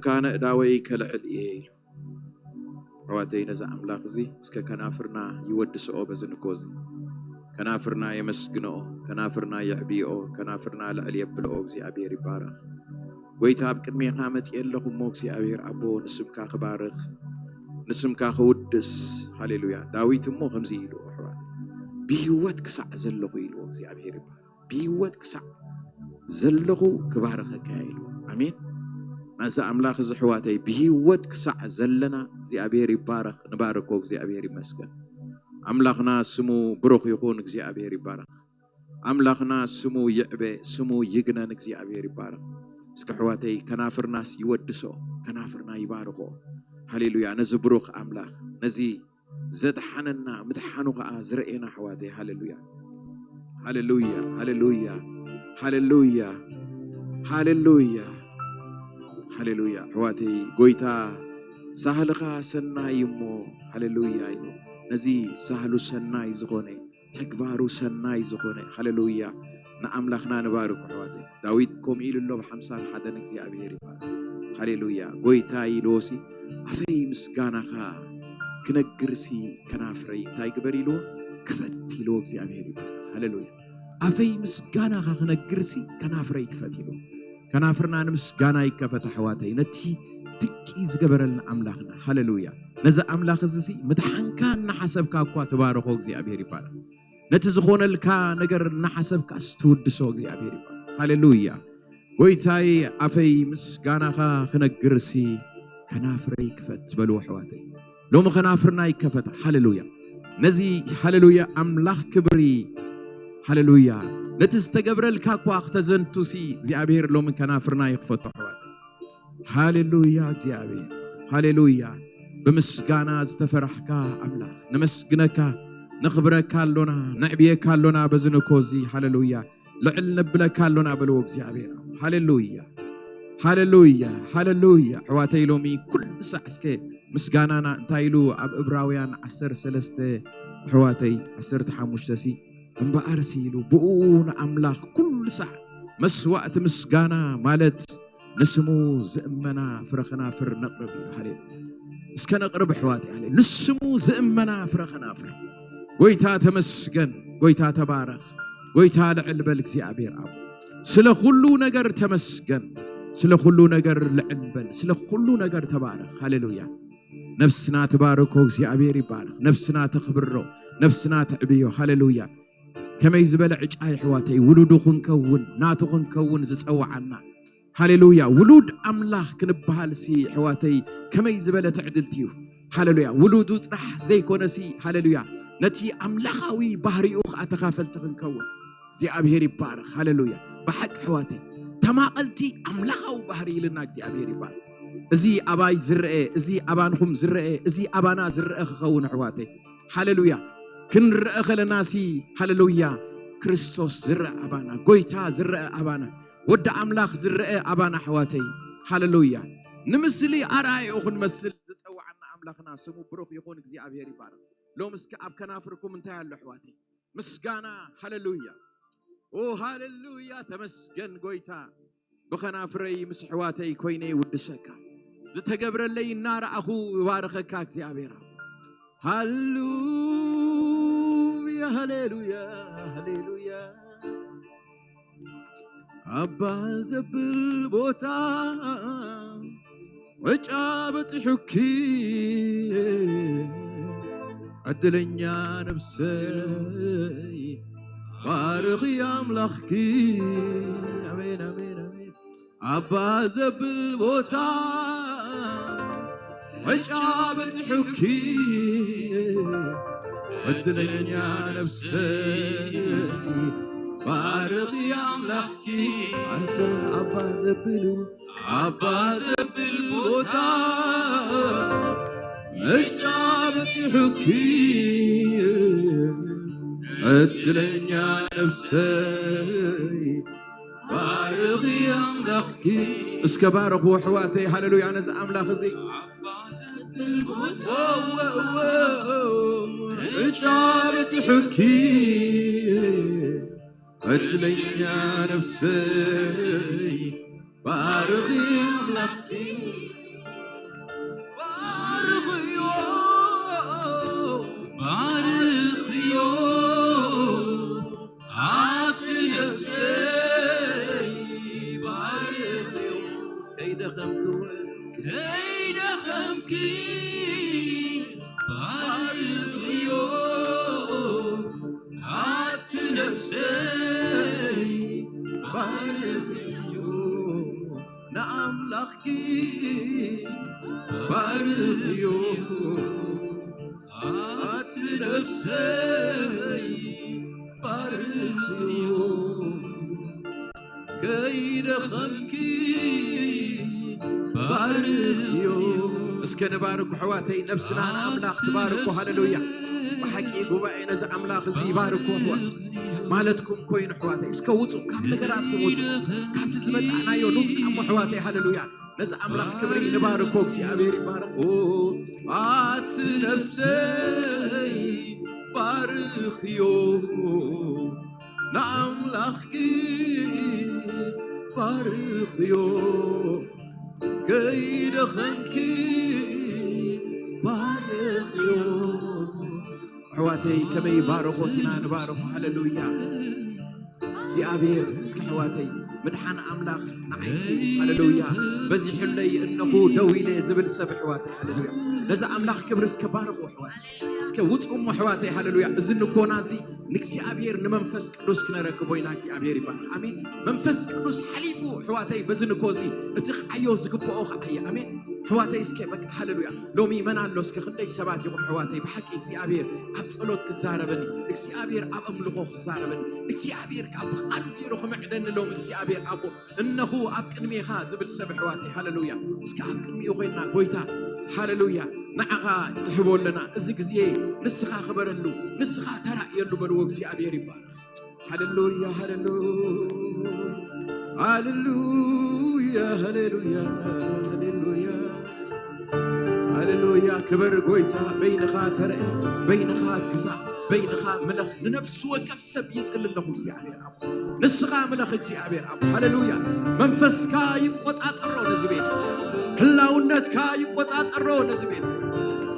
ኣእዳወይ ከልዕል እየ ኢሉ። ኣሕዋተይ፣ ነዚ ኣምላኽ እዚ እስከ ከናፍርና ይወድስኦ በዚ ንግሆ እዚ። ከናፍርና የመስግንኦ፣ ከናፍርና የዕብይኦ፣ ከናፍርና ልዕል የብልኦ። እግዚኣብሔር ይባረኽ። ጎይታ፣ ኣብ ቅድሜኻ መጺኤ ኣለኹ እሞ እግዚኣብሔር ኣቦ፣ ንስምካ ክባርኽ፣ ንስምካ ክውድስ። ሃሌሉያ። ዳዊት እሞ ከምዚ ኢሉ፣ ኣሕዋት፣ ብህይወት ክሳዕ ዘለኹ ኢልዎ እግዚኣብሔር ይባረኽ። ብህይወት ክሳዕ ዘለኹ ክባርኸካ ኢሉ። ኣሜን። ነዚ ኣምላኽ እዚ ኣሕዋተይ፣ ብህይወት ክሳዕ ዘለና እግዚኣብሔር ይባረኽ። ንባርኮ፣ እግዚኣብሔር ይመስገን። ኣምላኽና ስሙ ብሩኽ ይኹን፣ እግዚኣብሔር ይባረኽ። ኣምላኽና ስሙ ይዕበ፣ ስሙ ይግነን፣ እግዚኣብሔር ይባረኽ። እስከ ኣሕዋተይ፣ ከናፍርናስ ይወድሶ፣ ከናፍርና ይባርኾ። ሃሌሉያ። ነዚ ብሩኽ ኣምላኽ፣ ነዚ ዘድሓነና፣ ምድሓኑ ኸዓ ዝረኤና ኣሕዋተይ፣ ሃሌሉያ። ሃሌሉያ፣ ሃሌሉያ፣ ሃሌሉያ፣ ሃሌሉያ፣ ሃሌሉያ። ኣሕዋተይ፣ ጎይታ ሳህልኻ ሰናይ እሞ፣ ሃሌሉያ እዩ። ነዚ ሳህሉ ሰናይ ዝኾነ፣ ተግባሩ ሰናይ ዝኾነ፣ ሃሌሉያ፣ ንኣምላኽና ንባርክ ኣሕዋተይ። ዳዊት ከምኡ ኢሉ ኣሎ፣ ብሓምሳን ሓደን እግዚኣብሔር ይባርክ። ሃሌሉያ። ጎይታ ኢልዎሲ፣ ኣፈይ ምስጋናኻ ክነግርሲ ከናፍረይ እንታይ ግበር ኢልዎ? ክፈት ኢልዎ እግዚኣብሔር ይባርክ። ሃሌሉያ። ኣፈይ ምስጋናኻ ክነግርሲ ከናፍረይ ክፈት ኢልዎ። ከናፍርና ንምስጋና ይከፈት ኣሕዋተይ፣ ነቲ ድቂ ዝገበረልና ኣምላኽና። ሃሌሉያ። ነዚ ኣምላኽ እዚ ሲ ምድሓንካ እናሓሰብካ እኳ ትባርኾ እግዚኣብሔር ይባረኽ። ነቲ ዝኾነልካ ነገር እናሓሰብካ ስትውድሶ እግዚኣብሔር ይባረኽ። ሃሌሉያ። ጎይታይ ኣፈይ ምስጋናኻ ክነግርሲ ከናፍረይ ክፈት በልዎ ኣሕዋተይ። ሎሚ ከናፍርና ይከፈታ። ሃሌሉያ። ነዚ ሃሌሉያ ኣምላኽ ክብሪ ሃሌሉያ። ነቲ ዝተገብረልካ እኳ ክተዘንቱሲ እግዚኣብሔር ሎሚ ከናፍርና ይኽፈቶ ኣሕዋተይ። ሃሌሉያ እግዚኣብሔር። ሃሌሉያ። ብምስጋና ዝተፈራሕካ ኣምላኽ ነመስግነካ፣ ነኽብረካ ኣሎና፣ ነዕብየካ ኣሎና በዚ ንኮ እዚ። ሃሌሉያ። ልዕል ነብለካ ኣሎና በልዎ እግዚኣብሔር። ሃሌሉያ። ሃሌሉያ። ሃሌሉያ። ኣሕዋተይ ሎሚ ኩሉ ሳዕ እስከ ምስጋናና እንታይ ኢሉ ኣብ እብራውያን ዓሰርተ ሰለስተ ኣሕዋተይ ዓሰርተ ሓሙሽተ ሲ እምበኣርሲ ኢሉ ብኡ ንኣምላኽ ኩሉ ሳዕ መስዋእቲ ምስጋና ማለት ንስሙ ዝእመና ፍረ ኸናፍር ነቕርብ ኢሉ። ሃሌሉያ። እስከ ነቕርብ ኣሕዋተይ። ሃሌ-፣ ንስሙ ዝእመና ፍረ ኸናፍር። ጎይታ ተመስገን፣ ጎይታ ተባረኽ፣ ጎይታ ልዕል በል እግዚኣብሔር ኣብ። ስለ ኩሉ ነገር ተመስገን፣ ስለ ኩሉ ነገር ልዕል በል፣ ስለ ኩሉ ነገር ተባረኽ። ሃሌሉያ። ነፍስና ትባርኮ እግዚኣብሔር ይባረኽ። ነፍስና ተኽብሮ፣ ነፍስና ትዕብዮ። ሃሌሉያ። ከመይ ዝበለ ዕጫ የሕዋተይ፣ ውሉዱ ክንከውን፣ ናቱ ክንከውን ዝጸውዓና። ሃሌሉያ። ውሉድ ኣምላኽ ክንበሃልሲ ኣሕዋተይ ከመይ ዝበለ ትዕድልቲ እዩ። ሃሌሉያ። ውሉዱ ጥራሕ ዘይኮነሲ፣ ሃሌሉያ፣ ነቲ ኣምላኻዊ ባህሪኡ ኸዓ ተኻፈልቲ ክንከውን። እግዚኣብሔር ይባረኽ። ሃሌሉያ። ብሓቂ ኣሕዋተይ ተማቐልቲ ኣምላኻዊ ባህሪ ኢልና እግዚኣብሔር ይባረኽ። እዚ ኣባይ ዝረአ፣ እዚ ኣባንኹም ዝረአ፣ እዚ ኣባና ዝረአ ክኸውን ኣሕዋተይ። ሃሌሉያ። ክንረአ ከለናሲ፣ ሃሌሉያ፣ ክርስቶስ ዝረአ ኣባና፣ ጎይታ ዝረአ ኣባና፣ ወዲ ኣምላኽ ዝረአ ኣባና ኣሕዋተይ። ሃሌሉያ። ንምስሊ ኣርኣያኡ ክንመስል ዝጸዋዓና ኣምላኽና ስሙ ብሩኽ ይኹን፣ እግዚኣብሔር ይባረኽ። ሎም እስከ ኣብ ከናፍርኩም እንታይ ኣሎ ኣሕዋተይ? ምስጋና። ሃሌሉያ። ኦ ሃሌሉያ፣ ተመስገን ጎይታ። ብኸናፍረይ ምስ ኣሕዋተይ ኮይነ ይውድሰካ። ዝተገብረለይ እናረኣኹ ይባርኸካ እግዚኣብሔር። ሃሌሉያ፣ ሃሌሉያ፣ ሃሌሉያ። ኣባ ዘብል ቦታ ዕጫ በጺሑኪ፣ ዕድለኛ ነብሰይ፣ ባርኺ ኣምላኽኪ። ኣሜን፣ ኣሜን፣ ኣሜን። ኣባ ዘብል ቦታ ዕጫ በጺሑኪ፣ ዕድለኛ ነብሰይ፣ ባርኺ ኣምላኽኪ። ኣንተ ኣባ ዘብል፣ ኣባ ዘብል ቦታ ዕጫ በጺሑኪ፣ ዕድለኛ ነብሰይ፣ ባርኺ ኣምላኽኪ። እስከ ባርኹ ኣሕዋተይ፣ ሃሌሉያ፣ ነዚ ኣምላኽ እዚ። እወ፣ እወ፣ እወ፣ ዕጫ በጺሑኪ፣ ዕድለኛ ነብሰይ፣ ባርኺ ኣምላኽኪ። ነፍሰይ ባርኽዮ፣ ንኣምላኽኪ ባርኽዮ። ኣቲ ነፍሰይ ባርኽዮ፣ ከይደኸምኪ ባርኽዮ። እስከ ንባርኩ ኣሕዋተይ፣ ነፍስና ንኣምላኽ ትባርኮ። ሃሌሉያ። ብሓቂ ጉባኤ ነዚ ኣምላኽ እዚ ይባርኮ ኣሕዋት። ማለትኩም ኮይኑ ኣሕዋተይ፣ እስከ ውፁ፣ ካብ ነገራትኩም ውፁ፣ ካብቲ ዝመፃእናዮ ንውፃእ እሞ ኣሕዋተይ። ሃሌሉያ። ነዚ ኣምላኽ ክብሪ ንባርኮ። እግዚኣብሔር ይባረኽ። ኦ፣ ኣቲ ነፍሰይ ባርኽዮ፣ ንኣምላኽኪ ባርኽዮ፣ ከይደኸምኪ ባርኽዮ። ኣሕዋተይ ከመይ ባረኾት ኢና ንባረኹ። ሃሌሉያ። እግዚኣብሔር እስከ ኣሕዋተይ ምድሓን ኣምላኽ ንዓይሲ፣ ሃሌሉያ፣ በዚሑለይ እነኹ ደው ኢለ ዝብል ሰብ ኣሕዋተይ፣ ሃሌሉያ፣ ነዚ ኣምላኽ ክብሪ እስከ ባረኹ ኣሕዋተይ። እስከ ውፁ እሞ ኣሕዋተይ፣ ሃሌሉያ። እዚ ንኮና እዚ ንእግዚኣብሔር ንመንፈስ ቅዱስ ክነረክቦ ኢና። እግዚኣብሔር ይባረኽ። ኣሜን። መንፈስ ቅዱስ ሓሊፉ ኣሕዋተይ በዚ ንኮ እዚ እቲ ክዓዮ ዝግብኦ ክዓየ። ኣሜን። ኣሕዋተይ እስከ በቃ ሃሌሉያ። ሎሚ መን ኣሎ እስከ ክንደይ ሰባት ኢኹም ኣሕዋተይ ብሓቂ እግዚኣብሔር ኣብ ጸሎት ክዛረበኒ፣ እግዚኣብሔር ኣብ ኣምልኾ ክዛረበኒ፣ እግዚኣብሔር ካብ ብቓሉ ገይሩ ክምዕደኒ ሎም እግዚኣብሔር ኣቦ እነኹ ኣብ ቅድሜኻ ዝብል ሰብ ኣሕዋተይ ሃሌሉያ። እስከ ኣብ ቅድሚኡ ኮይንና ጎይታ ሃሌሉያ ንዓኻ ንሕቦ ኣለና። እዚ ግዜ ንስኻ ክበረሉ፣ ንስኻ ተራእየሉ በልዎ። እግዚኣብሔር ይባረኽ። ሃሌሉያ፣ ሃሌሉያ፣ ሃሌሉያ፣ ሃሌሉያ፣ ሃሌሉያ፣ ሃሌሉያ። ክበር ጎይታ፣ በይንኻ ተረእ፣ በይንኻ ግዛ፣ በይንኻ ምለኽ። ንነፍሲ ወከፍ ሰብ ይጽሊ ኣለኹ እግዚኣብሔር ኣቦ። ንስኻ ምለኽ እግዚኣብሔር ኣቦ። ሃሌሉያ። መንፈስካ ይቆጻጸሮ ነዚ ቤት እዚ። ህላውነትካ ይቆጻጸሮ ነዚ ቤት እዚ።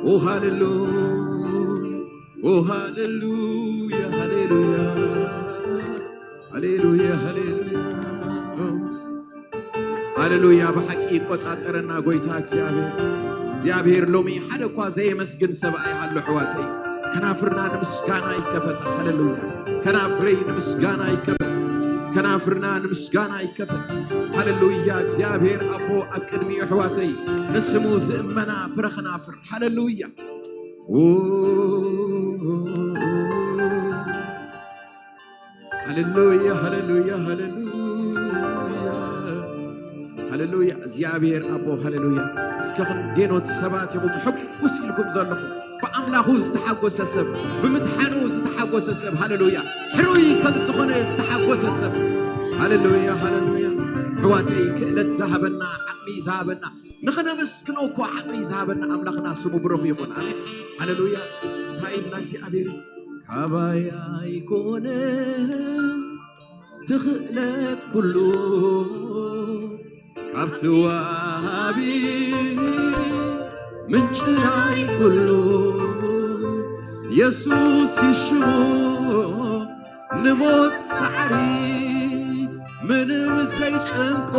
ኦ ሃሌሉያ። ኦ ሃሌሉያ፣ ሃሌሉያ፣ ሃሌሉያ፣ ሃሌሉያ። ሃሌሉያ፣ ብሓቂ ይቆጻጸረና ጎይታ እግዚኣብሔር። እግዚኣብሔር ሎሚ ሓደ እኳ ዘየመስግን ሰብኣይ ኣሎ ኣሕዋተይ። ከናፍርና ንምስጋና ይከፈት። ሃሌሉያ። ከናፍረይ ንምስጋና ይከፈት። ከናፍርና ንምስጋና ይከፈት። ሃሌሉያ፣ እግዚኣብሔር ኣቦ ኣብ ቅድሚኡ ኣሕዋተይ ንስሙ ዝእመና ፍረ ከናፍር። ሃሌሉያ። ሃሌሉያ፣ ሃሌሉያ፣ ሃሌሉያ፣ ሃሌሉያ። እግዚኣብሔር ኣቦ፣ ሃሌሉያ። እስከ ክንዴኖት ሰባት ኢኹም ሕጉስ ኢልኩም ዘለኹም፣ ብኣምላኹ ዝተሓጎሰ ሰብ፣ ብምድሓኑ ዝተሓጎሰ ሰብ፣ ሃሌሉያ፣ ሕሩይ ከም ዝኾነ ዝተሓጎሰ ሰብ፣ ሃሌሉያ፣ ሃሌሉያ። ኣሕዋተይ፣ ክእለት ዝሃበና፣ ዓቕሚ ዝሃበና፣ ንኽነመስግኖ እኮ ዓቕሚ ዝሃበና ኣምላኽና ስሙ ብሩኽ ይኹን። ኣሜን። ሃሌሉያ። እንታይ ኢልና እግዚኣብሔር ካባይ ኣይኮነ ትኽእለት ኩሉ ካብቲ ወሃቢ ምንጭ ናይ ኩሉ የሱስ ይሽሙ ንሞት ሳዕሪ ምንም ዘይጨንቆ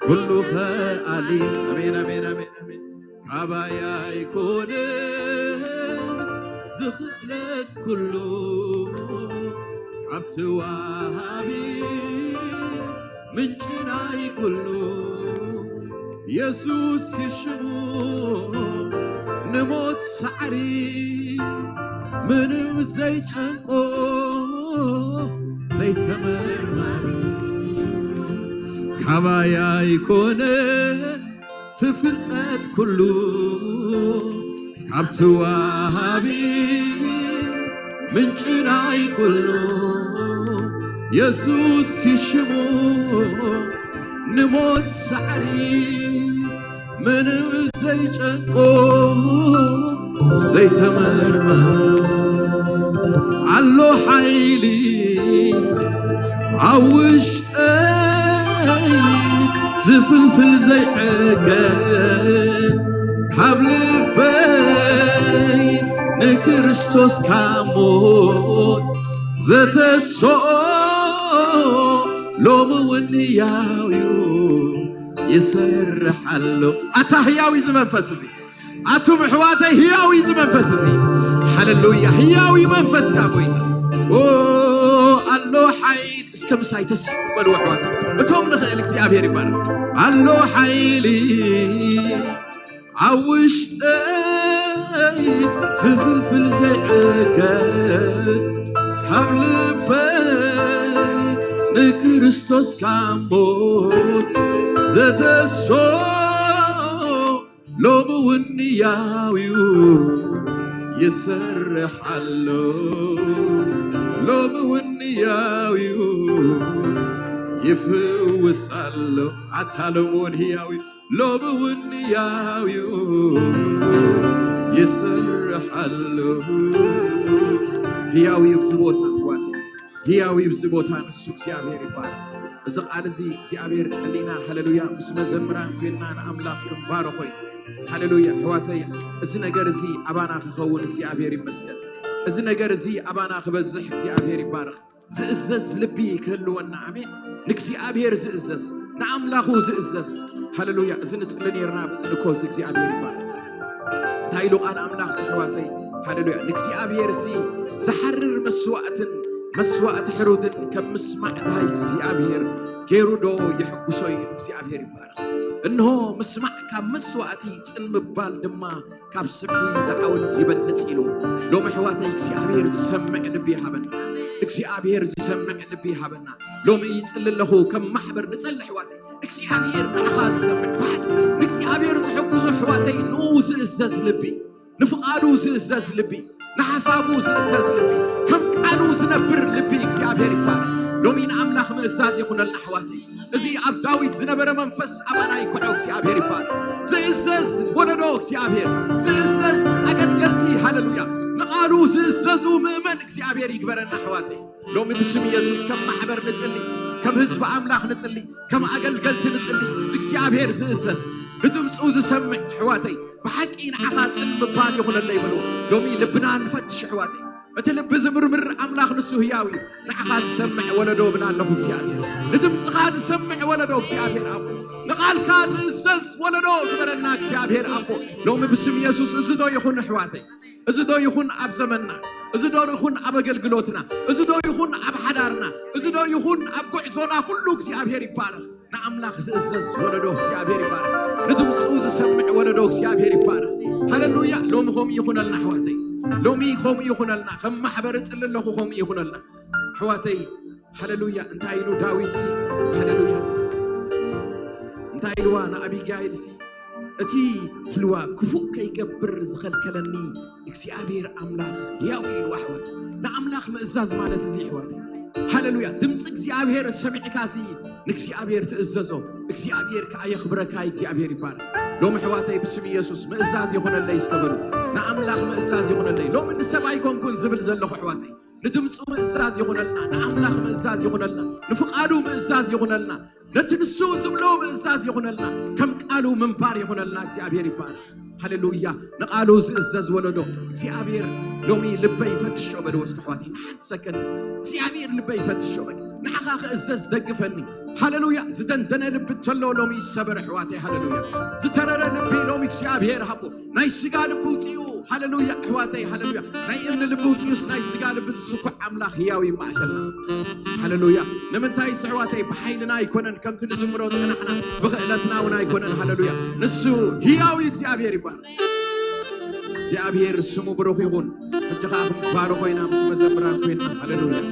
ኩሉ ኸኣሊ። ኣሜን፣ ኣሜን፣ ኣሜን፣ ኣሜን። ካባይ ኣይኮነን ዝኽእለት ኩሉ ካብቲ ወሃቢ ምንጭ ናይ ኩሉ የሱስ ይሽሙ ንሞት ሳዕሪ ምንም ዘይጨንቆ ዘይተመርመረ ካባይ ኣይኮነ ትፍልጠት ኩሉ ካብቲ ወሃቢ ምንጭ ናይ ኩሉ የሱስ ይሽሙ ንሞት ሳዕሪ ምንም ዘይጨንቆ ዘይተመርመረ ኣሎ ሓይሊ ኣብ ውሽጠይ ዝፍልፍል ዘይዕገት ካብ ልበይ ንክርስቶስ ካብ ሞት ዘተስኦ ሎሚ እውን ህያው እዩ ይሰርሕ ኣሎ። ኣታ ህያው እዩ እዚ መንፈስ እዚ። ኣቱም ኣሕዋተይ ህያው እዩ እዚ መንፈስ እዚ። ሃሌሉያ። ህያው እዩ መንፈስካ ጎይታ። ኦ ኣሎ ሓይሊ። እስከ ምሳይ ተስይም በሉ ኣሕዋት። እቶም ንኽእል እግዚኣብሔር ይባረክ። ኣሎ ሓይሊ ኣብ ውሽጠይ ዝፍልፍል ዘይዕገት ካብ ልበይ ንክርስቶስ ካብ ሞት ዘተሶ ሎሚ እውን ያው እዩ ይሰርሕ ኣሎ። ሎሚ እውን ያው እዩ ይፍውስ ኣሎ። ኣታ ሎሚ እውን ህያው እዩ። ሎሚ እውን ህያው እዩ ይሰርሕ ኣሎ። ህያው እዩ ኣብዚ ቦታ ኣሕዋት፣ ህያው እዩ ኣብዚ ቦታ። ንሱ እግዚኣብሔር ይባረክ። እዚ ቃል እዚ እግዚኣብሔር ጸሊና፣ ሃሌሉያ፣ ምስ መዘምራን ኮይንና ንኣምላኽ ክንባረኾ እዩ። ሃሌሉያ ኣሕዋተይ፣ እዚ ነገር እዚ ኣባና ክኸውን እግዚኣብሔር ይመስገን። እዚ ነገር እዚ ኣባና ክበዝሕ እግዚኣብሔር ይባረክ። ዝእዘዝ ልቢ ክህልወና። ኣሜን። ንእግዚኣብሔር ዝእዘዝ፣ ንኣምላኹ ዝእዘዝ። ሃሌሉያ። እዚ ንጽሊ ነርና፣ በዚ ንኮ እዚ እግዚኣብሔር ይባረክ። እንታይ ኢሉ ቃል ኣምላኽ ኣሕዋተይ? ሃሌሉያ። ንእግዚኣብሔር ሲ ዝሓርር መስዋእትን መስዋእቲ ሕሩድን ከም ምስማዕ እንታይ እግዚኣብሔር ገይሩ ዶ የሕጉሶ ኢሉ እግዚኣብሔር ይባረክ። እንሆ ምስማዕ ካብ መስዋእቲ ጽን ምባል ድማ ካብ ስብሒ ንዓውን ይበልጽ ኢሉ። ሎሚ ኣሕዋተይ እግዚኣብሔር ዝሰምዕ ልቢ ይሃበና። እግዚኣብሔር ዝሰምዕ ልቢ ይሃበና። ሎሚ ይጽሊ ኣለኹ፣ ከም ማሕበር ንጸሊ ኣሕዋተይ። እግዚኣብሔር ንዓኻ ዝሰምዕ ባህል፣ ንእግዚኣብሔር ዝሕግዙ ኣሕዋተይ፣ ንኡ ዝእዘዝ ልቢ፣ ንፍቓዱ ዝእዘዝ ልቢ፣ ንሓሳቡ ዝእዘዝ ልቢ፣ ከም ቃሉ ዝነብር ልቢ እግዚኣብሔር ይባረክ። ሎሚ ንኣምላኽ ምእዛዝ ይኹነልና ኣሕዋተይ። እዚ ኣብ ዳዊት ዝነበረ መንፈስ ኣባና ይኩዖ። እግዚኣብሔር ይባረክ። ዝእዘዝ ወለዶ እግዚኣብሔር፣ ዝእዘዝ ኣገልገልቲ፣ ሃሌሉያ፣ ንቓሉ ዝእዘዙ ምእመን እግዚኣብሔር ይግበረና ኣሕዋተይ። ሎሚ ብስም የሱስ ከም ማሕበር ንጽሊ፣ ከም ህዝቢ ኣምላኽ ንጽሊ፣ ከም ኣገልገልቲ ንጽሊ። እግዚኣብሔር ዝእዘዝ፣ ንድምፁ ዝሰምዕ ኣሕዋተይ፣ ብሓቂ ንዓኻ ጽን ምባል ይኹነለይ በሉ። ሎሚ ልብና ንፈትሽ ኣሕዋተይ። እቲ ልቢ ዝምርምር ኣምላኽ ንሱ ህያው እዩ። ንዓኻ ዝሰምዕ ወለዶ እብል ኣለኹ እግዚኣብሔር። ንድምፅኻ ዝሰምዕ ወለዶ እግዚኣብሔር ኣቦ፣ ንቓልካ ዝእዘዝ ወለዶ ግበረና እግዚኣብሔር ኣቦ። ሎሚ ብስም የሱስ እዚ ዶ ይኹን ኣሕዋተይ? እዚ ዶ ይኹን ኣብ ዘመንና? እዚ ዶ ይኹን ኣብ ኣገልግሎትና? እዚ ዶ ይኹን ኣብ ሓዳርና? እዚ ዶ ይኹን ኣብ ጉዕዞና? ኩሉ እግዚኣብሔር ይባረኽ። ንኣምላኽ ዝእዘዝ ወለዶ እግዚኣብሔር ይባረኽ። ንድምፁ ዝሰምዕ ወለዶ እግዚኣብሔር ይባረኽ። ሃሌሉያ። ሎሚ ከምኡ ይኹነልና ኣሕዋተይ። ሎሚ ከምኡ ይኹነልና። ከም ማሕበር እጽሊ ኣለኹ ከምኡ ይኹነልና ኣሕዋተይ። ሃሌሉያ። እንታይ ኢሉ ዳዊት ሲ? ሃሌሉያ። እንታይ ኢልዋ ንኣቢጋይል ሲ? እቲ ኢልዋ ክፉእ ከይገብር ዝኸልከለኒ እግዚኣብሔር ኣምላኽ ሕያው እዩ ኢልዋ ኣሕዋት። ንኣምላኽ ምእዛዝ ማለት እዚ ኣሕዋት። ሃሌሉያ። ድምፂ እግዚኣብሔር ሰሚዕካ ሲ ንእግዚኣብሔር ትእዘዞ። እግዚኣብሔር ከኣ የኽብረካ እዩ። እግዚኣብሔር ይባረክ። ሎሚ ኣሕዋተይ ብስም ኢየሱስ ምእዛዝ ይኹነለይ እስከ በሉ። ንኣምላኽ ምእዛዝ ይኹነለይ። ሎሚ ንሰብ ኣይኮንኩን ዝብል ዘለኹ ኣሕዋተይ። ንድምፁ ምእዛዝ ይኹነልና፣ ንኣምላኽ ምእዛዝ ይኹነልና፣ ንፍቓዱ ምእዛዝ ይኹነልና። ነቲ ንሱ ዝብሎ ምእዛዝ ይኹነልና፣ ከም ቃሉ ምንባር ይኹነልና። እግዚኣብሔር ይባረኽ። ሃሌሉያ። ንቃሉ ዝእዘዝ ወለዶ እግዚኣብሔር ሎሚ ልበይ ፈትሾ በልዎ እስኪ ኣሕዋተይ፣ ንሓንቲ ሰከንድ እግዚኣብሔር ልበይ ፈትሾ በል። ንዓኻ ክእዘዝ ደግፈኒ። ሃሌሉያ። ዝደንደነ ልቢ እንተሎ ሎሚ ይሰበር ኣሕዋተይ። ሃሌሉያ። ዝተረረ ልቢ ሎሚ እግዚኣብሔር ሃቦ። ናይ ስጋ ልቢ ውፅኡ። ሃሌሉያ ኣሕዋተይ። ሃሌሉያ። ናይ እምኒ ልቢ ውፅኡስ ናይ ስጋ ልቢ ዝስኩዕ ኣምላኽ ህያው እዩ ማእከልና። ሃሌሉያ። ንምንታይ ኣሕዋተይ? ብሓይልና ኣይኮነን፣ ከምቲ ንዝምሮ ጸናሕና፣ ብኽእለትና እውን ኣይኮነን። ሃሌሉያ። ንሱ ህያው እዩ። እግዚኣብሔር ይባረክ። እግዚኣብሔር ስሙ ብሩኽ ይኹን። ሕጂ ኸዓ ክንባረኾ ኢና ምስ መዘምራን ኮይና። ሃሌሉያ።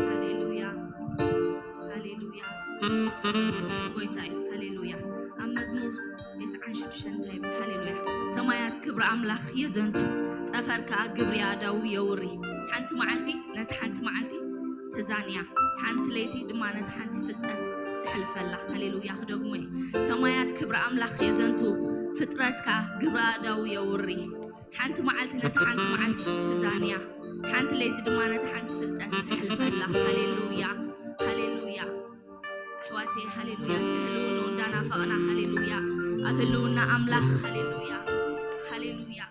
ሃሌሉያ፣ ሃሌሉያ። የሱስ ጎይታ እዩ። ሃሌሉያ። ኣብ መዝሙር ተስዓን ሽዱሽተን እንታይ ይብል? ሃሌሉያ። ሰማያት ክብሪ ኣምላኽ የዘንቱ፣ ጠፈር ከኣ ግብሪ ኣእዳዉ የውሪ። ሓንቲ መዓልቲ ነታ ሓንቲ መዓልቲ ትዛንያ፣ ሓንቲ ለይቲ ድማ ነታ ሓንቲ ፍልጠት ትሕልፈላ። ሃሌሉያ። ክደግሞ እየ። ሰማያት ክብሪ ኣምላኽ የዘንቱ፣ ፍጥረት ከኣ ግብሪ ኣእዳዉ የውሪ። ሓንቲ መዓልቲ ነታ ሓንቲ መዓልቲ ትዛንያ፣ ሓንቲ ለይቲ ድማ ነታ ሓንቲ ፍልጠት ትሕልፈላ። ሃሌሉያ፣ ሃሌሉያ። ኣሕዋተይ፣ ሃሌሉያ። እስከ ህልውንኡ እንዳናፈቕና፣ ሃሌሉያ። ኣብ ህልውና ኣምላኽ፣ ሃሌሉያ፣ ሃሌሉያ።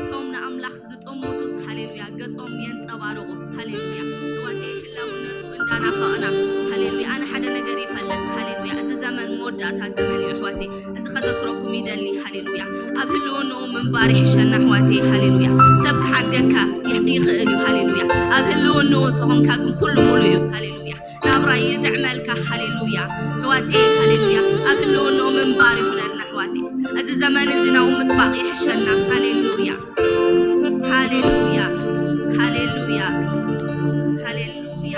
እቶም ንኣምላኽ ዝጠምቱስ፣ ሃሌሉያ፣ ገጾም የንጸባርቑ። ሃሌሉያ። ኣሕዋተይ፣ ህላውነቱ እንዳናፈቕና፣ ሃሌሉያ፣ ኣነ ሓደ ነገር ይፈልጥ፣ ሃሌሉያ፣ እዚ ዘመን መወዳእታ ዘመን እዩ። ኣሕዋተይ፣ እዚ ከዘክረኩም ይደሊ። ሃሌሉያ። ኣብ ህልውንኡ ምንባር ይሕሸና፣ ኣሕዋተይ። ሃሌሉያ። ሰብ ክሓድገካ ይኽ-፣ ይኽእል እዩ። ሃሌሉያ። ኣብ ህልውንኡ ተኾንካ ግን ኩሉ ሙሉ እዩ። ሃሌሉያ። ናብራ ይጥዕመልካ። ሃሌሉያ። ኣሕዋተይ፣ ሃሌሉያ። ኣብ ህልውንኡ ምንባር ይኹነልና፣ ኣሕዋተይ። እዚ ዘመን እዚ ናብኡ ምጥባቕ ይሕሸና። ሃሌሉያ። ሃሌሉያ። ሃሌሉያ። ሃሌሉያ።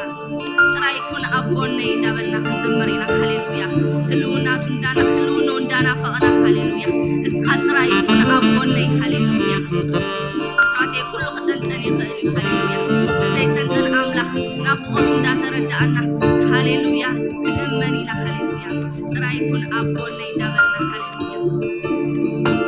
ጥራይ ኩን ኣብ ጎነይ እንዳበልና ክንዝምር ኢና። ሃሌሉያ። ህልውናቱ እንዳና-፣ ህልውንኡ እንዳናፈቕና። ሃሌሉያ። እስኻ ጥራይ ኩን ኣብ ጎነይ። ሃሌሉያ። ኣሕዋተይ፣ ኩሉ ክጥንጥን ይኽእል እዩ። ሃሌሉያ። ተዘይጥንጥን ኣምላኽ ናፍቆቱ እንዳተረዳኣና፣ ሃሌሉያ፣ ክንእመን ኢና። ሃሌሉያ። ጥራይ ኩን ኣብ ጎነይ እንዳበልና። ሃሌሉያ።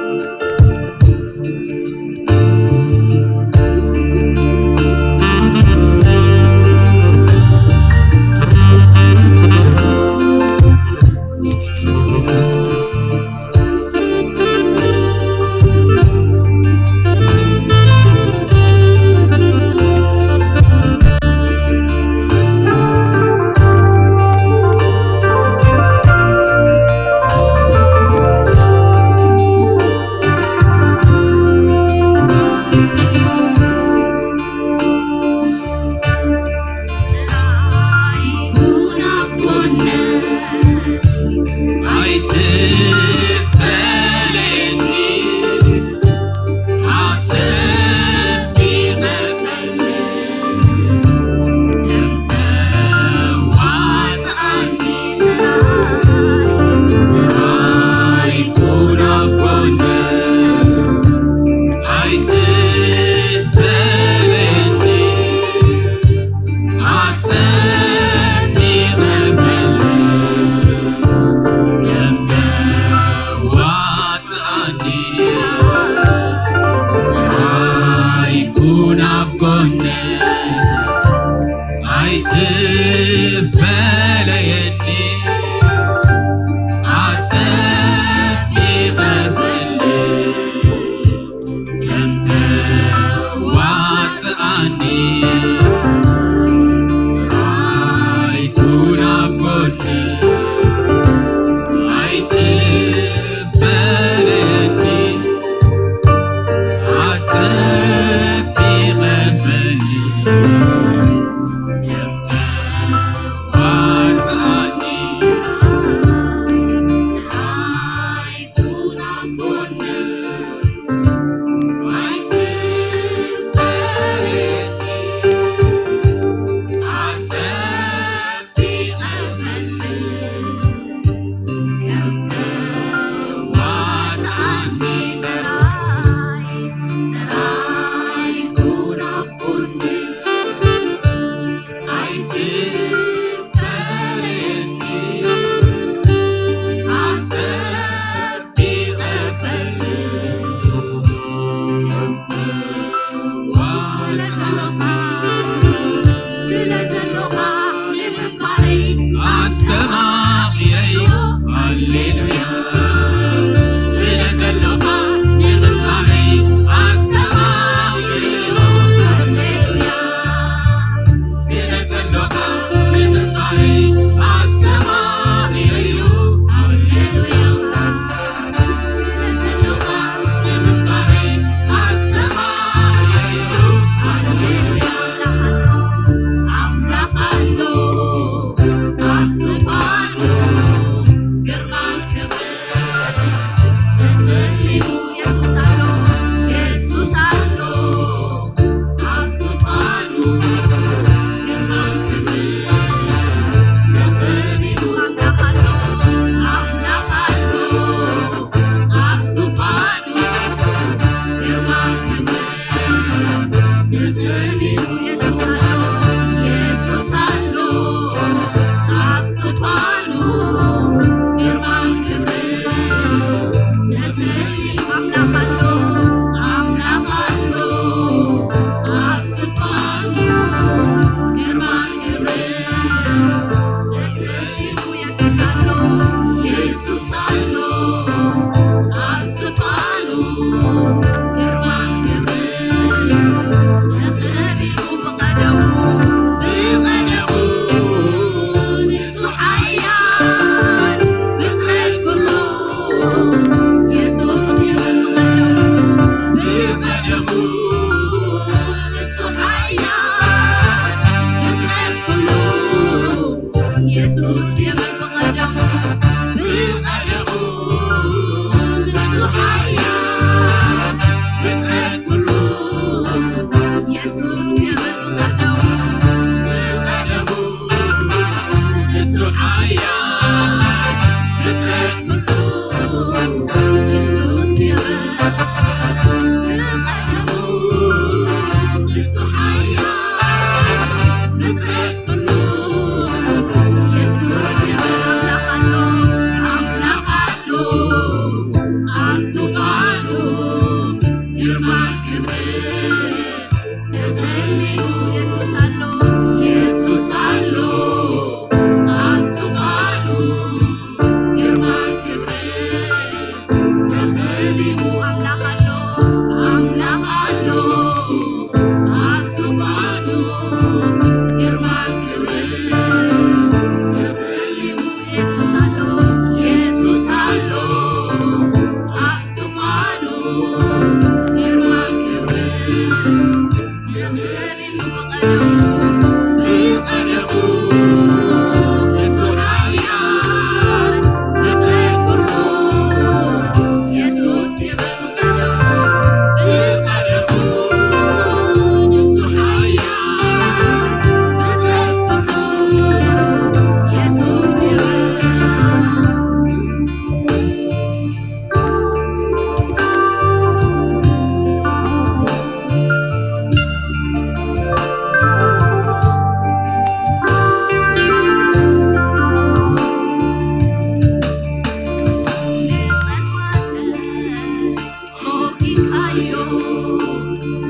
እዩ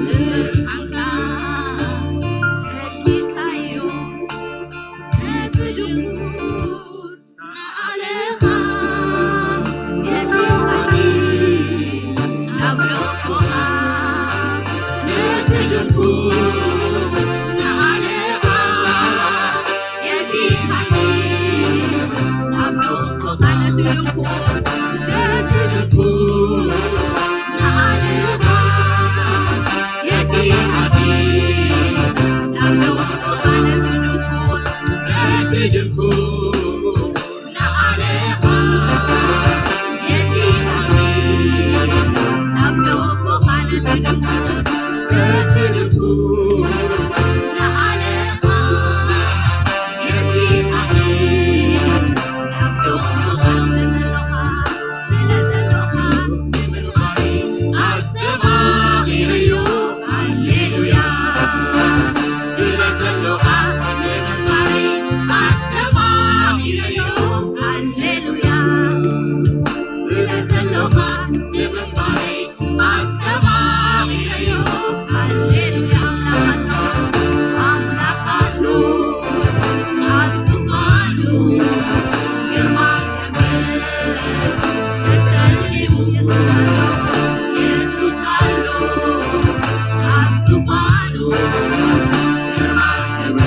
ምብርሃንካ ተኪኻዮ ነቲ ድንቁር ንኣለኻ የቲኻኒ ናብ ሕቑፎኻ ነቲ ድንቁር ንኣለኻ የቲኻኒ ናብ ሕቑፎኻ ነቲ ድንቁር ነቲ ድንቁር ንኣለኻ የቲኻኒ ናብ ሕቑፎኻ ነቲ ድንቁር ነቲ ድንቁር ንኣለኻ የቲኻኒ ናብ ሕቑፎኻ ነቲ ድንቁር ነቲ ድንቁር ንኣለኻ የቲኻኒ ናብ ሕቑፎኻ ስለ ዘለኻ ስለ ዘለኻ ብምልኣት ኣስተማቒረዮ ሃሌሉያ ስለ ዘለኻ ንምንባረይ ኣስተማቒረዮ ሃሌሉያ ስለ ዘለኻ ንምንባረይ ኣስተማቒረዮ ሃሌሉያ ኣምላኽ ኣሎ ኣምላኽ ኣሎ ኣብ ዙፋኑ ግርማ ክብሪ ተሰሊሙ የሱስ ኣሎ የሱስ ኣሎ ኣብ ዙፋኑ ግርማ ክብሪ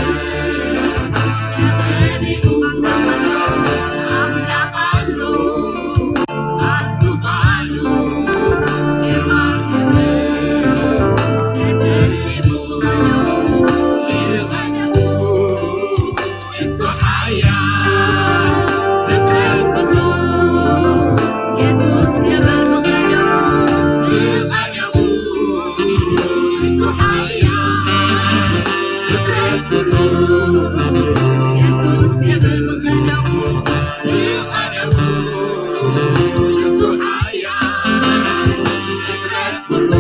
ተኸቢቡ ኣምላኽ ኣሎ ኣምላኽ ኣሎ ኣብ ዙፋኑ ግርማ ክብሪ ተሰሊሙ ብቐደሙ ብቐደሙ ንሱ ሓያል ፍጥረት ኩሉ የሱስ ይብል ብቐደሙ ብቐደሙ ንሱ ሓያል ፍጥረት ኩሉ የሱስ ይብል ብቐደሙ ብቐደሙ ንሱ ሓያል ፍጥረት ኩሉ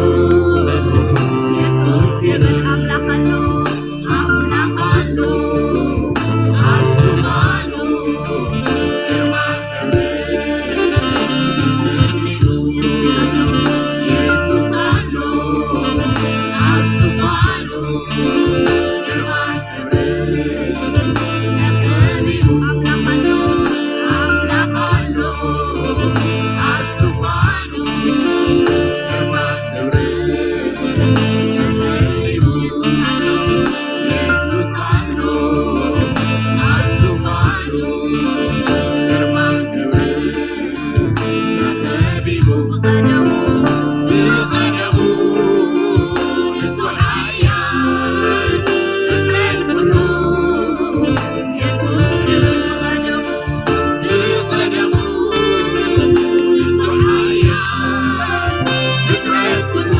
የሱስ ይብል ኣምላኽ ኣሎ ኣምላኽ ኣሎ ኣብ ዙፋኑ ግርማ ክብሪ ተሰሊሙ የሱስ ኣሎ የሱስ ኣሎ ኣብ ዙፋኑ ግርማ ክብሪ ተኸቢቡ ኣምላኽ ኣሎ ኣምላኽ ኣሎ ኣብ ዙፋኑ ግርማ ክብሪ ተሰሊሙ የሱስ ኣሎ የሱስ ኣሎ ኣብ ዙፋኑ ግርማ ክብሪ ተኸቢቡ ብቐደሙ ብቐደሙ ንሱ ሓያል ፍጥረት ኩሉ የሱስ ይብል ብቐደሙ ብቐደሙ ንሱ ሓያል ፍጥረት ኩሉ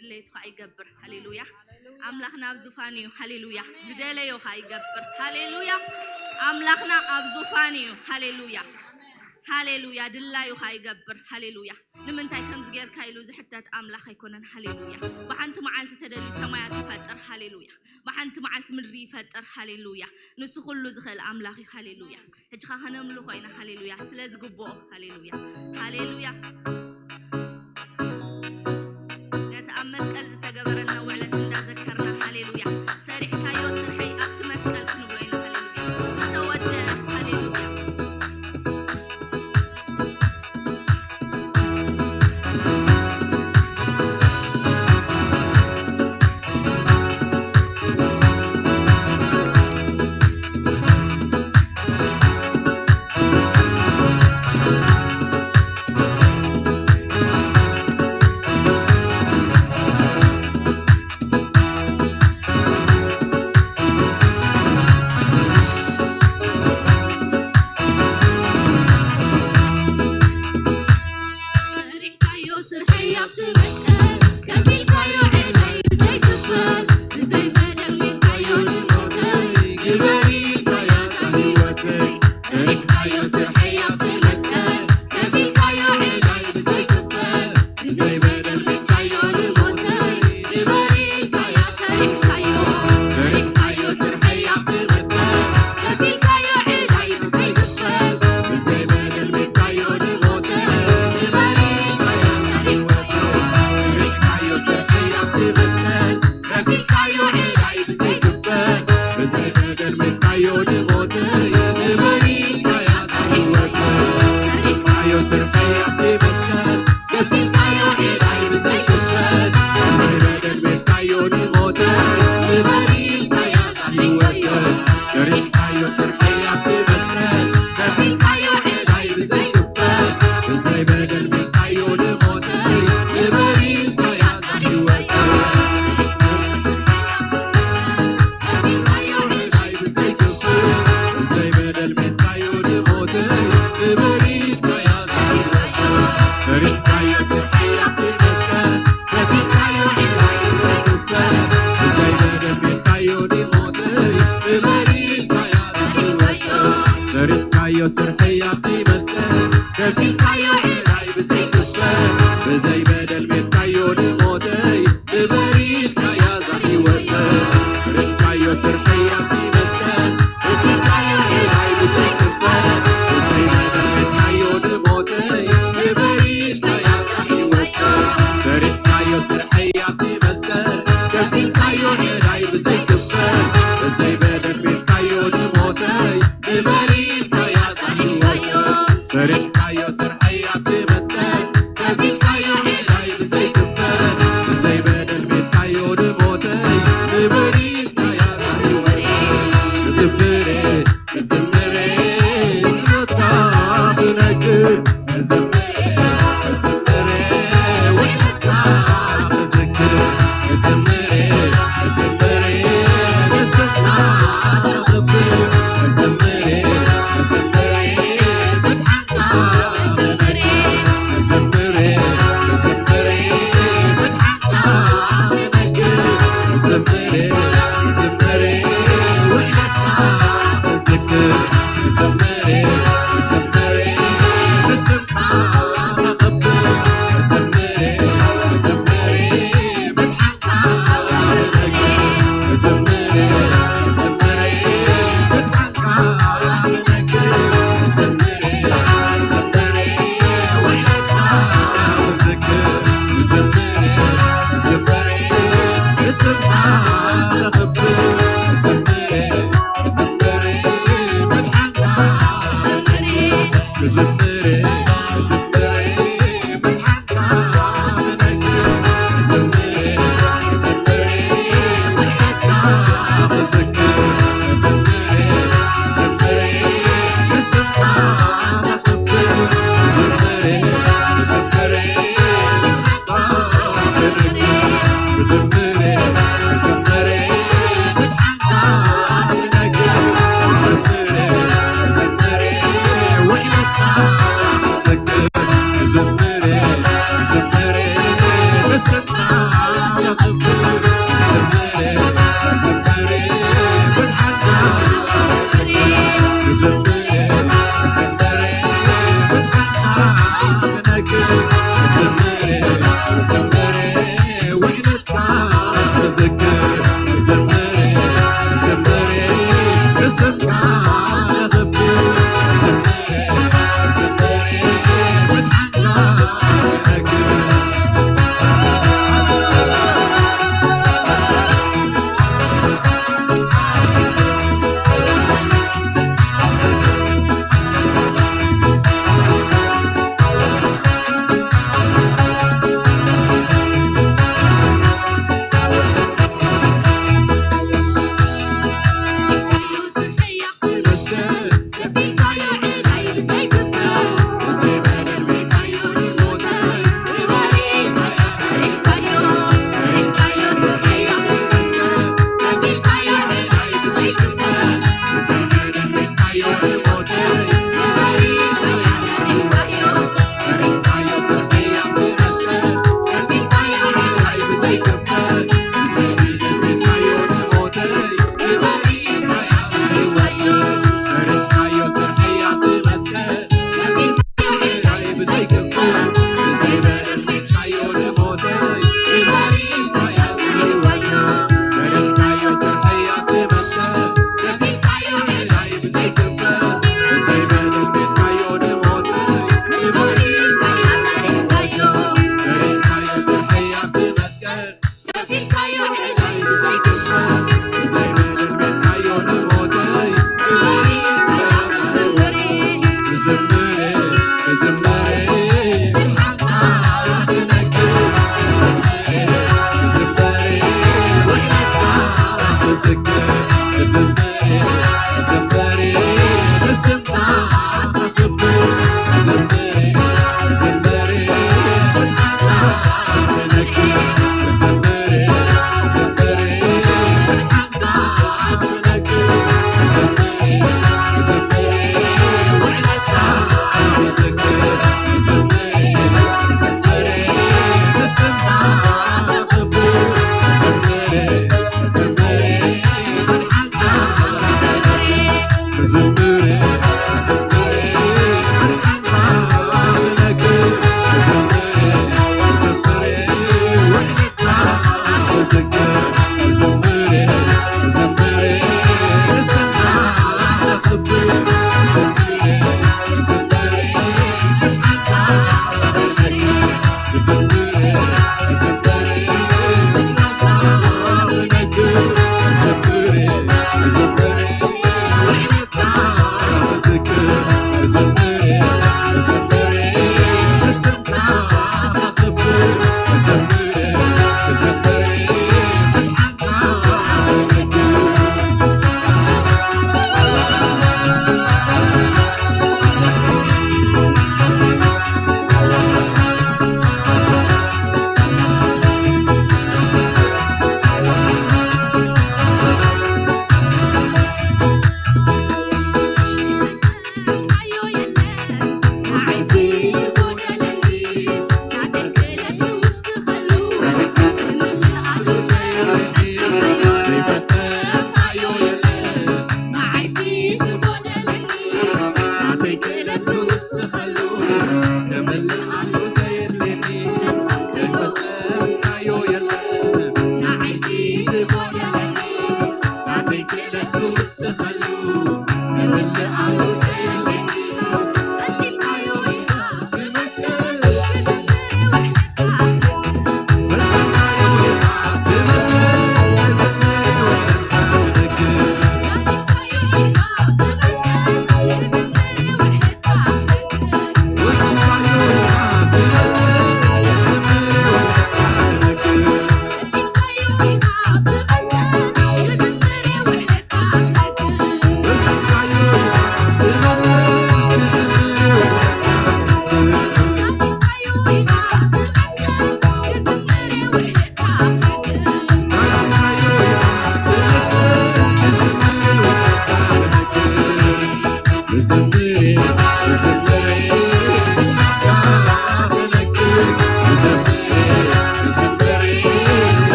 ድሌቱ ኸዓ ይገብር። ሃሌሉያ። ኣምላኽና ኣብ ዙፋን እዩ። ሃሌሉያ። ዝደለዮ ኸዓ ይገብር። ሃሌሉያ። ኣምላኽና ኣብ ዙፋን እዩ። ሃሌሉያ። ሃሌሉያ። ድላዩ ኸዓ ይገብር። ሃሌሉያ። ንምንታይ ከምዚ ጌርካ ኢሉ ዝሕተት ኣምላኽ ኣይኮነን። ሃሌሉያ። ብሓንቲ መዓልቲ ተደልዩ ሰማያት ይፈጥር። ሃሌሉያ። ብሓንቲ መዓልቲ ምድሪ ይፈጥር። ሃሌሉያ። ንሱ ኩሉ ዝኽእል ኣምላኽ እዩ። ሃሌሉያ። ሕጂ ኸዓ ከነምልኾ ኢና። ሃሌሉያ። ስለ ዝግብኦ። ሃሌሉያ። ሃሌሉያ። ነቲ ኣብ መስቀል ዝተገበረልና ውዕለት እንዳዘከርና። ሃሌሉያ። ሰሪሕካዮ ስርሐይ ኣብቲ መስቀል ክንብሎ ኢና። ሃሌሉያ። ዝተወደአ። ሃሌሉያ።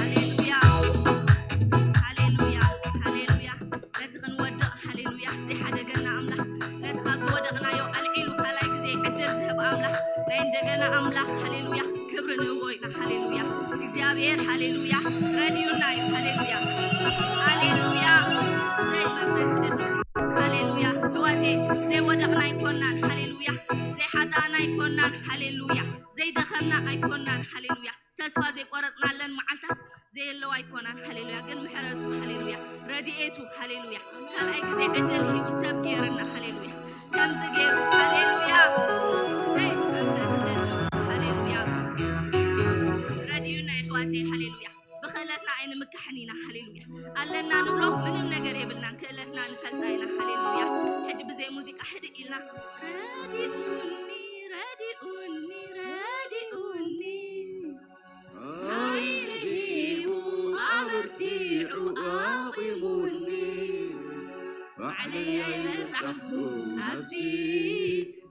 ሃሌሉያ፣ ሃሌሉያ፣ ሃሌሉያ። ነቲ ክንወድቕ፣ ሃሌሉያ፣ ዘይሓደገና ኣምላኽ፣ ነቲ ካብ ዝወደቕናዮ ኣልዒሉ ካልኣይ ግዜ ዕድል ዝህብ ኣምላኽ፣ ናይ እንደገና ኣምላኽ፣ ሃሌሉያ፣ ክብሪ ንህቦ ኢና። ሃሌሉያ፣ እግዚኣብሔር፣ ሃሌሉያ፣ ረድዩና እዩ። ሃሌሉያ፣ ሃሌሉያ፣ ዘይ መንፈስ ቅዱስ፣ ሃሌሉያ። ኣሕዋተይ፣ ዘይወደቕና ኣይኮናን። ሃሌሉያ፣ ዘይሓጣእና ኣይኮናን። ሃሌሉያ፣ ዘይደኸምና ኣይኮናን። ሃሌሉያ፣ ተስፋ ዘይቆረጽናለን መዓልታት ዘየለዋ ኣይኮናን። ሃሌሉያ፣ ግን ምሕረቱ፣ ሃሌሉያ፣ ረድኤቱ፣ ሃሌሉያ፣ ካልኣይ ግዜ ዕድል ሂቡ ሰብ ገይርና። ሃሌሉያ፣ ከምዚ ገይሩ፣ ሃሌሉያ፣ ሰይ መንፈስ ቅዱስ፣ ሃሌሉያ፣ ረድዩና የሕዋተይ። ሃሌሉያ፣ ብክእለትና ኣይንምካሕን ኢና። ሃሌሉያ፣ ኣለና ንብሎ ምንም ነገር የብልናን። ክእለትና ንፈልጣ ኢና። ሃሌሉያ፣ ሕጂ ብዘይ ሙዚቃ ሕድእ ኢልና ረዲኡኒ፣ ረዲኡኒ፣ ረዲኡኒ፣ ሓይሊ ሂቡ ኣበርቲዑ ኣቑሙኒ። ባዕለይ ኣይበጻሕኩን ኣብዚ፣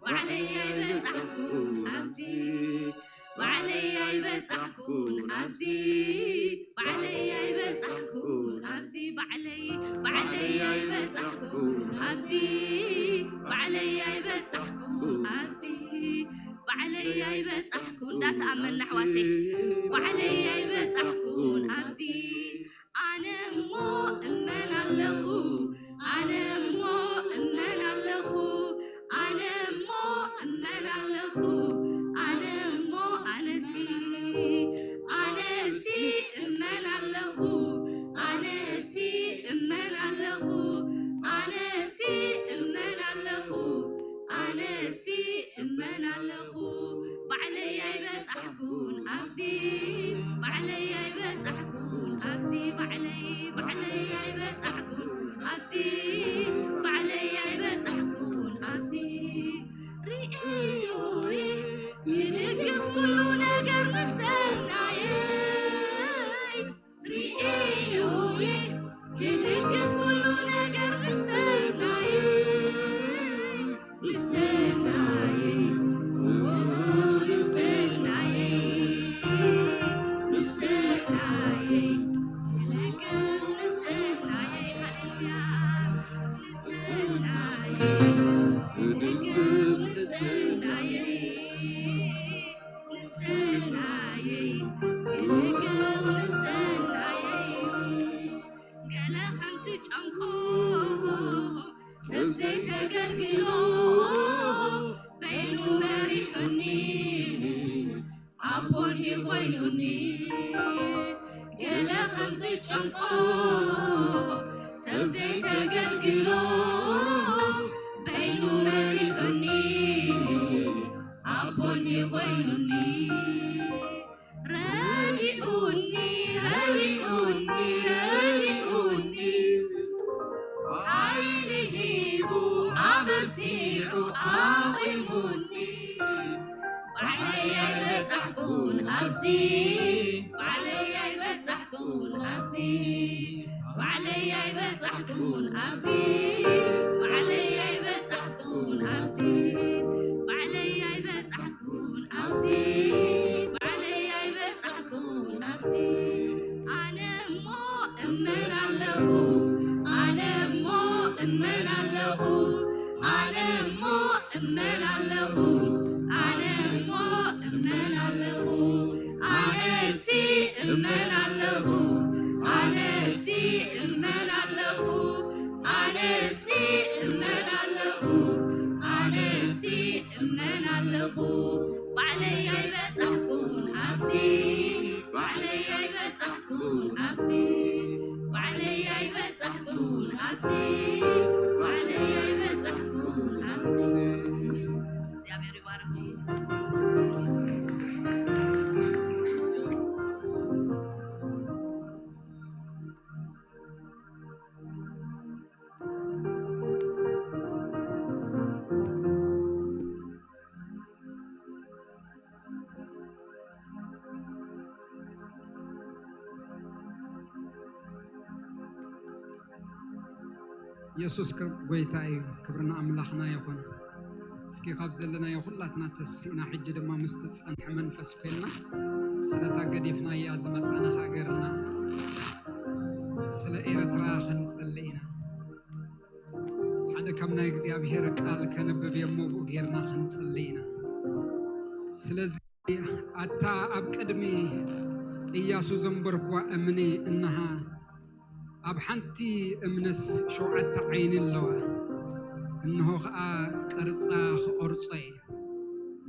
ባዕለይ ኣይበጻሕኩን ኣብዚ፣ ባዕለይ ኣይበጻሕኩን ኣብዚ፣ ባዕለይ ኣይበጻሕኩን ኣብዚ፣ ባዕለይ፣ ባዕለይ ኣይበጻሕኩን ኣብዚ፣ ባዕለይ ኣይበጻሕኩን ኣብዚ፣ ባዕለይ ኣይበጻሕኩን። እንዳተኣመና ኣሕዋተይ፣ ባዕለይ ኣይበጻሕኩን ኣብዚ። ኣነ እሞ እመን ኣለኹ፣ ኣነ እሞ እመን ኣለኹ፣ ኣነ እሞ እመን ኣለኹ፣ ኣነ እሞ ኣነሲ፣ ኣነሲ እመን ኣለኹ፣ ኣነሲ እመን ኣለኹ፣ ኣነሲ እመን ኣለኹ፣ ኣነሲ እመን ኣለኹ። ባዕለይ ኣይበጻሕኩን ኣብዚ፣ ባዕለይ ኣይበጻሕኩን ኣብዚ፣ ባዕለይ፣ ባዕለይ ኣይበጻሕኩን ኣብዚ፣ ባዕለይ ኣይበጻሕኩን ኣብዚ። ርእየዮ ክድግፍ ኩሉ ነገር ንሰናየይ፣ ርእየዮ ክድግፍ ኩሉ ነገር ንሰናየይ፣ ንሰናየይ፣ ንሰናየይ፣ ንሰናየይ። ይድግፍ ንሰናየይ። ገለ ከምቲ ጨንቆ ሰብ ዘይተገልግሎ በይኑ መሪሑኒ ኣቦኒ ኮይኑኒ። ገለ ከምቲ ጨንቆ ሰብ ዘይተገልግሎ በይኑ መሪሑኒ ኣቦኒ ኮይኑኒ። ረዲኡኒ ረዲኡኒ ረዲኡኒ ሓይሊ ሂቡ ኣበርቲዑ ኣቑሙኒ። ባዕለይ ኣይበጻሕኩን ኣብዚ ባዕለይ ኣይበጻሕኩን ኣብዚ ባዕለይ ኣይበጻሕኩን ኣብዚ ባዕለይ ኣይበጻሕኩን ኣብዚ ባዕለይ ኣይበጻሕኩን ኣብዚ ባዕለይ ኣይበጻሕኩን ኣብዚ ኣነ እሞ እመን ኣለኹ ኣነ እሞ እመን ኣለኹ ኣነ እሞ እመን ኣለኹ ኣነ እሞ እመን ኣለኹ ኣነሲ እመን ኣለኹ ኣነሲ እመን ኣለኹ ኣነሲ እመን ኣለኹ ኣነሲ እመን ኣለኹ ባዕለይ ኣይበጻሕኩን ኣብዚ ባዕለይ ኣይበጻሕኩን ኣብዚ ባዕለይ ኣይበጻሕኩን ኣብዚ ባዕለይ ኣይበጻሕኩን ኣብዚ እግዚኣብሔር ይባርኽ። የሱስ ጎይታ እዩ። ክብሪ ንኣምላኽና ይኹን። እስኪ ካብ ዘለናዮ ኩላትና ተሲእና ሕጂ ድማ ምስቲ ዝጸንሐ መንፈስ ኮይንና ስለታ ገዲፍናያ ዝመጻና ሃገርና ስለ ኤርትራ ክንጽሊ ኢና። ሓደ ካብ ናይ እግዚኣብሔር ቃል ከንብብ እየ እሞ ብኡ ጌርና ክንጽሊ ኢና። ስለዚ ኣታ ኣብ ቅድሚ እያሱ ዘንበርኩዋ እምኒ እንሃ ኣብ ሓንቲ እምንስ ሸውዓተ ዓይኒ ኣለዋ፣ እንሆ ኸኣ ቅርጻ ክቖርጾ እየ፣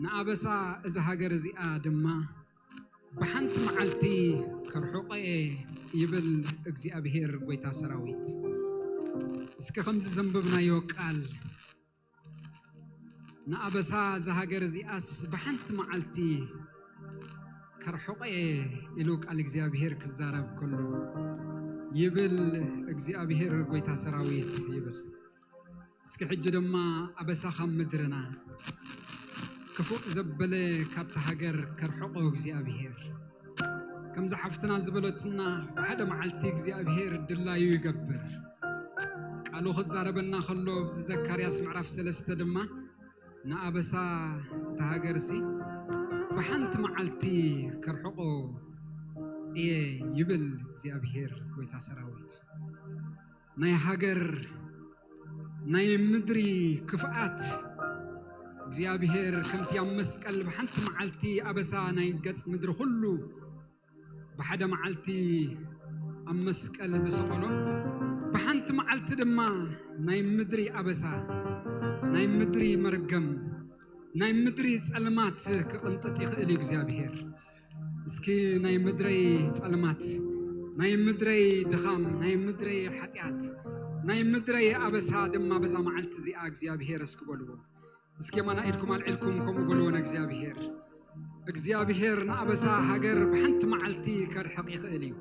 ንኣበሳ እዛ ሃገር እዚኣ ድማ ብሓንቲ መዓልቲ ከርሕቖ እየ ይብል እግዚኣብሄር ጐይታ ሰራዊት። እስኪ ከምዚ ዘንበብናዮ ቃል ንኣበሳ እዛ ሃገር እዚኣስ ብሓንቲ መዓልቲ ከርሕቖ እየ ኢሉ ቃል እግዚኣብሄር ክዛረብ ከሎ ይብል እግዚኣብሄር ጐይታ ሰራዊት ይብል። እስኪ ሕጂ ድማ ኣበሳ ካብ ምድርና ክፉእ ዘበለ ካብቲ ሃገር ከርሕቆ እግዚኣብሄር። ከምዛ ሓፍትና ዝበለትና ብሓደ መዓልቲ እግዚኣብሄር ድላዩ ይገብር። ቃሉ ክዛረበና ከሎ ኣብዚ ዘካርያስ ምዕራፍ ሰለስተ ድማ ንኣበሳ እታ ሃገርሲ ብሓንቲ መዓልቲ ከርሕቆ እየ ይብል እግዚኣብሄር ጐይታ ሰራዊት። ናይ ሃገር ናይ ምድሪ ክፍኣት እግዚኣብሄር ከምቲ ኣብ መስቀል ብሓንቲ መዓልቲ ኣበሳ ናይ ገጽ ምድሪ ኩሉ ብሓደ መዓልቲ ኣብ መስቀል ዝሰቐሎ ብሓንቲ መዓልቲ ድማ ናይ ምድሪ ኣበሳ ናይ ምድሪ መርገም ናይ ምድሪ ጸልማት ክቕንጥጥ ይኽእል እዩ እግዚኣብሄር። እስኪ ናይ ምድረይ ጸልማት ናይ ምድረይ ድኻም ናይ ምድረይ ሓጢኣት ናይ ምድረይ ኣበሳ ድማ በዛ መዓልቲ እዚኣ እግዚኣብሄር እስኪ በልዎ። እስኪ የማና ኢድኩም ኣልዒልኩም ከምኡ በልዎ ንእግዚኣብሄር። እግዚኣብሄር ንኣበሳ ሃገር ብሓንቲ መዓልቲ ከርሕቕ ይኽእል እዩ።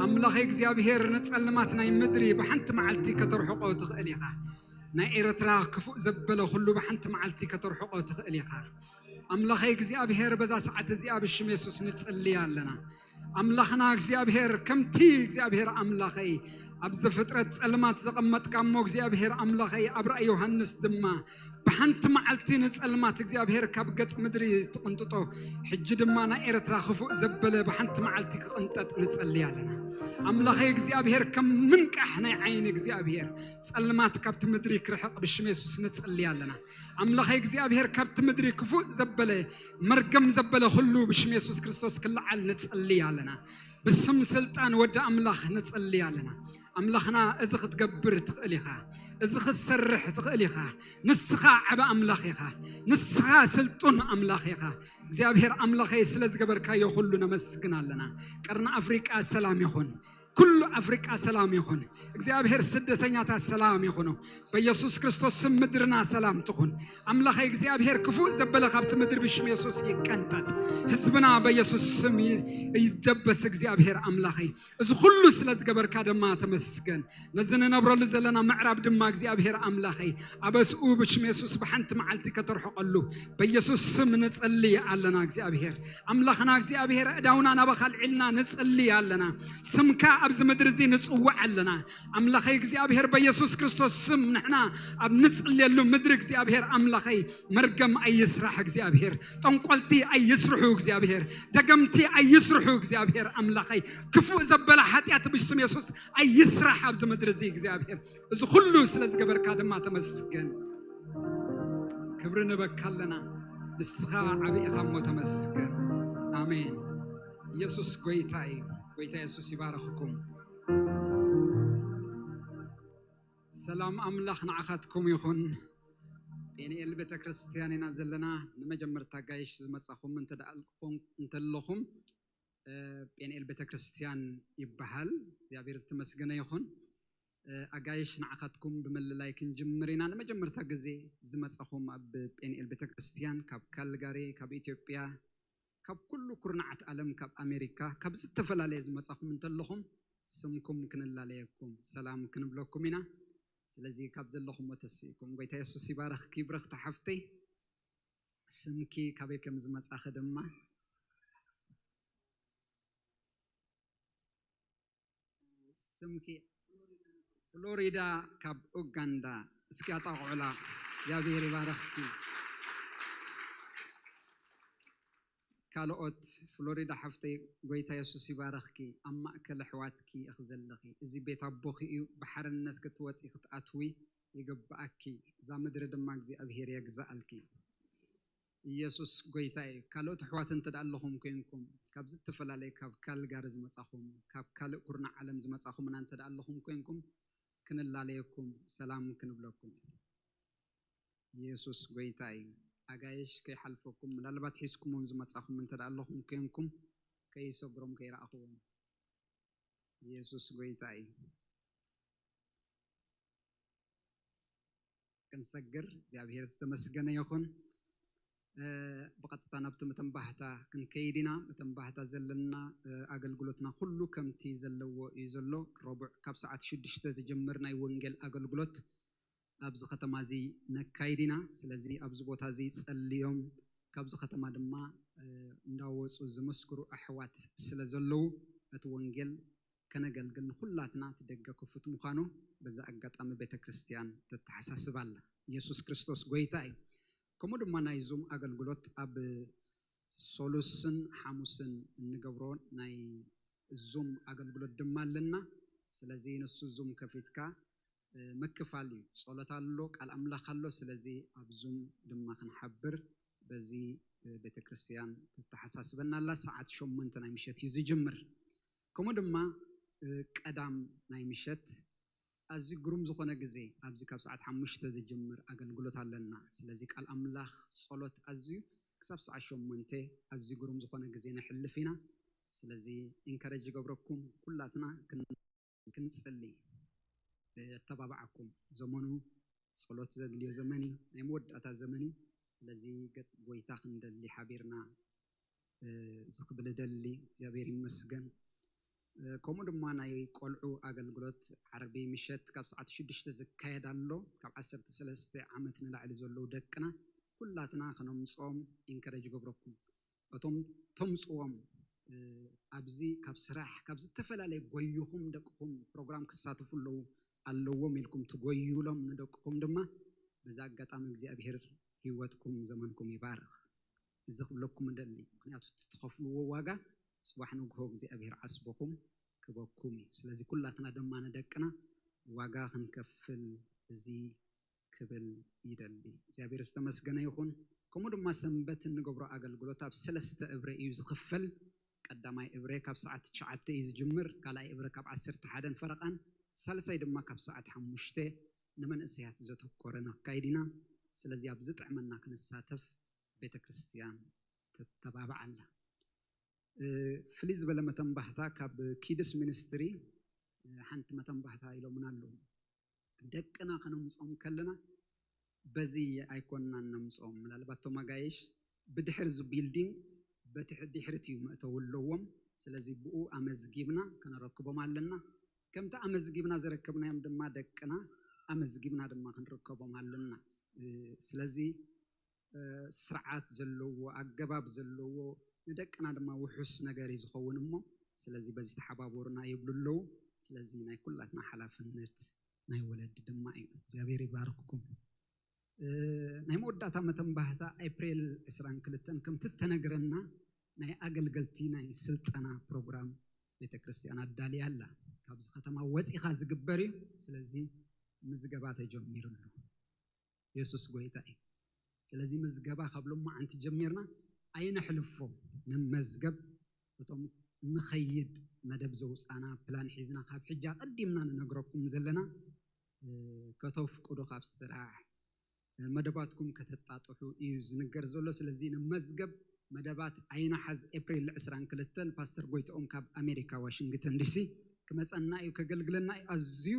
ኣምላኸይ እግዚኣብሄር ንጸልማት ናይ ምድሪ ብሓንቲ መዓልቲ ከተርሕቖ ትኽእል ኢኻ። ናይ ኤርትራ ክፉእ ዘበለ ኩሉ ብሓንቲ መዓልቲ ከተርሕቖ ትኽእል ኢኻ። ኣምላኸይ እግዚኣብሄር በዛ ሰዓት እዚኣ ብሽም የሱስ ንጽሊ ኣለና። ኣምላኽና እግዚኣብሄር ከምቲ እግዚኣብሄር ኣምላኸይ ኣብ ዘፍጥረት ጸልማት ዘቐመጥካ እሞ እግዚኣብሄር ኣምላኸይ ኣብ ራእይ ዮሃንስ ድማ ብሓንቲ መዓልቲ ንጸልማት እግዚኣብሄር ካብ ገጽ ምድሪ ትቕንጥጦ ሕጂ ድማ ናይ ኤርትራ ክፉእ ዘበለ ብሓንቲ መዓልቲ ክቕንጠጥ ንጸሊ ኣለና። ኣምላኸይ እግዚኣብሔር፣ ከም ምንቃሕ ናይ ዓይኒ እግዚኣብሔር ጸልማት ካብቲ ምድሪ ክርሕቕ ብሽም የሱስ ንጽሊ ኣለና። ኣምላኸይ እግዚኣብሔር፣ ካብቲ ምድሪ ክፉእ ዘበለ፣ መርገም ዘበለ ኩሉ ብሽም የሱስ ክርስቶስ ክለዓል ንጽሊ ኣለና። ብስም ስልጣን ወዲ ኣምላኽ ንጽሊ ኣለና። ኣምላኽና፣ እዚ ክትገብር ትኽእል ኢኻ፣ እዚ ክትሰርሕ ትኽእል ኢኻ። ንስኻ ዓቢ ኣምላኽ ኢኻ። ንስኻ ስልጡን ኣምላኽ ኢኻ። እግዚኣብሔር ኣምላኸይ፣ ስለ ዝገበርካዮ ኩሉ ነመስግን ኣለና። ቀርኒ ኣፍሪቃ ሰላም ይኹን። ኩሉ ኣፍሪቃ ሰላም ይኹን። እግዚኣብሔር፣ ስደተኛታት ሰላም ይኹኑ። በኢየሱስ ክርስቶስ ስም ምድርና ሰላም ትኹን። ኣምላኸይ እግዚኣብሔር፣ ክፉእ ዘበለ ካብቲ ምድሪ ብሽም የሱስ ይቀንጠጥ። ህዝብና በኢየሱስ ስም ይ-፣ ይደበስ። እግዚኣብሔር ኣምላኸይ፣ እዚ ኩሉ ስለ ዝገበርካ ድማ ተመስገን። ነዚ ንነብረሉ ዘለና ምዕራብ ድማ እግዚኣብሔር ኣምላኸይ፣ ኣበስኡ ብሽም የሱስ ብሓንቲ መዓልቲ ከተርሕቐሉ በኢየሱስ ስም ንጽሊ ኣለና። እግዚኣብሔር ኣምላኽና፣ እግዚኣብሔር፣ ኣእዳውና ናባኻ ኣልዒልና ንጽሊ ኣለና። ስምካ ኣብዚ ምድሪ እዚ ንጽውዕ ኣለና። ኣምላኸይ እግዚኣብሔር፣ በኢየሱስ ክርስቶስ ስም ንሕና ኣብ ንጽልየሉ ምድሪ እግዚኣብሔር ኣምላኸይ፣ መርገም ኣይስራሕ እግዚኣብሔር፣ ጠንቆልቲ ኣይስርሑ እግዚኣብሔር፣ ደገምቲ ኣይስርሑ እግዚኣብሔር ኣምላኸይ፣ ክፉእ ዘበለ ሓጢኣት ብስም የሱስ ኣይስራሕ ኣብዚ ምድሪ እዚ እግዚኣብሔር። እዚ ኩሉ ስለ ዝገበርካ ድማ ተመስገን። ክብሪ ንበካ ኣለና። ንስኻ ዓቢ ኢኻ እሞ ተመስገን። ኣሜን። ኢየሱስ ጎይታ እዩ። ጎይታ የሱስ ይባርኽኩም። ሰላም ኣምላኽ ንዓኻትኩም ይኹን። ጴንኤል ቤተ ክርስቲያን ኢና ዘለና። ንመጀመርታ ጋይሽ ዝመጻኹም እንተ ደኣ ኣልኩም-፣ እንተለኹም፣ እ፣ ጴንኤል ቤተ ክርስቲያን ይበሃል። እግዚኣብሔር ዝተመስገነ ይኹን። እ፣ ኣጋይሽ ንዓኻትኩም ብምልላይ ክንጅምር ኢና። ንመጀመርታ ግዜ ዝመጻኹም ኣብ ጴንኤል ቤተ ክርስቲያን ካብ ካልጋሪ፣ ካብ ኢትዮጵያ፣ ካብ ኩሉ ኩርናዓት ዓለም፣ ካብ ኣሜሪካ፣ ካብ ዝተፈላለየ ዝመጻኹም እንተለኹም፣ ስምኩም ክንላለየኩም፣ ሰላም ክንብለኩም ኢና። ስለዚ ካብ ዘለኹሞ ተስኢኩም፣ ጎይታ የሱስ ይባረኽኪ ብረኽቲ ሓፍተይ። ስምኪ ካበይ ከም ዝመጻኺ ድማ፣ ስምኪ ፍሎሪዳ ካብ ኡጋንዳ። እስኪ ኣጣቕዑላ። እግዚኣብሔር ይባረኽኪ። ካልኦት፣ ፍሎሪዳ ሓፍተይ፣ ጎይታ የሱስ ይባረኽኪ። ኣብ ማእከል ኣሕዋትኪ ኢኺ ዘለኺ። እዚ ቤት ኣቦኺ እዩ። ብሓርነት ክትወጺ ክትኣትዊ ይግብኣኪ። እዛ ምድሪ ድማ እግዚኣብሔር የግዝኣልኪ። ኢየሱስ ጎይታ እዩ። ካልኦት ኣሕዋት እንተ ደኣ ኣለኹም ኮይንኩም፣ ካብ ዝተፈላለየ፣ ካብ ካልጋሪ ዝመጻኹም፣ ካብ ካልእ ኩርናዕ ዓለም ዝመጻኹምና እንተ ደኣ ኣለኹም ኮይንኩም፣ ክንላለየኩም፣ ሰላም ክንብለኩም። ኢየሱስ ጎይታ እዩ። ኣጋይሽ ከይሓልፈኩም፣ ምናልባት ሒዝኩሞም ዝመጻኹም እንተ ደኣ ኣለኹም ኮይንኩም፣ ከይሰግሮም፣ ከይረኣኹዎም። ኢየሱስ ጎይታ እዩ። ክንሰግር፣ እግዚኣብሔር ዝተመስገነ ይኹን። እ፣ ብቐጥታ ናብቲ መተንባህታ ክንከይድ ኢና። መተንባህታ ዘለና፣ እ፣ ኣገልግሎትና ኩሉ ከምቲ ዘለዎ እዩ ዘሎ። ረቡዕ ካብ ሰዓት ሽዱሽተ ዝጅምር ናይ ወንጌል ኣገልግሎት ኣብዚ ከተማ እዚ ነካይድ ኢና። ስለዚ ኣብዚ ቦታ እዚ ጸልዮም፣ ካብዚ ከተማ ድማ፣ እ፣ እንዳወጹ ዝምስክሩ ኣሕዋት ስለ ዘለዉ፣ እቲ ወንጌል ከነገልግል ንኹላትና እቲ ደገ ክፉት ምዃኑ በዛ ኣጋጣሚ ቤተ ክርስቲያን ተተሓሳስብ ኣላ። ኢየሱስ ክርስቶስ ጎይታ እዩ። ከምኡ ድማ ናይ ዙም ኣገልግሎት ኣብ ሶሉስን ሓሙስን እንገብሮ ናይ ዙም ኣገልግሎት ድማ ኣለና። ስለዚ ንሱ ዙም ከፊትካ፣ እ፣ ምክፋል እዩ። ጸሎት ኣሎ፣ ቃል ኣምላኽ ኣሎ። ስለዚ ኣብ ዙም ድማ ክንሓብር በዚ፣ እ፣ ቤተ ክርስቲያን ተተሓሳስበና ኣላ። ሰዓት ሸሞንተ ናይ ምሸት እዩ ዝጅምር። ከምኡ ድማ፣ እ፣ ቀዳም ናይ ምሸት ኣዝዩ ግሩም ዝኾነ ግዜ ኣብዚ ካብ ሰዓት ሓሙሽተ ዝጅምር ኣገልግሎት ኣለና። ስለዚ ቃል ኣምላኽ፣ ጸሎት ኣዝዩ ክሳብ ሰዓት ሸሞንተ ኣዝዩ ግሩም ዝኾነ ግዜ ነሕልፍ ኢና። ስለዚ ኢንካሬጅ ይገብረኩም፣ ኩላትና ክን-፣ ክንጽሊ፣ እ፣ ኣተባብዓኩም። ዘመኑ ጸሎት ዘድልዮ ዘመን እዩ፣ ናይ መወዳእታ ዘመን እዩ። ስለዚ ገጽ ጎይታ ክንደሊ ሓቢርና፣ እ፣ እዚ ክብል እደሊ። እግዚኣብሔር ይመስገን። እ፣ ከምኡ ድማ ናይ ቆልዑ ኣገልግሎት ዓርቢ ምሸት ካብ ሰዓት ሽዱሽተ ዝካየድ ኣሎ። ካብ ዓሰርተ ሰለስተ ዓመት ንላዕሊ ዘለዉ ደቅና ኩላትና ከነምጽኦም ኢንከረጅ ይገብረኩም። እቶም ተምጽዎም፣ እ፣ ኣብዚ ካብ ስራሕ፣ ካብ ዝተፈላለየ ጎይኹም ደቅኹም ፕሮግራም ክሳተፉ ኣለዉ፣ ኣለዎም ኢልኩም ትጎይሎም ንደቅኹም ድማ በዚ ኣጋጣሚ እግዚኣብሔር ህይወትኩም ዘመንኩም ይባርኽ። እዚ ክብለኩም እደሊ፣ ምኽንያቱ እቲ ትኸፍልዎ ዋጋ ጽባሕ ንግሆ እግዚኣብሔር ዓስብኹም ክህበኩም እዩ። ስለዚ ኩላትና ድማ ንደቅና ዋጋ ክንከፍል እዚ ክብል ይደሊ። እግዚኣብሔር ዝተመስገነ ይኹን። ከምኡ ድማ ሰንበት እንገብሮ ኣገልግሎት ኣብ ሰለስተ እብረ እዩ ዝኽፈል። ቀዳማይ እብረ ካብ ሰዓት ትሽዓተ እዩ ዝጅምር፣ ካልኣይ እብረ ካብ ዓሰርተ ሓደን ፈረቓን፣ ሳልሳይ ድማ ካብ ሰዓት ሓሙሽተ ንመንእሰያት ዘተኮረ ነካይድ ኢና። ስለዚ ኣብ ዝጥዕመና ክንሳተፍ ቤተ ክርስቲያን ተተባብዓላ። እ፣ ፍልይ ዝበለ መተንባህታ ካብ ኪድስ ሚኒስትሪ፣ እ፣ ሓንቲ መተንባህታ ኢሎምና ኣለዉ። ደቅና ከነምጾም ከለና በዚ ኣይኮንናን ነምጾም። ምናልባት እቶም ኣጋይሽ ብድሕር እዚ ቢልዲንግ በቲ ድሕሪት እዩ መእተዊ ኣለዎም። ስለዚ ብኡ ኣመዝጊብና ከነረክቦም ኣለና። ከምቲ ኣመዝጊብና ዘረከብናዮም ድማ ደቅና ኣመዝጊብና ድማ ክንርከቦም ኣለና። እ፣ ስለዚ፣ እ፣ ስርዓት ዘለዎ፣ ኣገባብ ዘለዎ፣ ንደቅና ድማ ውሑስ ነገር እዩ ዝኸውን እሞ፣ ስለዚ በዚ ተሓባበሩና ይብሉ ኣለዉ። ስለዚ ናይ ኩላትና ሓላፍነት ናይ ወለዲ ድማ እዩ። እግዚኣብሔር ይባርክኩም። እ፣ ናይ መወዳእታ መተንባህታ ኤፕሪል ዕስራን ክልተን ከምቲ እተነግረና ናይ ኣገልገልቲ ናይ ስልጠና ፕሮግራም ቤተ ክርስቲያን ኣዳልያ ኣላ። ካብዚ ከተማ ወፂኻ ዝግበር እዩ። ስለዚ ምዝገባ ተጀሚሩ ኣሎ። የሱስ ጎይታ እዩ። ስለዚ ምዝገባ ካብ ሎማዓንቲ ጀሚርና ኣይነሕልፎ፣ ንመዝገብ። እቶም ንኸይድ መደብ ዘውፃና ፕላን ሒዝና ካብ ሕጂ ኣቐዲምና ንነግረኩም ዘለና፣ እ፣ ከተፍቅዱ ካብ ስራሕ፣ እ፣ መደባትኩም ከተጣጥሑ እዩ ዝንገር ዘሎ። ስለዚ ንመዝገብ መደባት ኣይናሓዝ። ኤፕሪል ዕስራን ክልተን ፓስተር ጎይትኦም ካብ ኣሜሪካ ዋሽንግተን ዲሲ ክመፀና እዩ፣ ከገልግለና እዩ። ኣዝዩ፣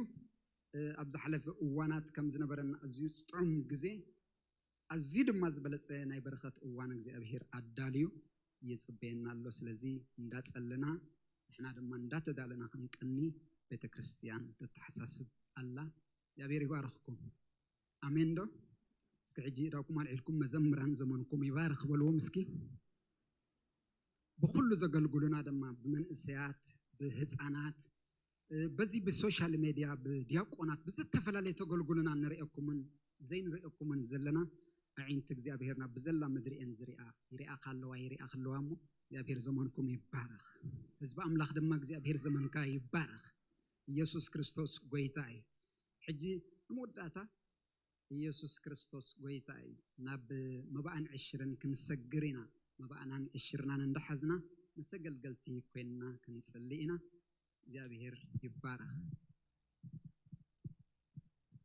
እ፣ ኣብ ዝሓለፈ እዋናት ከም ዝነበረና ኣዝዩ ጥዑም ግዜ፣ ኣዝዩ ድማ ዝበለፀ ናይ በረኸት እዋን እግዚኣብሔር ኣዳልዩ ይፅበየና ኣሎ። ስለዚ እንዳፀለና ንሕና ድማ እንዳተዳለና ክንቀኒ ቤተ ክርስቲያን ተተሓሳስብ ኣላ። እግዚኣብሔር ይባርኽኩም። ኣሜን ዶ? እስኪ ሕጂ ኢዳኩም ኣልዒልኩም መዘምራን ዘመንኩም ይባርኽ በልዎም እስኪ። ብኹሉ ዘገልግሉና ድማ ብመንእሰያት፣ ብህፃናት፣ እ፣ በዚ ብሶሻል ሜድያ፣ ብዲያቆናት፣ ብዝተፈላለየ ተገልግሉና ንርእየኩምን ዘይንርእየኩምን ዘለና ኣዒንቲ እግዚኣብሔር ናብ ብዘላ ምድሪ እየን ዝሪኣ፣ ይሪኣኻ ኣለዋ፣ ይሪኣኽ ኣለዋ እሞ እግዚኣብሔር ዘመንኩም ይባረኽ። ህዝቢ ኣምላኽ ድማ እግዚኣብሔር ዘመንካ ይባረኽ። ኢየሱስ ክርስቶስ ጎይታ እዩ። ሕጂ ንመወዳእታ ኢየሱስ ክርስቶስ ጎይታ እዩ። ናብ መባእን ዕሽርን ክንሰግር ኢና። መባእናን ዕሽርናን እንዳሓዝና ምስ ኣገልገልቲ ኮይንና ክንጽሊ ኢና። እግዚኣብሔር ይባረኽ።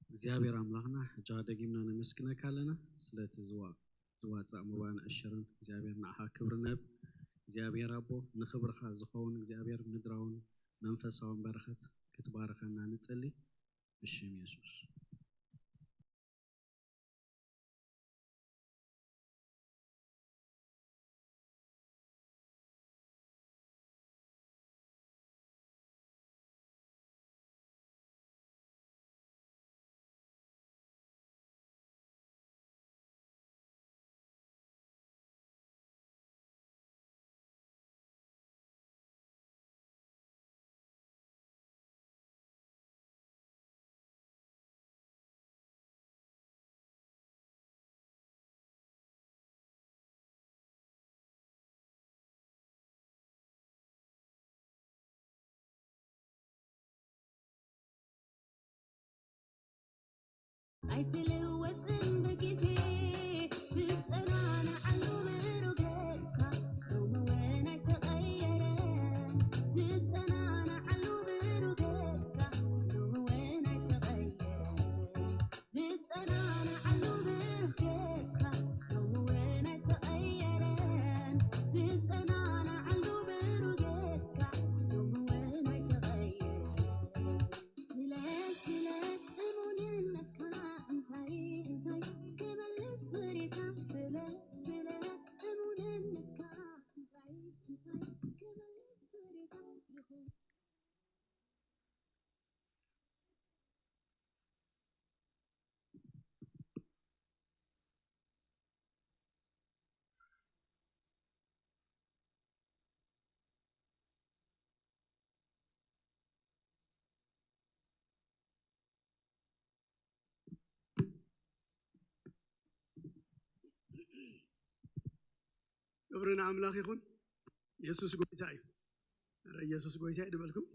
እግዚኣብሔር ኣምላኽና፣ ሕጂ ደጊምና ነመስግነካ ኣለና ስለቲ ዝዋ-፣ ዝዋጻእ መባእን ዕሽርን። እግዚኣብሔር ንዓኻ ክብሪ ንህብ። እግዚኣብሔር ኣቦ፣ ንኽብርኻ ዝኸውን እግዚኣብሔር ምድራውን መንፈሳውን በረኸት ክትባርኸና ንጸሊ። ብሽም የሱስ። ኣይትልወጥን ብግዜ፣ ትጸናንዓሉ ብሩህ ገጽካ፣ ሎሚ እውን ኣይተቐየረን። ትጸናንዓሉ ብሩህ ገጽካ፣ ሎሚ እውን ኣይተቐየረን። ትጸናንዓሉ ብሩህ ገጽካ፣ ሎሚ እውን ኣይተቐየረን። ትጸናንዓሉ ብሩህ ገጽካ፣ ሎሚ እውን ኣይተቐየረን። ስለ፣ ስለ እሙንነትካ እንታይ፣ እንታይ ክመልስ ወሬታ? ስለ፣ ስለ እሙንነትካ እንታይ፣ እንታይ ክመልስ ወሬታ? ይኹን። ክብሪ ንኣምላኽ ይኹን። የሱስ ጎይታ እዩ። ኧረ የሱስ ጎይታ እዩ ድበልኩም።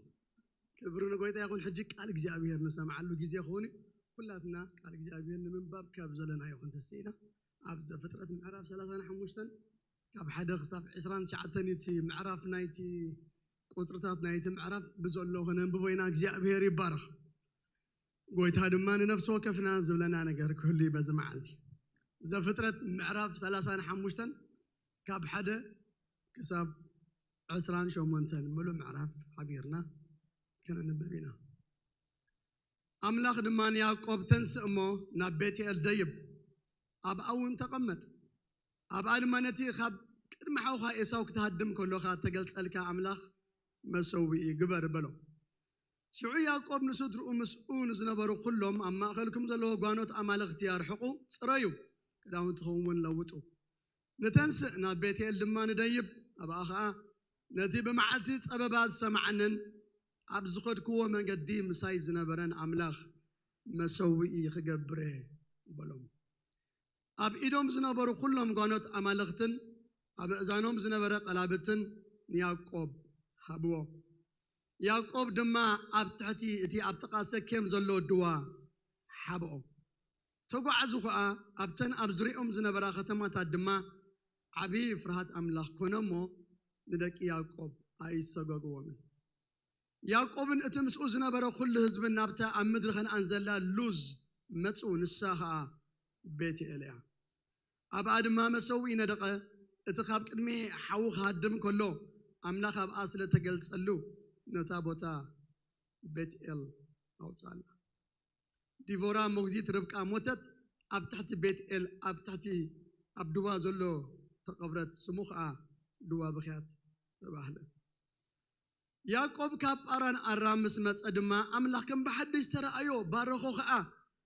ክብሪ ንጎይታ ይኹን። ሕጂ ቃል እግዚኣብሔር ንሰምዓሉ ግዜ ክኸውን እዩ። ኩላትና ቃል እግዚኣብሔር ንምንባብ ካብ ዘለናዮ ክንትስእ ኢና። ኣብ ዘፍጥረት ምዕራፍ ሰላሳን ሓሙሽተን ካብ ሓደ ክሳብ ዕስራን ትሽዓተን እዩ እቲ ምዕራፍ ናይቲ ቁጽርታት ናይቲ ምዕራፍ ብዘሎ ከነንብቦ ኢና። እግዚኣብሔር ይባረኽ። ጎይታ ድማ ንነፍሲ ወከፍና ዝብለና ነገር ክህሉ እዩ በዚ መዓልቲ። ዘፍጥረት ምዕራፍ ሰላሳን ሓሙሽተን ካብ ሓደ ክሳብ ዕስራን ሸሞንተን ምሉእ ምዕራፍ ሓቢርና ከነንብብ ኢና። ኣምላኽ ድማ ንያዕቆብ ተንስእ እሞ ናብ ቤትኤል ደይብ፣ ኣብኣ እውን ተቐመጥ። ኣብኣ ድማ ነቲ ካብ ቅድሚ ሓውኻ ኤሳው ክትሃድም ከሎኻ እተገልጸልካ ኣምላኽ መሰውኢ ግበር በሎ። ሽዑ ያዕቆብ ንስድርኡ ምስኡ ንዝነበሩ ኩሎም ኣብ ማእከልኩም ዘለዎ ጓኖት ኣማልኽቲ ኣርሕቑ፣ ጽረዩ፣ ክዳውንትኹም እውን ለውጡ። ንተንስእ ናብ ቤትኤል ድማ ንደይብ፣ ኣብኣ ኸኣ ነቲ ብመዓልቲ ጸበባ ዝሰማዓንን ኣብ ዝኸድክዎ መንገዲ ምሳይ ዝነበረን ኣምላኽ መሰውኢ ክገብር እየ በሎም። ኣብ ኢዶም ዝነበሩ ኩሎም ጓኖት ኣማልኽትን ኣብ እዛኖም ዝነበረ ቀላብትን ንያዕቆብ ሃብዎ። ያዕቆብ ድማ ኣብ ትሕቲ እቲ ኣብ ጥቓ ሰኬም ዘሎ ድዋ ሓብኦ። ተጓዕዙ ኸኣ ኣብተን ኣብ ዙርያኦም ዝነበራ ከተማታት ድማ ዓቢ ፍርሃት ኣምላኽ ኮነ እሞ ንደቂ ያዕቆብ ኣይሰገግዎምን። ያዕቆብን እቲ ምስኡ ዝነበረ ኩሉ ህዝብን ናብታ ኣብ ምድሪ ከነኣን ዘላ ሉዝ መጹ፣ ንሳ ኸኣ ቤትኤል እያ። ኣብኣ ድማ መሰውኢ ነደቐ። እቲ ካብ ቅድሚ ሓዉ ክሃድም ከሎ ኣምላኽ ኣብኣ ስለ ተገልጸሉ ነታ ቦታ ቤትኤል ኣውጽኣላ። ዲቦራ ሞግዚት ርብቃ ሞተት፣ ኣብ ትሕቲ ቤትኤል ኣብ ትሕቲ ኣብ ድዋ ዘሎ ተቐብረት። ስሙ ኸኣ ድዋ ብኽያት ተባህለ። ያዕቆብ ካብ ጳራን ኣራም ምስ መጸ ድማ ኣምላኽ ከም ብሓድሽ ተራእዮ፣ ባረኾ ኸኣ።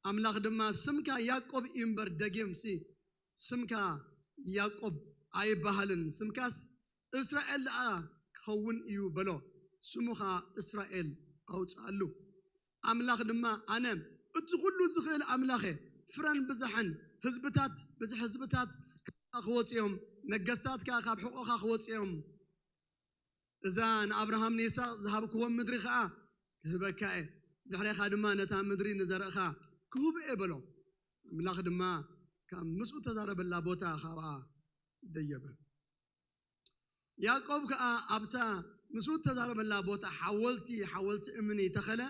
ኣምላኽ ድማ ስምካ ያዕቆብ እዩ እምበር ደጊምሲ ስምካ ያዕቆብ ኣይበሃልን፣ ስምካስ እስራኤል ደኣ ክኸውን እዩ በሎ። ስሙ ኸኣ እስራኤል ኣውጽኣሉ። ኣምላኽ ድማ ኣነ እቲ ኹሉ ዝኽእል ኣምላኽ እየ፣ ፍረን ብዝሕን ህዝብታት፣ ብዝሒ ህዝብታት ካብኻ ክወጹ እዮም፣ ነገስታት ከኣ ካብ ሕቖኻ ክወጹ እዮም። እዛ ንኣብርሃም ንይስሐቅ ዝሃብክዎም ምድሪ ኸኣ ክህበካ እየ፣ ድሕሬኻ ድማ ነታ ምድሪ ንዘርእኻ ክህቦ እየ በሎ። ኣምላኽ ድማ ካብ ምስኡ እተዛረበላ ቦታ ኻብኣ ደየበ። ያዕቆብ ከኣ ኣብታ ምስኡ እተዛረበላ ቦታ ሓወልቲ፣ ሓወልቲ እምኒ ተኸለ።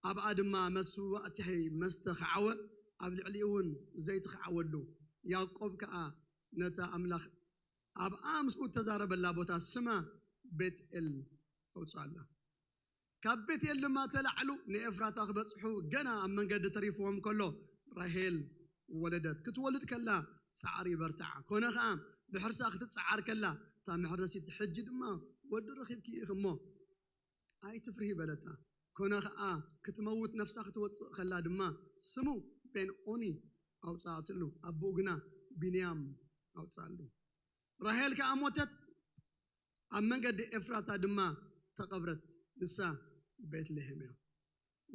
ኣብኣ ድማ መስዋእቲ መስተ ኸዓወ፣ ኣብ ልዕሊኡ እውን ዘይቲ ኸዓወሉ። ያዕቆብ ከኣ ነታ ኣምላኽ ኣብኣ ምስኡ እተዛረበላ ቦታ ስማ ቤትኤል ኣውጽኣላ። ካብ ቤትኤል ድማ ተላዕሉ ንኤፍራታ ክበጽሑ ገና ኣብ መንገዲ ተሪፍዎም ከሎ ራሄል ወለደት። ክትወልድ ከላ ጻዕሪ በርትዓ። ኮነ ኸኣ ብሕርሳ ክትጸዓር ከላ እታ መሕረሲት ሕጂ ድማ ወዲ ረኺብኪ ኢኺ እሞ ኣይትፍርሂ በለታ። ኮነ ኸኣ ክትመውት ነፍሳ ክትወጽእ ከላ ድማ ስሙ ቤንኦኒ ኣውጽኣትሉ፣ ኣቦኡ ግና ቢንያም ኣውጽኣሉ። ራሄል ከኣ ሞተት፣ ኣብ መንገዲ ኤፍራታ ድማ ተቐብረት፣ ንሳ ቤትልሄም እያ።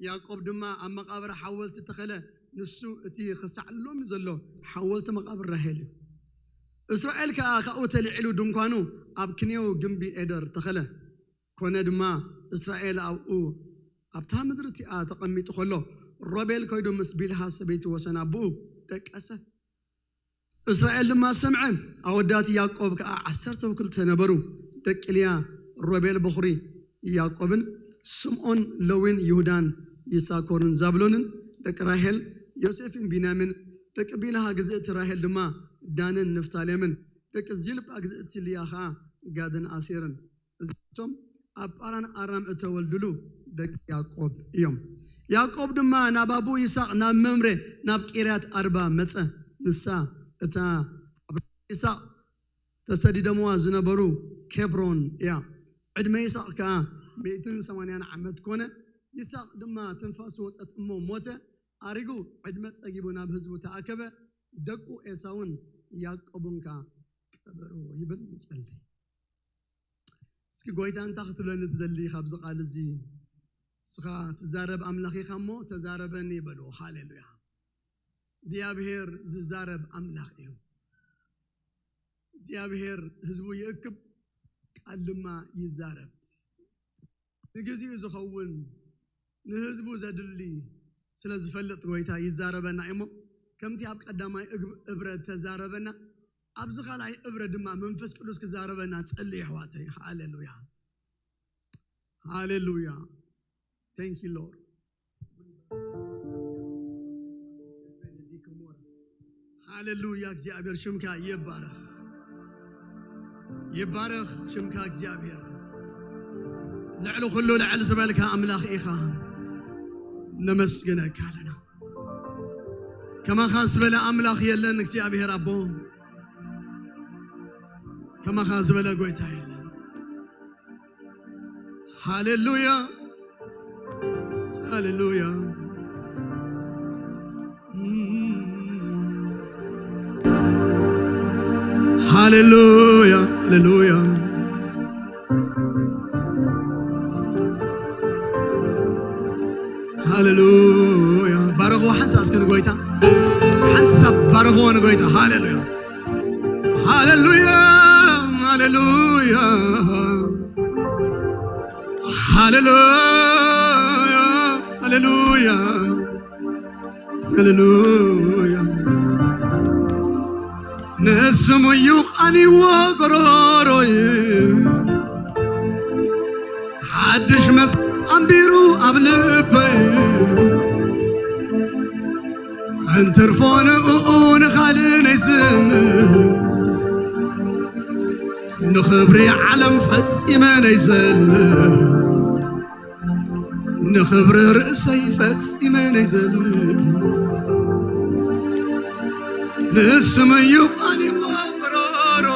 ያዕቆብ ድማ ኣብ መቓብር ሓወልቲ ተኸለ፣ ንሱ እቲ ክሳዕ ሎሚ ዘሎ ሓወልቲ መቓብር ራሄል እዩ። እስራኤል ከኣ ካብኡ ተልዒሉ ድንኳኑ ኣብ ክንየው ግምቢ ኤደር ተኸለ። ኮነ ድማ እስራኤል ኣብኡ ኣብታ ምድሪ እቲኣ ተቐሚጡ ከሎ ሮቤል ከይዱ ምስ ቢልሃ ሰበይቲ ወሰን ኣቦኡ ደቀሰ። እስራኤል ድማ ሰምዐ። ኣወዳት ያዕቆብ ከኣ ዓሰርተ ክልተ ነበሩ። ደቂ ልያ ሮቤል በኹሪ ያዕቆብን ስምዖን ለዊን ይሁዳን ይሳኮርን ዛብሎንን፣ ደቂ ራሄል ዮሴፍን ቢንያምን፣ ደቂ ቢልሃ ግዝእቲ ራሄል ድማ ዳንን ንፍታሌምን፣ ደቂ ዚልጳ ግዝእቲ ልያ ኸኣ ጋድን ኣሴርን። እዚኣቶም ኣብ ጳራን ኣራም እተወልድሉ ደቂ ያዕቆብ እዮም። ያዕቆብ ድማ ናብ ኣቦኡ ይስሐቅ ናብ መምሬ ናብ ቂርያት ኣርባ መጸ። ንሳ እታ ኣብ ይስሐቅ ተሰዲደምዋ ዝነበሩ ኬብሮን እያ። ዕድመ ይስሐቅ ከኣ ሚእትን ሰማንያን ዓመት ኮነ። ይስሐቅ ድማ ትንፋሱ ወጸት እሞ ሞተ። ኣሪጉ ዕድመ ጸጊቡ ናብ ህዝቡ ተኣከበ። ደቁ ኤሳውን ያዕቆብን ከኣ ቀበርዎ ይብል። ንጸሊ። እስኪ ጎይታ እንታይ ክትብለኒ ትደሊ ካብዚ ቃል እዚ? ንስኻ ትዛረብ ኣምላኽ ኢኻ እሞ ተዛረበኒ በልዎ። ሃሌሉያ። እግዚኣብሔር ዝዛረብ ኣምላኽ እዩ። እግዚኣብሔር ህዝቡ ይእክብ፣ ቃል ድማ ይዛረብ። ንግዚኡ ዝኸውን ንህዝቡ ዘድሊ ስለ ዝፈልጥ ጎይታ ይዛረበና እሞ፣ ከምቲ ኣብ ቀዳማይ እግ-፣ እብረ ተዛረበና፣ ኣብዚ ካልኣይ እብረ ድማ መንፈስ ቅዱስ ክዛረበና ጸልዩ፣ ኣሕዋተይ። ሃሌሉያ፣ ሃሌሉያ። Thank you, Lord. ሃሌሉያ፣ እግዚኣብሔር ሽምካ ይባረኽ፣ ይባረኽ ሽምካ እግዚኣብሔር። ልዕሊ ኩሉ ልዕል ዝበልካ ኣምላኽ ኢኻ፣ ነመስግነካ ኣለና። ከማኻ ዝበለ ኣምላኽ የለን እግዚኣብሔር ኣቦ፣ ከማኻ ዝበለ ጎይታ የለን። ሃሌሉያ፣ ሃሌሉያ። ሃሌሉያ፣ ሃሌሉያ፣ ሃሌሉያ። ባረኽዎ ሓንሳብ እስከ ንጎይታ፣ ሓንሳብ ባረኽዎ ንጎይታ። ሃሌሉያ፣ ሃሌሉያ፣ ሃሌሉያ፣ ሃሌሉያ፣ ሃሌሉያ፣ ሃሌሉያ። ንስሙ እዩ ቃኒዎ ጎሮሮይ፣ ሓድሽ መስ ኣንቢሩ ኣብ ልበይ። እንትርፎ ንእኡ ንኻልእ ነይዝምር፣ ንኽብሪ ዓለም ፈጺመ ነይዘልፍ፣ ንኽብሪ ርእሰይ ፈጺመ ነይዘልፍ። ንስሙ እዩ ቃኒዎ ጎሮሮ፣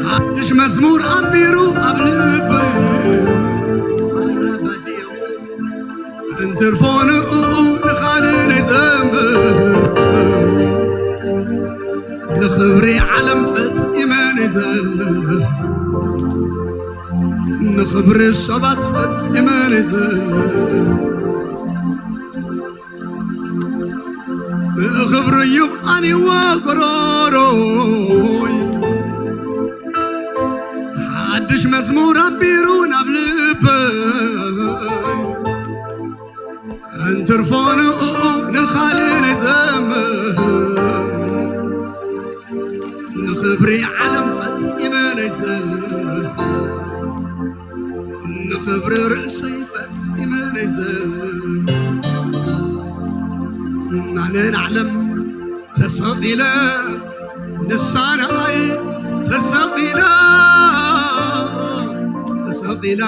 ሓድሽ መዝሙር ኣንቢሩ ኣብ ልበይ። ኣረባድያሞ እንትርፎ ንእኡ ንኻልእ ነይዘምር፣ ንኽብሪ ዓለም ፈጺመ ነይዘልፍ፣ ንኽብሪ ሰባት ፈጺመ ነይዘልፍ። ብኽብሪ እዩ ቃኒዎ ጎሮሮይ፣ ሓድሽ መዝሙር ኣንቢሩ ናብ ልበይ። እንትርፎ ንእኡ ንኻልእ ንዘምር፣ ንኽብሪ ዓለም ፈጺመ ነይዘልፍ፣ ንኽብሪ ርእሰይ ፈጺመ ነይዘልፍ። ኣነ ንዓለም ተሰቒለ፣ ንሳ ንዓይ ተሰቒላ፣ ተሰቒላ።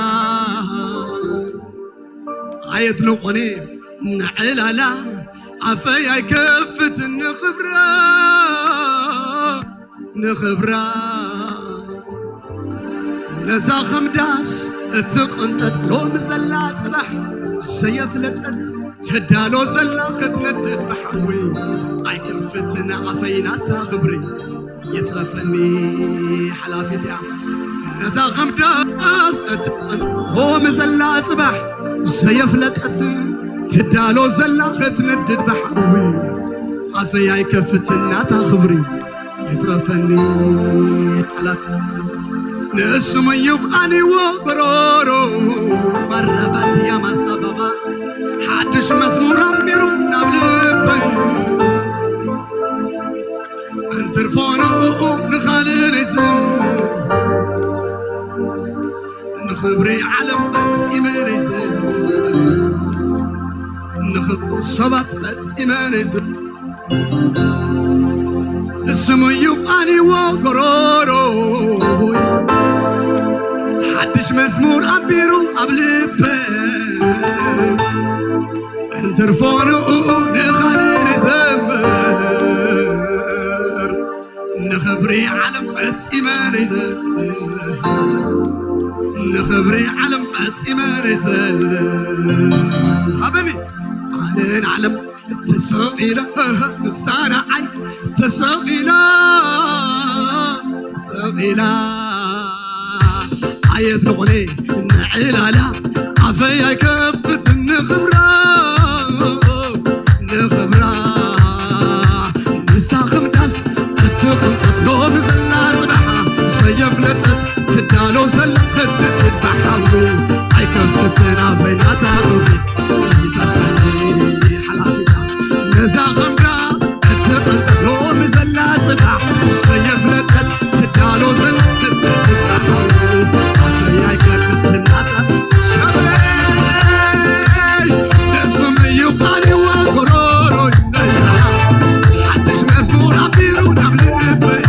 ኣየድንቖኒ ንዕላላ ኣፈይ ኣይከፍትን ንኽብራ፣ ንኽብራ። ነዛ ኸም ዳስ እትቕንጠጥ ሎሚ ዘላ ጽባሕ ዘየፍለጠት ትዳሎ ዘላ ክትነድድ ብሓዊ ኣይከፍትን ኣፈይ ናታ ኽብሪ ይትረፈኒ ሓላፊት እያ። ነዛ ኸም ዳስ እትቕንጠጥ ሎሚ ዘላ ጽባሕ ዘየፍለጠት ትዳሎ ዘላ ክትነድድ ብሓዊ ኣፈይ ኣይከፍትን ናታ ኽብሪ ይትረፈኒ ሓላት ንእስሙ እዩ ቃኒዎ በሮሮ ባረባትያ ማሳባባ ሓድሽ መዝሙር ኣንቢሩ ናብ ልበይ እንትርፎ ንእኡ ንኻልእ ነይዝም ንኽብሪ ዓለም ፈጺመ ነይዝም ንኽብሪ ሰባት ፈጺመ ነይዝም ስሙ እዩ ቃኒዎ ጎሮሮ ሓድሽ መዝሙር ኣንቢሩ ኣብ ልበ እንትርፎ ንኡ ንኻልእ ዘምር ንኽብሪ ዓለም ፈጺመ ነይዘምር ንኽብሪ ዓለም ፈጺመ ነይዘልር ሃበኒ ኣነ ንዓለም ተሰቒላ ንሳ ንዓይ ተሰቒላ ተሰቒላ ኣየድንቑኒ ንዕላላ ኣፈይ ኣይከፍት ንኽብራ ንኽብራ ንሳ ኽምዳስ እትቕንጠጥ ሎሚ ዘላ ጽባሓ ሰየፍለጠት ትዳሎ ዘላ ክትብል ብሓዊ ኣይከፍትን ኣፈይ ናታ እውሪ ይጠፈኒ ሓላፊታ ነዛ ቐምዳስ እትቐንጠሎ ምዘላ ጽባሕ ሰየፍለጠት ትዳሎ ዘላ ክትብል ብሓዊ ኣፈይ ኣይከፍትን ናታ ሸበይ ደስም እዩ ቃልዋ ጎሮሮይ ሓድሽ መዝሙር ኣቢሩ ናብ ልበይ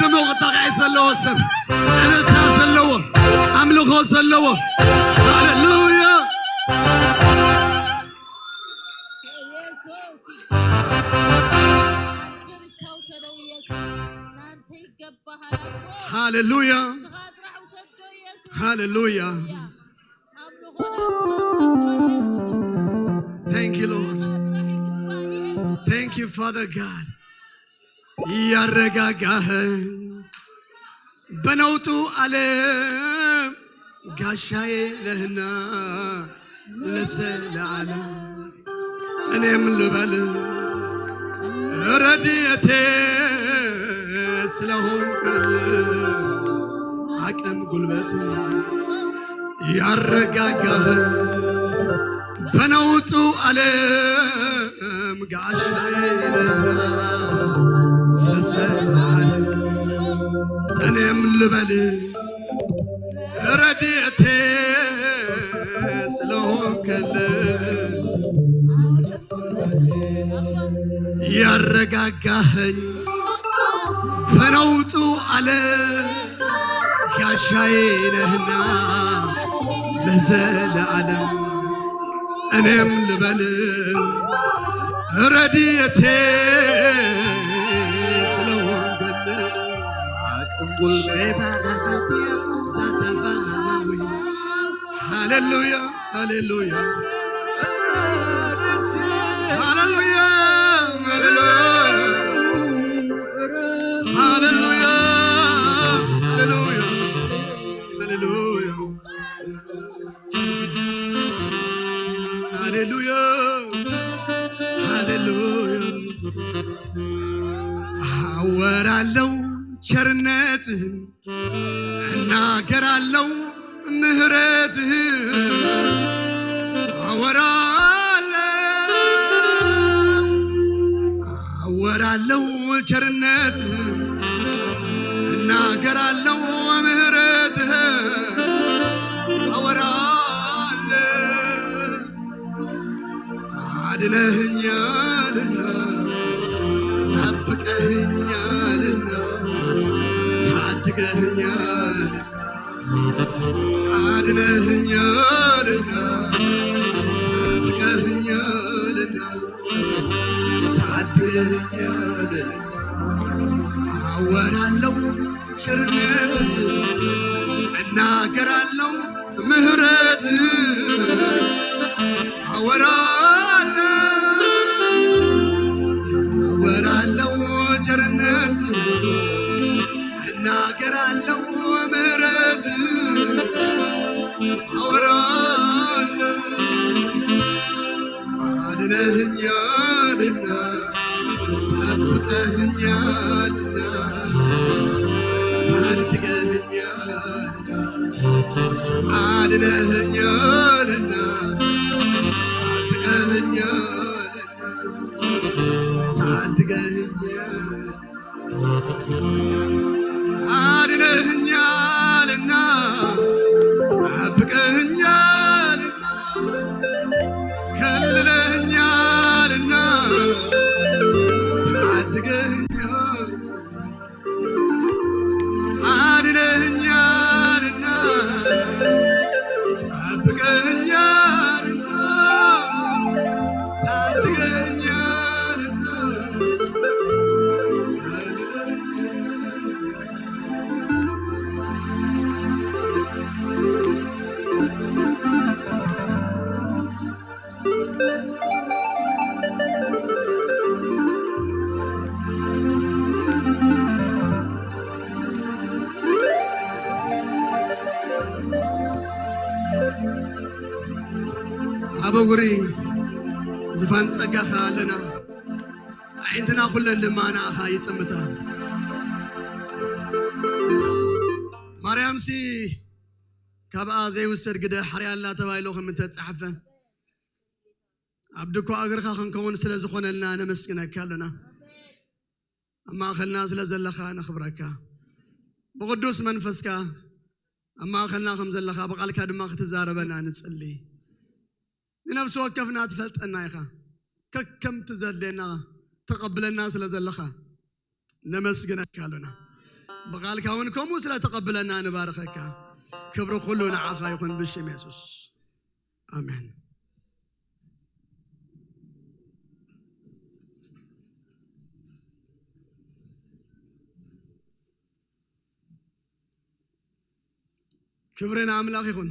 ድሙቕ ጣቕዒት ዘለዎ ሰብ፣ ዕልልታ ዘለዎ፣ ኣምልኾ ዘለዎ። ሃሌሉያ። ኢየሱስ። ክብር ቻው ሰደው ኢየሱስ። ናንተ ይገባሃል ኣቦ። ሃሌሉያ። ስኻ ጥራሕ ውሰዶ ኢየሱስ። ሃሌሉያ። ኣምልኾ ናትካ ኢየሱስ። Thank you, Lord. ስኻ ጥራሕ ይግባእ ኢየሱስ። Thank you, Father God. ያረጋጋኸኝ በነውጡ ዓለም ጋሻዬ ነህና ለዘለዓለም እኔም ልበል ረድኤቴ ስለሆንክ አቅም ጉልበት ያረጋጋኸኝ በነውጡ ዓለም ጋሻዬ ነህና ለዘለዓለም እኔም ልበል ረድኤቴ ስለሆንክልኝ ያረጋጋኸኝ በነውጡ ዓለም ጋሻዬ ነህና ለዘለዓለም እኔም ልበል ረድኤቴ ስለሆንክልኝ አቅም ጉልበት ሃሌሉያ፣ ሃሌሉያ፣ ሃሌሉያ፣ ሃሌሉያ፣ ሃሌሉያ፣ ሃሌሉያ፣ ሃሌሉያ፣ ሃሌሉያ፣ ሃሌሉያ። አወራለሁ ቸርነትህን እናገራለሁ ምህረትህን አወራለሁ አወራለሁ ቸርነትህን እናገራለሁ ምህረትህን አወራለሁ አድነኸኛልና ጠብቀኸኛልና ታድገኸኛልና አድነኸኛልና ጠብቀኸኛልና ታድገኸኛልና አወራለሁ ቸርነትህን እናገራለሁ ምህረትህን አወራለሁ አወራለሁ ቸርነትህን እናገራለሁ ምህረትህን አወራለሁ አድነኸኛልና ጠብቀኸኛልና ታድገኸኛልና አድነኸኛልና ጠብቀኸኛልና ታድገኸኛልና አድነኸኛልና ጠብቀኸኛልና ከልለኸኛልና ታድገኸኛልና አድነኸኛልና ጠብቀኸኛልና ታድገኸኛልና ኣብ እጉሪ ዝፋን ጸጋኻ ኣለና ኣዒንትና ኩለን ድማ ንኣኻ ይጥምታ ማርያምሲ ካብኣ ዘይውሰድ ግደ ሓርያ ኣላ ተባሂሉ ከም እተጻሕፈ ኣብ ድኳ እግርኻ ክንከውን ስለ ዝኾነልና ነመስግነካ ኣለና ኣብ ማእኸልና ስለ ዘለኻ ነኽብረካ ብቕዱስ መንፈስካ ኣብ ማእኸልና ከም ዘለኻ ብቓልካ ድማ ክትዛረበና ንጽሊ ንነፍሲ ወከፍና ትፈልጠና ኢኻ ከከምቲ ዘድልየና ተቐብለና ስለ ዘለኻ ነመስግነካ ኣለና ብቓልካ እውን ከምኡ ስለ ተቐብለና ንባርኸካ። ክብሪ ኩሉ ንዓኻ ይኹን ብሽም የሱስ። ኣሜን። ክብሪ ንኣምላኽ ይኹን።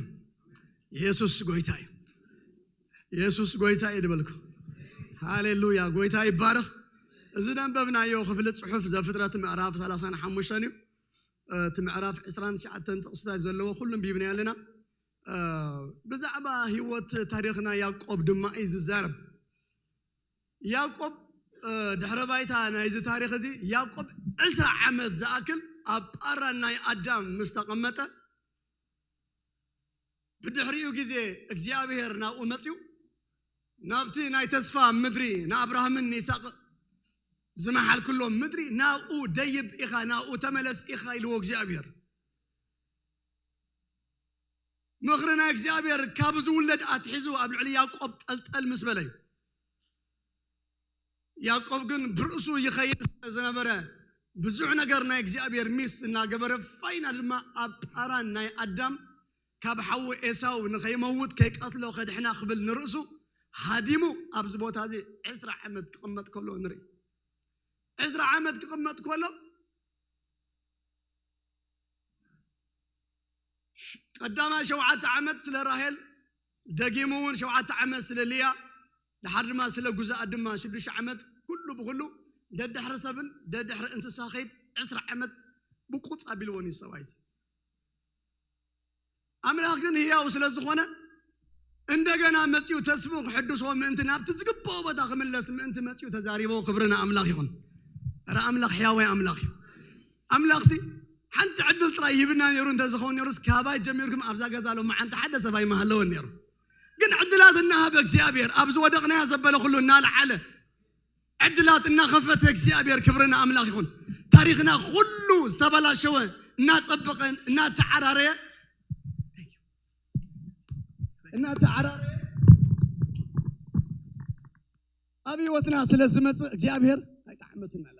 የሱስ ጎይታ እዩ። የሱስ ጎይታ እዩ ድበልኩ። ሃሌሉያ፣ ጎይታ ይባረኽ። እዚ ደንበብናዮ ክፍሊ ጽሑፍ ዘፍጥረት ምዕራፍ ሰላሳን ሓሙሽተን እዩ። እቲ ምዕራፍ ዕስራን ትሽዓተን ጥቕስታት ዘለዎ ኩሉ ኣንቢብናዮ ኣለና። ብዛዕባ ህይወት ታሪኽና ያዕቆብ ድማ እዩ ዝዛረብ። ያዕቆብ ድሕረ ባይታ ናይዚ ታሪኽ እዚ፣ ያዕቆብ ዕስራ ዓመት ዝኣክል ኣብ ጳራን ናይ ኣዳም ምስ ተቐመጠ፣ ብድሕሪኡ ግዜ እግዚኣብሔር ናብኡ መጺኡ፣ ናብቲ ናይ ተስፋ ምድሪ ንኣብርሃምን ንይስሐቅ ዝመሓልክሎም ምድሪ ናብኡ ደይብ ኢኻ፣ ናብኡ ተመለስ ኢኻ ኢልዎ እግዚኣብሔር። ምኽሪ ናይ እግዚኣብሔር ካብ ዝውለድ ኣትሒዙ ኣብ ልዕሊ ያዕቆብ ጠልጠል ምስ በለ እዩ። ያዕቆብ ግን ብርእሱ ይኸይድ ስለ ዝነበረ፣ ብዙሕ ነገር ናይ እግዚኣብሔር ሚስ እናገበረ፣ ፋይናል ድማ ኣብ ጳራን ናይ ኣዳም ካብ ሓዉ ኤሳው ንኸይመውት ከይቀትሎ ከድሕና ክብል ንርእሱ ሃዲሙ ኣብዚ ቦታ እዚ ዕስራ ዓመት ክቕመጥ ከሎ ንርኢ። ዕስራ ዓመት ክቕመጥ ከሎ ቀዳማይ ሸውዓተ ዓመት ስለ ራሄል፣ ደጊሙ እውን ሸውዓተ ዓመት ስለ ልያ፣ ድሓር ድማ ስለ ጉዛኣ ድማ ሽዱሽተ ዓመት፣ ኩሉ ብኩሉ ደድሕሪ ሰብን ደድሕሪ እንስሳ ኸይድ ዕስራ ዓመት ብቁጽ ኣቢልዎን እዩ ሰብኣይ እዚ። ኣምላኽ ግን ህያው ስለ ዝኾነ እንደገና መጺኡ ተስፉ ክሕድሶ ምእንቲ ናብቲ ዝግብኦ ቦታ ክምለስ ምእንቲ መጺኡ ተዛሪቦ። ክብሪ ንኣምላኽ ይኹን። ኧረ ኣምላኽ ሕያዋይ ኣምላኽ እዩ። ኣምላኽሲ ሓንቲ ዕድል ጥራይ ይህብና ነይሩ እንተዝኸውን ነይሩስ ካባይ ጀሚርኩም ኣብዛ ገዛ ሎማዓንቲ ሓደ ሰብ ኣይምሃለወን ነይሩ። ግን ዕድላት እናሃበ እግዚኣብሔር ኣብ ዝወደቕናዮ ዘበለ ኩሉ እናልዓለ ዕድላት እናኸፈተ እግዚኣብሔር ክብሪ ንኣምላኽ ይኹን። ታሪኽና ኩሉ ዝተበላሸወ እናጸበቐ እናተዓራረየ እናተዓራረየ ኣብ ህይወትና ስለ ዝመጽእ እግዚኣብሔር ኣይጠዓመትና ኣላ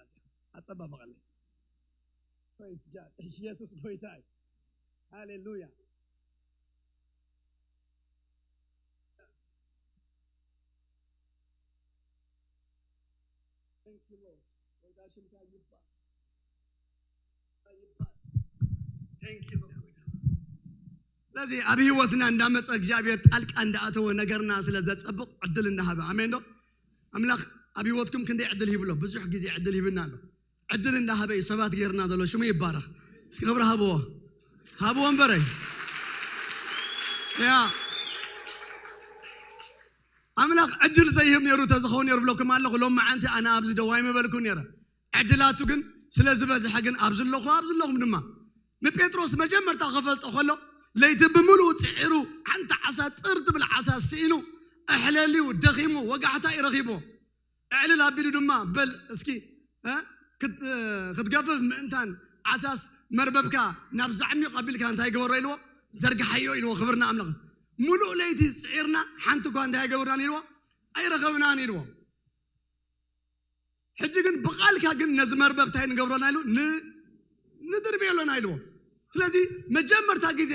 ኣጸባበቐለይ። Praise God። ኢየሱስ ጎይታ እዩ። ሃሌሉያ። Thank you, Lord። ጎይታ ሽምካ ይባል። ይባል። Thank you, Lord። ስለዚ ኣብ ህይወትና እንዳመጸ እግዚኣብሔር ጣልቃ እንዳኣተወ ነገርና ስለ ዘጸብቕ ዕድል እንዳሃበ፣ ኣሜን ዶ? ኣምላኽ ኣብ ህይወትኩም ክንደይ ዕድል ሂብሎ? ብዙሕ ግዜ ዕድል ሂብና ኣሎ። ዕድል እንዳሃበ እዩ ሰባት ገይርና ዘሎ። ሽሙ ይባረኽ። እስኪ ክብሪ ሃብዎ። ሃብዎ እምበረይ። ያ ኣምላኽ ዕድል ዘይህብ ነይሩ ተዝኸውን ነይሩ ብለኩም ኣለኹ። ሎም መዓንቲ ኣነ ኣብዚ ደው ኣይምበልኩን ነይረ። ዕድላቱ ግን ስለ ዝበዝሐ ግን ኣብዚ ኣለኹ፣ ኣብዚ ኣለኹም ድማ። ንጴጥሮስ መጀመርታ ክፈልጦ ከሎ ለይቲ ብምሉኡ ጽዒሩ ሓንቲ ዓሳ ጥር ትብል ዓሳ ስኢኑ ኣሕለልዩ ደኺሙ ወጋሕታ እዩ ረኺብዎ። ኣዕልል ኣቢሉ ድማ በል እስኪ እ፣ ክት-፣ እ፣ ክትገፍፍ ምእንታን ዓሳስ መርበብካ ናብ ዘዕሚቕ ኣቢልካ እንታይ ግበሮ ኢልዎ? ዘርግሓዮ ኢልዎ። ክብርና ኣምላኽ። ሙሉእ ለይቲ ጽዒርና ሓንቲ እኳ እንታይ ኣይገብርናን ኢልዎ? ኣይረኸብናን ኢልዎ። ሕጂ ግን ብቓልካ ግን ነዚ መርበብ እንታይ ንገብሮና ኢሉ ን-፣ ንድርብየሎና ኢልዎ። ስለዚ መጀመርታ ግዜ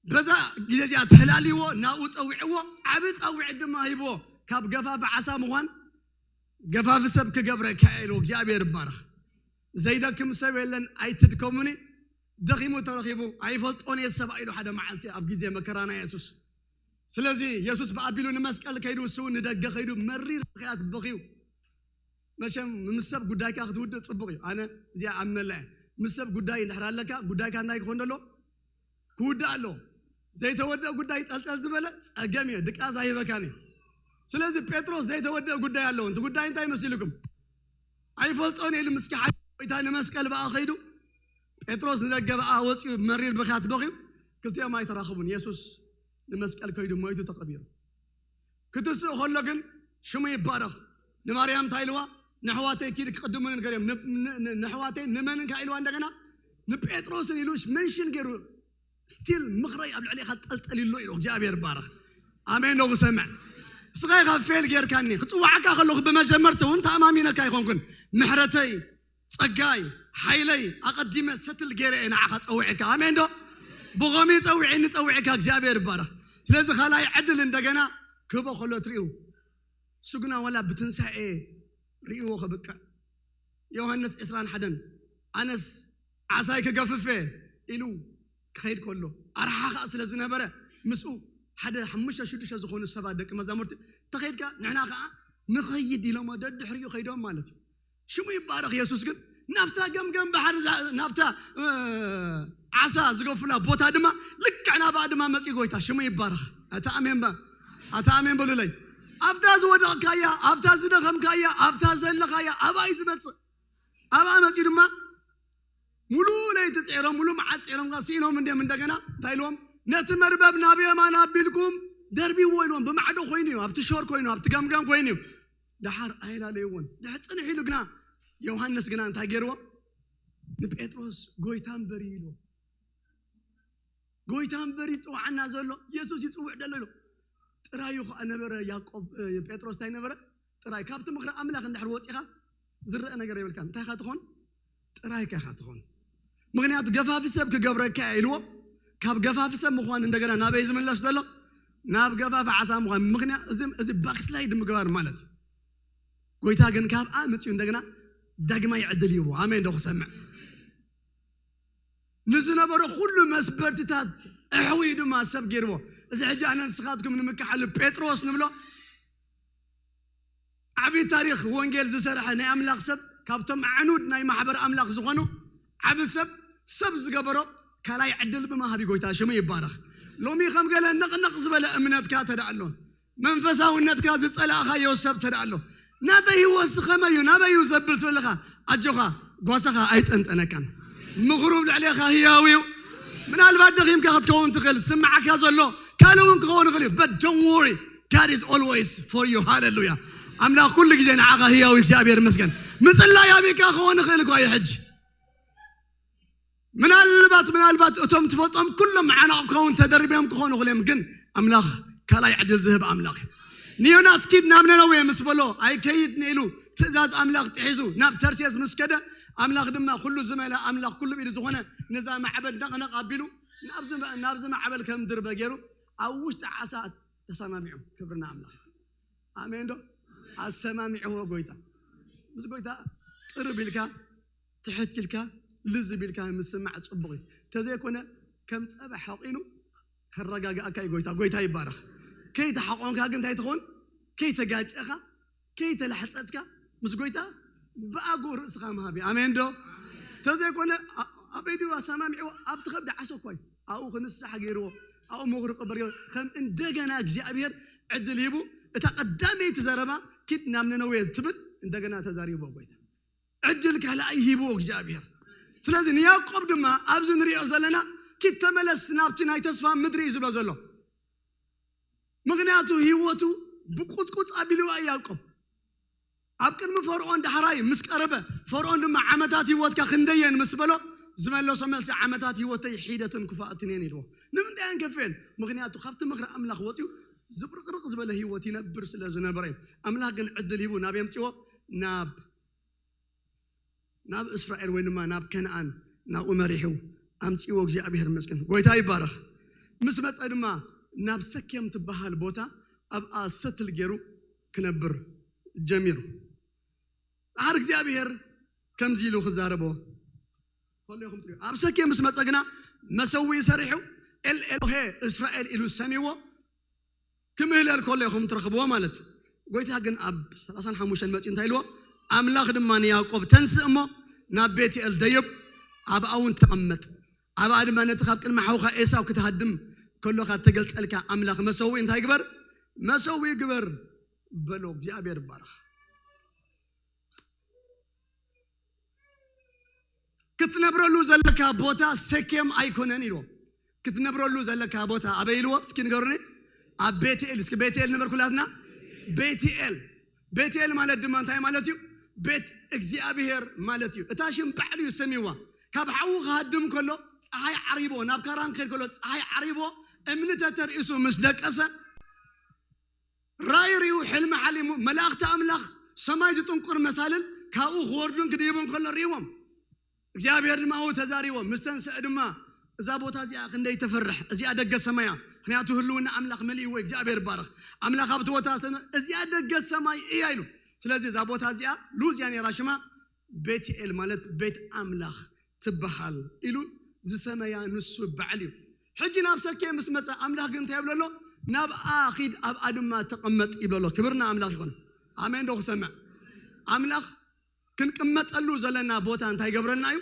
በዛ ግዜ እዚኣ ተላልይዎ ናብኡ ጸዊዕዎ ዓቢ ጻዊዕ ድማ ሂብዎ። ካብ ገፋፊ ዓሳ ምዃን ገፋፊ ሰብ ክገብረካ ኢሉ እግዚኣብሔር ይባረኽ። ዘይደክም ሰብ የለን ኣይትድከሙኒ። ደኺሙ ተረኺቡ ኣይፈልጦን እየ ሰብኣይ ኢሉ ሓደ መዓልቲ ኣብ ግዜ መከራና የሱስ። ስለዚ የሱስ ብኣቢሉ ንመስቀል ከይዱ እሱ ንደገ ከይዱ መሪር ብኽያት በኽዩ። መቸም ምስ ሰብ ጉዳይካ ክትውድእ ጽቡቕ እዩ። ኣነ እዚኣ ኣምነላ እየ። ምስ ሰብ ጉዳይ እንድሕር ኣለካ ጉዳይካ እንታይ ክኾን ደሎ ክውዳእ ኣለዎ። ዘይተወደአ ጉዳይ ጠልጠል ዝበለ ጸገም እዩ፣ ድቃስ ኣይህበካን እዩ። ስለዚ ጴጥሮስ ዘይተወደአ ጉዳይ ኣለዎ። እቲ ጉዳይ እንታይ መሲልኩም? ኣይፈልጦን ኢሉ ምስኪ ሓደ ጎይታ ንመስቀል ብኣ ኸይዱ ጴጥሮስ ንደገ ብኣ ወፂኡ መሪር ብኽያት በኺዩ። ክልቲኦም ኣይተራኸቡን። የሱስ ንመስቀል ከይዱ ሞይቱ ተቐቢሩ። ክትስእ ከሎ ግን ሽሙ ይባረኽ። ንማርያም እንታይ ኢልዋ? ንሕዋተይ ኪድ ክቅድሙኒ ንገርዮም። ን-፣ ን-፣ ን-፣ ንሕዋተይ ንመንን ከ ኢልዋ? እንደገና ንጴጥሮስን ኢሉ መንሽን ገይሩ ስቲል ምኽረይ ኣብ ልዕሌኻ ጠልጠል ኢሎ ኢሉ። እግዚኣብሔር ይባረኽ። ኣሜን ዶ ክሰምዕ? እስኻ ኢኻ ፌል ጌርካኒ። ክጽዋዓካ ከለኹ ብመጀመርታ እውን ተኣማሚነካ ኣይኮንኩን። ምሕረተይ፣ ጸጋይ፣ ሓይለይ ኣቐዲመ ሰትል ገይረ እየ ንዓኻ ጸዊዐካ። ኣሜን ዶ? ብኸመይ ጸዊዐኒ ጸዊዐካ እግዚኣብሔር ይባረኽ። ስለዚ ካልኣይ ዕድል እንደገና ክህቦ ከሎ ትርእዩ። እሱ ግና ዋላ ብትንሳኤ ርእይዎ ከብቅዕ። ዮሃንስ ዕስራን ሓደን ኣነስ ዓሳይ ክገፍፍ እየ ኢሉ ክኸይድ ከሎ ኣርሓ ኸዓ ስለ ዝነበረ ምስኡ ሓደ ሓሙሽተ ሽዱሽተ ዝኾኑ ሰባት ደቂ መዛሙርቲ ተኸይድካ ንሕና ኸዓ ንኸይድ ኢሎሞ ደድሕሪኡ ኸይዶም ማለት እዩ። ሽሙ ይባረኽ። የሱስ ግን ናብታ ገምገም ባሕሪ ናብታ ዓሳ ዝገፉላ ቦታ ድማ ልክዕ ናብኣ ድማ መፂኡ ጎይታ ሽሙ ይባረኽ። ኣታ ኣሜን በ ኣታ ኣሜን በሉለይ። ኣብታ ዝወደቕካያ ኣብታ ዝደኸምካያ ኣብታ ዘለኻያ ኣብኣ እዩ ዝመፅእ። ኣብኣ መፂኡ ድማ ሙሉ ለይቲ ፅዒሮም ሙሉ መዓት ፅዒሮም ስኢኖም እንዲም እንደገና እንታይ ኢልዎም? ነቲ መርበብ ናብ የማን ኣቢልኩም ደርቢዎ ኢልዎም። ብማዕዶ ኮይኑ እዩ ኣብቲ ሾር ኮይኑ ኣብቲ ገምገም ኮይኑ እዩ። ደሓር ኣይላለይዎን። ድሕር ፅንሕ ኢሉ ግና ዮሃንስ ግና እንታይ ገይርዎ? ንጴጥሮስ ጎይታ እምበር ኢልዎ። ጎይታ እምበር ይፅውዓና ዘሎ የሱስ ይፅውዕ ደሎ ኢሎ። ጥራዩ ከዓ ነበረ ያዕቆብ ጴጥሮስ እንታይ ነበረ? ጥራይ ካብቲ ምኽሪ ኣምላኽ እንድሕር ወፂኻ ዝረአ ነገር የብልካን። እንታይ ካ ትኾን? ጥራይ ካ ትኾን። ምክንያቱ ገፋፊ ሰብ ክገብረካ ኢልዎ። ካብ ገፋፊ ሰብ ምዃን እንደገና ናበይ ዝምለስ ዘሎ? ናብ ገፋፊ ዓሳ ምዃን። ምክንያት እዚ ባክስላይድ ምግባር ማለት እዩ። ጎይታ ግን ካብኣ መፅኡ እንደገና ዳግማይ ዕድል ይህቦ። ኣሜን ዶ ክሰምዕ? ንዝነበሮ ኩሉ መስበርትታት ኣሕዊኡ ድማ ሰብ ገይርዎ። እዚ ሕጂ ኣነ ንስኻትኩም ንምክሓሉ ጴጥሮስ ንብሎ ዓብዪ ታሪኽ ወንጌል ዝሰርሐ ናይ ኣምላኽ ሰብ ካብቶም ኣዕኑድ ናይ ማሕበር ኣምላኽ ዝኾኑ ዓቢ ሰብ ሰብ ዝገበሮ ካልኣይ ዕድል ብምሃብ እዩ። ጎይታ ሽሙ ይባረኽ። ሎሚ ከም ገለ ነቕነቕ ዝበለ እምነትካ ተደኣ ኣሎ መንፈሳውነትካ ዝጸላእኻዮ ሰብ ተደኣ ኣሎ ናተይ ህይወት ዝኸመይ እዩ ናበይ እዩ ዘብል ትብልኻ ኣጆኻ ጓሳኻ ኣይጠንጠነካን ምኽሩ ኣብ ልዕሌኻ ህያው እዩ ምናልባት ደኺምካ ክትከውን ትኽእል ዝስምዓካ ዘሎ ካልእ እውን ክኸውን ይኽእል እዩ but don't worry God is always for you ሃሌሉያ ኣምላኽ ኩሉ ግዜ ንዓኻ ህያው እግዚኣብሔር ይመስገን ምጽላይ ኣቢካ ክኸውን ይኽእል እኳ እዩ ሕጂ ምናልባት ምናልባት እቶም ትፈልጦም ኩሎም ዓናቕ ክኸውን ተደርቢዮም ክኾኑ ክልዮም ግን ኣምላኽ ካልኣይ ዕድል ዝህብ ኣምላኽ እዩ ንዮናስ ኪድ ናብ ነነዌ ምስ በሎ ኣይከይድ ንኢሉ ትእዛዝ ኣምላኽ ጥሒሱ ናብ ተርሴስ ምስ ከደ ኣምላኽ ድማ ኩሉ ዝመለ ኣምላኽ ኩሉ ኢሉ ዝኾነ ነዛ ማዕበል ነቕነቕ ኣቢሉ ናብዚ ማዕበል ከም ድርበ ገይሩ ኣብ ውሽጢ ዓሳ ተሰማሚዑ ክብርና ኣምላኽ ኣሜን ዶ ኣሰማሚዕዎ ጎይታ ምስ ጎይታ ቅርብ ኢልካ ትሕት ኢልካ ልዝብ ኢልካ ምስማዕ ፅቡቕ እዩ ተዘይኮነ ከም ፀባ ሓቂኑ ከረጋግኣካ እዩ ጎይታ ጎይታ ይባረኽ ከይተሓቆንካ ግን እንታይ ትኸውን ከይተጋጨኻ ከይተላሕፀፅካ ምስ ጎይታ ብኣጎ ርእስኻ ምሃብ እዩ ኣሜን ዶ ተዘይኮነ ኣበይ ድዩ ኣሰማሚዕዎ ኣብቲ ከብዲ ዓሶ እኳ እዩ ኣብኡ ክንስራሕ ገይርዎ ኣብኡ ምኽሪ ቅበር ገይሩ ከም እንደገና እግዚኣብሔር ዕድል ሂቡ እታ ቀዳመይቲ ዘረባ ኪድ ናብ ነነዌ ትብል እንደገና ተዛሪቦ ጎይታ ዕድል ካልኣይ ሂብዎ እግዚኣብሔር ስለዚ ንያዕቆብ ድማ ኣብዚ ንሪኦ ዘለና ኪድ ተመለስ ናብቲ ናይ ተስፋ ምድሪ እዩ ዝብሎ ዘሎ ምኽንያቱ ህይወቱ ብቁፅቁፅ ኣቢልዋ እዩ ያዕቆብ ኣብ ቅድሚ ፈርዖን ዳሕራይ ምስ ቀረበ ፈርዖን ድማ ዓመታት ህይወትካ ክንደየን ምስ በሎ ዝመለሶ መልሲ ዓመታት ህይወተይ ሒደትን ክፉኣትን እየን ኢልዎ ንምንታይ እየን ከፍኤን ምኽንያቱ ካብቲ ምኽሪ ኣምላኽ ወፂኡ ዝብርቕርቕ ዝበለ ህይወት ይነብር ስለ ዝነበረ እዩ ኣምላኽ ግን ዕድል ሂቡ ናብ የምፅዎ ናብ ናብ እስራኤል ወይ ድማ ናብ ከነኣን ናብኡ መሪሑ ኣምፅዎ እግዚኣብሔር መስገን ጎይታ ይባረኽ ምስ መፀ ድማ ናብ ሰኬም ትበሃል ቦታ ኣብኣ ሰትል ገይሩ ክነብር ጀሚሩ ዳሓር እግዚኣብሔር ከምዚ ኢሉ ክዛረቦ ከሎ ኢኹም ትሪኡ ኣብ ሰኬም ምስ መፀ ግና መሰዊኢ ሰሪሑ ኤል ኤሎሄ እስራኤል ኢሉ ሰሚዎ ክምህለል ከሎ ኢኹም ትረኽብዎ ማለት እዩ ጎይታ ግን ኣብ ሰላሳን ሓሙሽተን መፂኡ እንታይ ኢልዎ ኣምላኽ ድማ ንያዕቆብ ተንስእ እሞ ናብ ቤትኤል ደይብ ኣብኣ እውን ተቐመጥ ኣብኣ ድማ ነቲ ካብ ቅድሚ ሓውኻ ኤሳው ክትሃድም ከሎኻ ተገልጸልካ ኣምላኽ መሰዊ እንታይ ግበር መሰዊ ግበር በሎ እግዚኣብሔር ይባረኽ ክትነብረሉ ዘለካ ቦታ ሰኬም ኣይኮነን ኢልዎ ክትነብረሉ ዘለካ ቦታ ኣበይ ኢልዎ እስኪ ንገሩኒ ኣብ ቤትኤል እስኪ ቤትኤል ንበር ኩላትና ቤትኤል ቤትኤል ማለት ድማ እንታይ ማለት እዩ ቤት እግዚኣብሔር ማለት እዩ እታ ሽም ባዕሉ እዩ ሰሚዋ ካብ ሓዉ ክሃድም ከሎ ፀሓይ ዓሪቦ ናብ ካራን ክኸድ ከሎ ፀሓይ ዓሪቦ እምኒ ተተርኢሱ ምስ ደቀሰ ራእይ ርዩ ሕልሚ ሓሊሙ መላእኽቲ ኣምላኽ ሰማይ ዝጥንቁር መሳልል ካብኡ ክወርዱን ክድይቡን ከሎ ርእይዎም እግዚኣብሔር ድማ ኣብኡ ተዛሪቦ፣ ምስ ተንስአ ድማ፣ "እዛ ቦታ እዚኣ ክንደይ ተፈርሕ፣ እዚኣ ደገ ሰማያ፣ ምኽንያቱ ህልውና ኣምላኽ መሊእዎ፣ እግዚኣብሔር ይባረኽ። ኣምላኽ ኣብቲ ቦታ ዝተነ-፣ እዚኣ ደገ ሰማይ እያ" ኢሉ። ስለዚ እዛ ቦታ እዚኣ ሉዝ እያ ነይራ ሽማ፣ ቤትኤል ማለት ቤት ኣምላኽ ትበሃል ኢሉ ዝሰመያ ንሱ በዓል እዩ። ሕጂ ናብ ሰኬም ምስ መጸ ኣምላኽ ግን እንታይ ይብሎ ኣሎ? "ናብኣ ኺድ ኣብኣ ድማ ተቐመጥ" ይብሎ ኣሎ። ክብርና ኣምላኽ ይኹን። ኣሜን ዶ ክሰምዕ? ኣምላኽ ክንቅመጠሉ ዘለና ቦታ እንታይ ይገብረልና እዩ?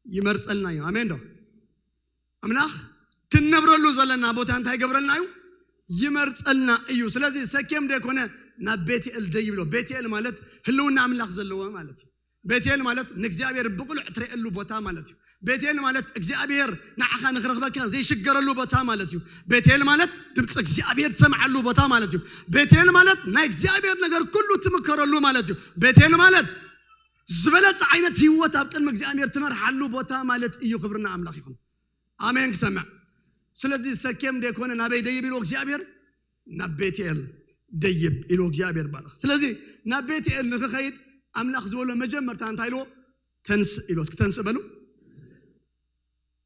ይመርጸልና እዩ። ኣሜን ዶ? ኣምላኽ ክንነብረሉ ዘለና ቦታ እንታይ ይገብረልና እዩ? ይመርጸልና እዩ። ስለዚ ሰኬም ደይኮነ ናብ ቤትኤል ደይ ይብሎ። ቤትኤል ማለት ህልውና ኣምላኽ ዘለዎ ማለት እዩ። ቤትኤል ማለት ንእግዚኣብሔር ብቕሉዕ ትርእየሉ ቦታ ማለት እዩ። ቤትኤል ማለት እግዚኣብሔር ንዓኻ ንኽረኽበካ ዘይሽገረሉ ቦታ ማለት እዩ። ቤትኤል ማለት ድምፂ እግዚኣብሔር ትሰምዓሉ ቦታ ማለት እዩ። ቤትኤል ማለት ናይ እግዚኣብሔር ነገር ኩሉ ትምከረሉ ማለት እዩ። ቤትኤል ማለት ዝበለጸ ዓይነት ህይወት ኣብ ቅድሚ እግዚኣብሔር ትመርሓሉ ቦታ ማለት እዩ። ክብርና ኣምላኽ ይኹን። ኣሜን ክሰምዕ። ስለዚ ሰኬም ደይኮነ ናበይ ደይብ ኢሉ እግዚኣብሔር? ናብ ቤትኤል ደይብ ኢሉ እግዚኣብሔር ባረኽ። ስለዚ ናብ ቤትኤል ንኽኸይድ ኣምላኽ ዝበሎ መጀመርታ እንታይ ኢልዎ? "ተንስእ" ኢልዎ። እስኪ "ተንስእ" በሉ።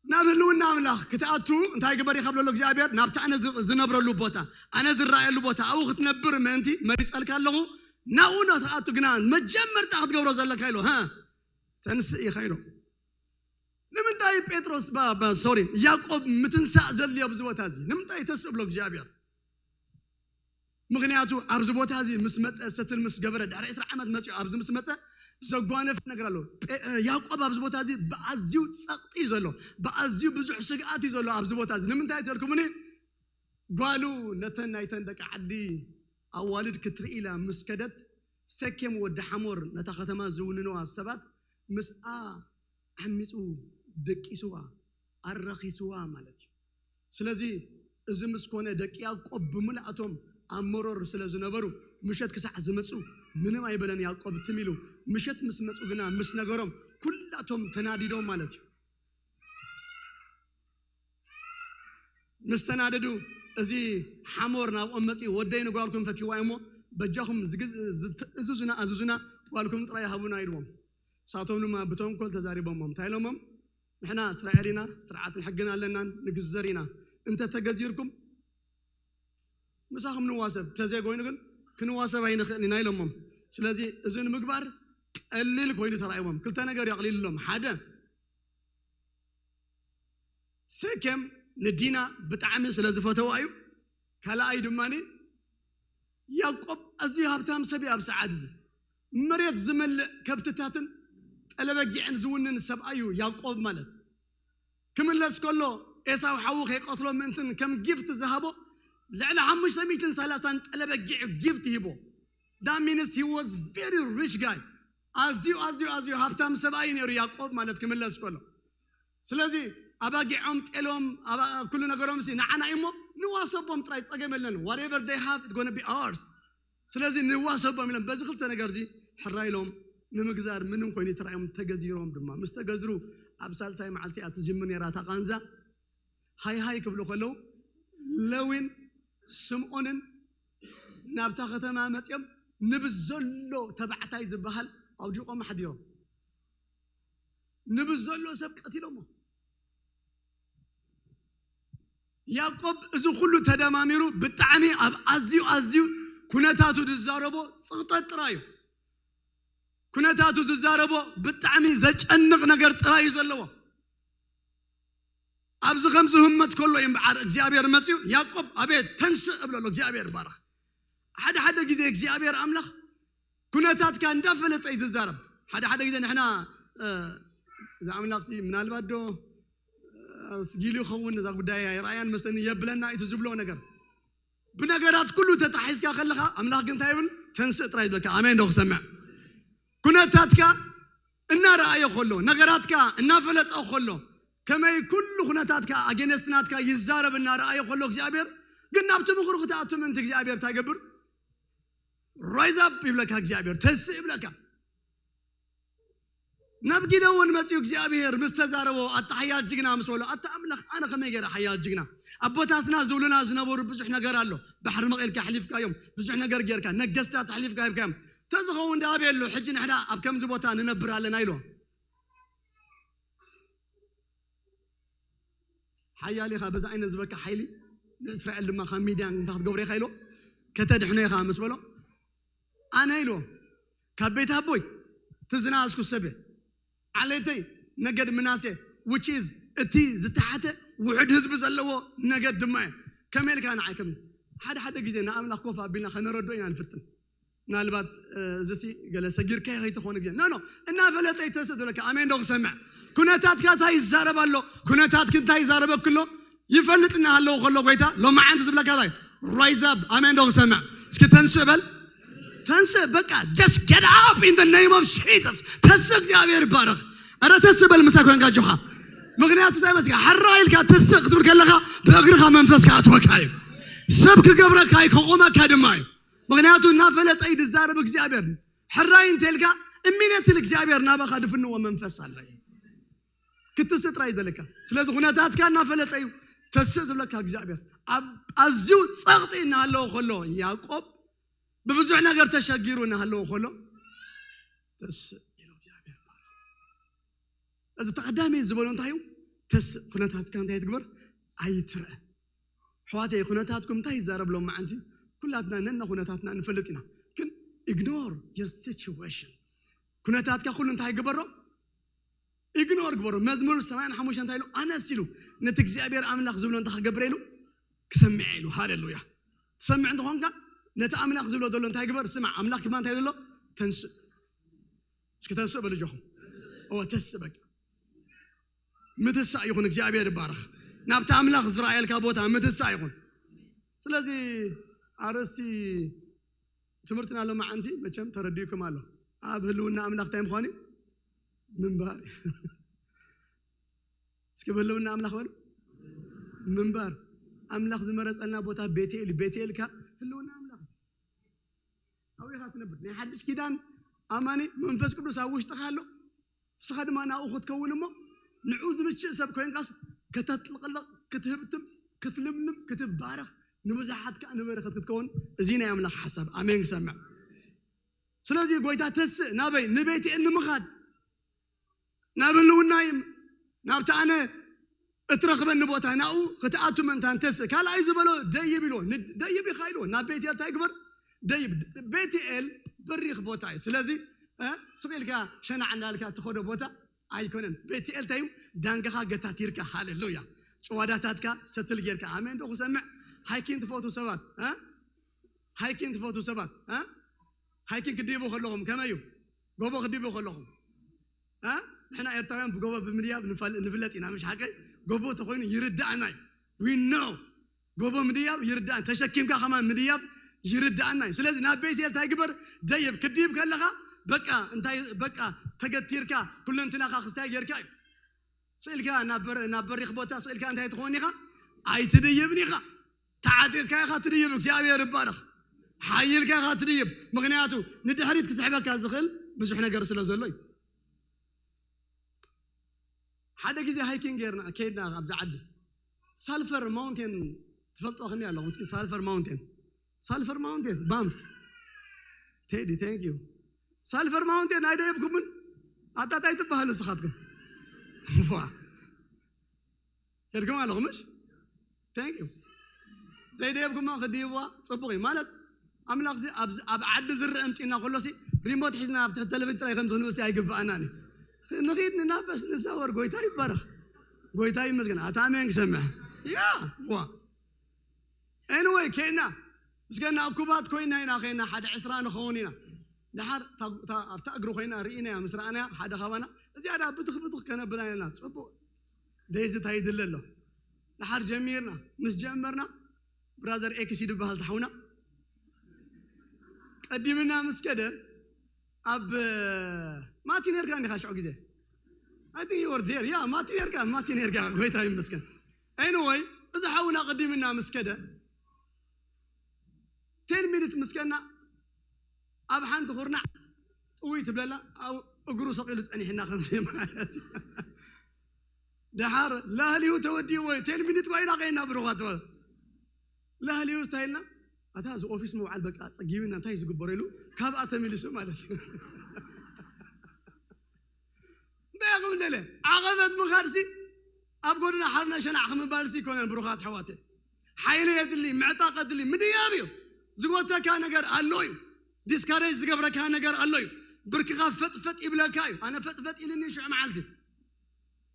ናብ ህልውና ኣምላኽ ክትኣቱ እንታይ ግበር ይኸብለሎ እግዚኣብሔር? ናብቲ ኣነ ዝ-፣ ዝነብረሉ ቦታ፣ ኣነ ዝረኣየሉ ቦታ፣ ኣብኡ ክትነብር ምእንቲ መሪጸልካ ኣለኹ። ናብኡ ንኽትኣቱ ግና መጀመርታ ክትገብሮ ዘለካ ኢሎ፣ ሃ፣ "ተንስእ" ኢኻ ኢሎ። ንምንታይ ጴጥሮስ፣ ባ-፣ ባ-፣ ሶሪ፣ ያዕቆብ ምትንሳእ ዘድልዮ ኣብዚ ቦታ እዚ? ንምንታይ ተስእ ብሎ እግዚኣብሔር? ምኽንያቱ ኣብዚ ቦታ እዚ ምስ መጸ፣ ሰትል ምስ ገበረ፣ ድሕሪ ዕስራ ዓመት መጺኡ ኣብዚ ምስ መጸ፣ ዘጓነፈ ነገር ኣሎ። ጴ-፣ ያዕቆብ ኣብዚ ቦታ እዚ ብኣዝዩ ጸቕጢ እዩ ዘሎ፣ ብኣዝዩ ብዙሕ ስግኣት እዩ ዘሎ ኣብዚ ቦታ እዚ። ንምንታይ ተልኩምኒ? ጓሉ ነተን ናይተን ደቂ ዓዲ ኣዋልድ ክትርኢ ኢላ ምስ ከደት፣ ሰኬም ወዲ ሓሞር ነታ ከተማ ዝውንንዋ ሰባት ምስኣ ዓሚጹ ደቂስዋ፣ ኣራኺስዋ ማለት እዩ። ስለዚ እዚ ምስ ኮነ፣ ደቂ ያዕቆብ ብምልኣቶም ኣብ መሮር ስለ ዝነበሩ፣ ምሸት ክሳዕ ዝመጹ ምንም ኣይበለን ያዕቆብ ትም ኢሉ። ምሸት ምስ መጹ ግና ምስ ነገሮም፣ ኩላቶም ተናዲዶም ማለት እዩ። ምስ ተናደዱ፣ እዚ ሓሞር ናብኦም መጺኡ፣ "ወደይ ንጓልኩም ፈትይዋ እሞ፣ በጃኹም ዝግዝ-፣ ዝት-፣ እዝዙና፣ ኣዝዙና፣ ጓልኩም ጥራይ ሃቡና" ኢልዎም። ንሳቶም ድማ ብተንኮል ተዛሪቦሞም። እንታይ ኢሎሞም? "ንሕና እስራኤል ኢና፣ ስርዓትን ሕግን ኣለናን፣ ንግዘር ኢና። እንተ ተገዚርኩም፣ ምሳኹም ንዋሰብ፣ ተዘይኮይኑ ግን፣ ክንዋሰብ ኣይንኽእልን ኢና" ኢሎሞም። ስለዚ፣ እዚ ንምግባር ቀሊል ኮይኑ ተራእይዎም። ክልተ ነገር የቕሊሉሎም። ሓደ፣ ሰኬም ንዲና ብጣዕሚ ስለ ዝፈተዋ እዩ። ካልኣይ ድማ፣ ያዕቆብ ኣዝዩ ሃብታም ሰብ እዩ። ኣብ ሰዓት እዚ መሬት ዝመልእ ከብትታትን ጠለበጊዕን ዝውንን ሰብኣይ እዩ ያዕቆብ ማለት። ክምለስ ከሎ ኤሳው ሓዉ ከይቀትሎ ምእንትን ከም ጊፍት ዝሃቦ ልዕሊ ሓሙሽተ ሚእትን ሰላሳን ጠለበጊዕ ጊፍት ሂቦ። That means he was very rich guy. ኣዝዩ፣ ኣዝዩ፣ ኣዝዩ ሃብታም ሰብኣይ ነይሩ ያዕቆብ ማለት ክምለስ ከሎ። ስለዚ ኣባጊዖም፣ ጤሎም፣ ኣባ-፣ ኩሉ ነገሮም ሲ ንዓና እሞ ንዋሰቦም ጥራይ፣ ጸገም የለን። Whatever they have, it's gonna be ours. ስለዚ ንዋሰቦም ኢሎም በዚ ክልተ ነገር እዚ ሕራይ ኢሎም ንምግዛር ምንም ኮይኑ ተራእዮም፣ ተገዚሮም ድማ። ምስ ተገዝሩ ኣብ ሳልሳይ መዓልቲ እያ ትጅምር ነይራ እታ ቃንዛ። ሃይ ሃይ ክብሉ ከለዉ ለዊን ስምዖንን ናብታ ከተማ መጺኦም ንብዘሎ ተባዕታይ ዝበሃል ኣውዲቖም ኣሕዲሮም። ንብዘሎ ሰብ ቀቲሎሞ። ያዕቆብ እዚ ኩሉ ተደማሚሩ ብጣዕሚ ኣብ ኣዝዩ፣ ኣዝዩ ኩነታቱ ዝዛረቦ ጽቕጠት ጥራይ እዩ። ኩነታቱ ዝዛረቦ ብጣዕሚ ዘጨንቕ ነገር ጥራይ እዩ ዘለዎ። ኣብዚ ከምዚ ህመት ከሎ እዩ እምበዓር እግዚኣብሔር መጺኡ፣ "ያዕቆብ ኣቤት፣ ተንስእ" እብለሎ። እግዚኣብሔር ይባረኽ። ሓደ ሓደ ግዜ እግዚኣብሔር ኣምላኽ ኩነታትካ እንዳፈለጠ እዩ ዝዛረብ። ሓደ ሓደ ግዜ ንሕና፣ እ፣ እዚ ኣምላኽሲ ምናልባት ዶ፣ እ፣ ኣስጊሉ ይኸውን፣ እዛ ጉዳይ ኣይረኣያን መሰኒ የብለና እዩ ዝብሎ ነገር። ብነገራት ኩሉ ተታሒዝካ ከለኻ ኣምላኽ ግን እንታይ ይብል? "ተንስእ" ጥራይ ይብለካ። ኣሜን ዶ ክሰምዕ? ኩነታትካ እናረኣዮ ከሎ፣ ነገራትካ እናፈለጠ ከሎ፣ ከመይ ኩሉ ኩነታትካ ኣጌነስት ናትካ ይዛረብ እናረኣዮ ከሎ እግዚኣብሔር፣ ግን ናብቲ ምኽሩ ክትኣቱ ምእንቲ እግዚኣብሔር እንታይ ይገብር? ራይዝ ኣፕ ይብለካ እግዚኣብሔር፣ ተንስእ ይብለካ። ናብ ጊደዎን መጺኡ እግዚኣብሔር ምስ ተዛረቦ፣ ኣታ ሓያል ጅግና ምስ በሎ፣ ኣታ ኣምላኽ፣ ኣነ ከመይ ገይረ ሓያል ጅግና? ኣቦታትና ዝብሉና ዝነበሩ ብዙሕ ነገር ኣሎ። ባሕሪ መቒልካ ኣሕሊፍካዮም፣ ብዙሕ ነገር ጌርካ፣ ነገስታት ኣሕሊፍካ ሂብካዮም። ተዝኸውን ደኣ ኣበይ ኣሎ? ሕጂ ንሕና ኣብ ከምዚ ቦታ ንነብር ኣለና ኢሎ። ሓያል ኢኻ፣ በዛ ዓይነት ዝበካ ሓይሊ ንእስራኤል ድማ ካብ ሚድያን እንታይ ክትገብሮ ኢኻ ኢልዎ፣ ከተድሕኖ ኢኻ ምስ በሎ፣ ኣነ ኢልዎ ካብ ቤት ኣቦይ እቲ ዝነኣስኩ ሰብ እየ። ዓሌተይ ነገድ ምናሴ፣ which is እቲ ዝተሓተ ውሑድ ህዝቢ ዘለዎ ነገድ ድማ እየ። ከመይ ኢልካ ንዓይ ከም ሓደ ሓደ ግዜ ንኣምላኽ ኮፍ ኣቢልና ከነረዶ ኢና ንፍትን። ምናልባት እዚ ሲ ገለ ሰጊርካ ከይተኾነ ግዜ ኖ ኖ እናፈለጠ ይተስእ ዝብለካ ኣሜን ዶ ክሰምዕ? ኩነታትካ እንታይ ይዛረብ ኣሎ? ኩነታትክ እንታይ ይዛረበክ ኣሎ? ይፈልጥ እናሃለዎ ከሎ ጎይታ ሎማዓንቲ ዝብለካ እንታይ? ራይዝ ኣፕ። ኣሜን ዶ ክሰምዕ? እስኪ ተንስእ በል። ተንስእ በቃ፣ just get up in the name of Jesus። ተንስእ፣ እግዚኣብሔር ይባረኽ። ኧረ ተንስእ በል ምሳይ ኮንካ ኣጆኻ። ምክንያቱ እንታይ መስካ? ሕራ ኢልካ ተንስእ ክትብል ከለኻ ብእግርኻ መንፈስ ክኣትወካ እዩ። ሰብ ክገብረካ እዩ፣ ከቑመካ ድማ እዩ። ምክንያቱ እናፈለጠ እዩ ዝዛረብ እግዚኣብሔር። ሕራይ እንተልካ እሚነትል እግዚኣብሔር ናባኻ ድፍንዎ መንፈስ ኣለ። ክትስእ ጥራይ ዘለካ። ስለዚ ኩነታትካ እናፈለጠ እዩ ተስእ ዝብለካ እግዚኣብሔር። ኣብ ኣዝዩ ጸቕጢ እናሃለዎ ከሎ ያዕቆብ ብብዙሕ ነገር ተሸጊሩ እናሃለዎ ከሎ ተስእ ኢሉ እግዚኣብሔር ባረኸ። እዚ ተቐዳሚ ዝበሎ እንታይ እዩ? ተስእ ኩነታትካ እንታይ ትግበር? ኣይትርአ። ኣሕዋተይ ኩነታትኩም እንታይ ይዛረብ ሎም መዓንቲ? ኩላትና ነና ኩነታትና ንፈልጥ ኢና። ግን ignore your situation። ኩነታትካ ኩሉ እንታይ ግበሮ? ኢግኖር ግበሮ። መዝሙር ሰማንያን ሓሙሽተን እንታይ ኢሉ? ኣነስ ኢሉ ነቲ እግዚኣብሔር ኣምላኽ ዝብሎ እንታይ ክገብር ኢሉ? ክሰምዕ ኢሉ። ሃሌሉያ። ትሰምዕ እንተኾንካ ነቲ ኣምላኽ ዝብሎ ዘሎ እንታይ ግበር? ስማዕ። ኣምላኽ ድማ እንታይ ዘሎ? ተንስእ። እስኪ ተንስእ በሉ እጆኹም። እወ ተንስእ በቃ። ምትሳእ ይኹን። እግዚኣብሔር ይባረኽ። ናብቲ ኣምላኽ ዝረኣየልካ ቦታ ምትሳእ ይኹን። ስለዚ ኣርእስቲ ትምህርትና ሎማዓንቲ መቸም ተረዲኡኩም ኣሎ። ኣብ ህልውና ኣምላኽ እንታይ ምዃኑ ምንባር እዩ። እስኪ ብህልውና ኣምላኽ በሉ ምንባር። ኣምላኽ ዝመረጸልና ቦታ ቤቴል እዩ። ቤቴል ከኣ ህልውና ኣምላኽ እዩ። ኣብኡ ኢኻ ትነብር። ናይ ሓድሽ ኪዳን ኣማኒ መንፈስ ቅዱስ ኣብ ውሽጥኻ ኣሎ። ንስኻ ድማ ናብኡ ክትከውን እሞ ንዕኡ ዝምችእ ሰብ ኮይንካስ ከተጥልቕልቕ፣ ክትህብትም፣ ክትልምልም፣ ክትባረኽ፣ ንብዙሓት ከኣ ንበረኸት ክትከውን እዚ ናይ ኣምላኽ ሓሳብ። ኣሜን ክሰምዕ። ስለዚ ጎይታ ተስእ ናበይ? ንቤትኤል ንምኻድ፣ ናብ ህልውናይም፣ ናብቲ ኣነ እትረኽበኒ ቦታ ናብኡ ክትኣቱ ምእንታን ተስእ። ካልኣይ ዝበሎ ደይብ ኢልዎ። ን-፣ ደይብ ኢኻ ኢልዎ። ናብ ቤትኤል እንታይ ግበር? ደይብ። ቤትኤል በሪኽ ቦታ እዩ። ስለዚ፣ እ፣ ስቕ ኢልካ ሸናዕ እንዳልካ እትኸዶ ቦታ ኣይኮነን። ቤትኤል እንታይ እዩ? ዳንጋኻ ገታቲርካ። ሃሌሉያ። ጭዋዳታትካ ሰትል ጌርካ። ኣሜን ዶ ክሰምዕ? ሃይኪን ትፈቱ ሰባት፣ እ? ሃይኪን ትፈቱ ሰባት፣ እ? ሃይኪን ክድይቡ ከለኹም ከመይ እዩ? ጎቦ ክድይቡ ከለኹም፣ እ? ንሕና ኤርትራውያን ብጎቦ ብምድያብ ንፋል-፣ ንፍለጥ ኢና፣ ምሽ ሓቀይ? ጎቦ ተኾይኑ ይርዳእና እዩ። We know። ጎቦ ምድያብ ይርዳእን፣ ተሸኪምካ ከማን ምድያብ ይርዳእና እዩ። ስለዚ ናብ ቤትኤል እንታይ ግበር? ደይብ። ክድይብ ከለኻ በቃ እንታይ በቃ ተገቲርካ ኩለንትናኻ ክስታይ ጌርካ እዩ። ስእልካ ናብ በር-፣ ናብ በሪኽ ቦታ ስእልካ እንታይ ትኸውን ኢኻ? ኣይትድይብን ኢኻ። ተዓጢቕካ ኢኻ ትድይብ። እግዚኣብሔር ይባረኽ። ሓይልካ ኢኻ ትድይብ። ምኽንያቱ ንድሕሪት ክስሕበካ ዝኽእል ብዙሕ ነገር ስለ ዘሎ እዩ። ሓደ ግዜ ሃይኪንግ ጌርና ከይድና ኣብዚ ዓዲ ሳልፈር ማውንቴን ትፈልጦ ክኒ ኣለኹም። እስኪ ሳልፈር ማውንቴን፣ ሳልፈር ማውንቴን ባንፍ ቴዲ፣ thank you። ሳልፈር ማውንቴን ኣይደየብኩምን? ኣጣጣይ ትበሃሉ ንስኻትኩም። ዋ። ሄድኩም ኣለኹም፣ እሺ? Thank you። ዘይደየብኩማ ክድይብዋ ጽቡቕ እዩ። ማለት ኣምላኽ እዚ ኣብ፣ ኣብ ዓዲ ዝረአ ኣምጺእና ከሎሲ ሪሞት ሒዝና ኣብ ትሕቲ ቴሌቪዥን ጥራይ ከም ክንብልሲ ኣይግብኣናን እዩ። ንኺድ ንናፈስ ንዛወር። ጎይታ ይባረኽ። ጎይታ ይመስገን። ኣታ ኣሜን ክሰምዕ። ያ፣ ዋ። ኤኒወይ፣ ከይና ምስ ገና እኩባት ኮይና ኢና፣ ከይና ሓደ ዕስራ ንኸውን ኢና። ደሓር እታ፣ እታ፣ ኣብታ እግሪ ኮይና ርኢናያ፣ ምስ ረኣናያ ሓደ ካባና፣ እዚኣ ደኣ ብትኽ ብትኽ ከነብላ ኢና። ጽቡቕ ደይዚ እንታይ ይድለ ኣሎ? ደሓር ጀሚርና። ምስ ጀመርና ብራዘር ኤክስ ይድበሃል ተሓውና ቀዲምና ምስ ከደ ኣብ ማቲ ነርካ እንዲኻ ሽዑ ግዜ? I think you were there. ያ፣ ማቲ ነርካ፣ ማቲ ነርካ። ጎይታ ይመስገን። ኤኒወይ፣ እዚ ሓውና ቀዲምና ምስ ከደ ቴን ሚኒት ምስ ከና ኣብ ሓንቲ ኩርናዕ ጥውይ ትብለላ፣ ኣብ እግሩ ሰቒሉ ጸኒሕና ከምዚ ማለት እዩ። ደሓር ላህሊው ተወዲኡ ወይ ቴን ሚኒት ኮይና ከይና ብሩኻት ላህሊው ስታይልና ኣታ እዚ ኦፊስ ምውዓል በቃ ጸጊብና እንታይ ዝግበሮ ኢሉ ካብኣ ተመሊሱ ማለት እዩ። እንታይ ክብል ደለ? ዓቐበት ምኻድሲ ኣብ ጎድና ኣርነ ሸናዕ ክምባልሲ ይኮነን ብሩኻት ኣሕዋተይ። ሓይሊ የድሊ፣ ምዕጣቕ የድሊ፣ ምድያብ እዩ። ዝጎተካ ነገር ኣሎ እዩ። ዲስካሬጅ ዝገብረካ ነገር ኣሎ እዩ። ብርክኻ ፈጥፈጥ ይብለካ እዩ። ኣነ ፈጥፈጥ ኢልኒ ሽዑ መዓልቲ።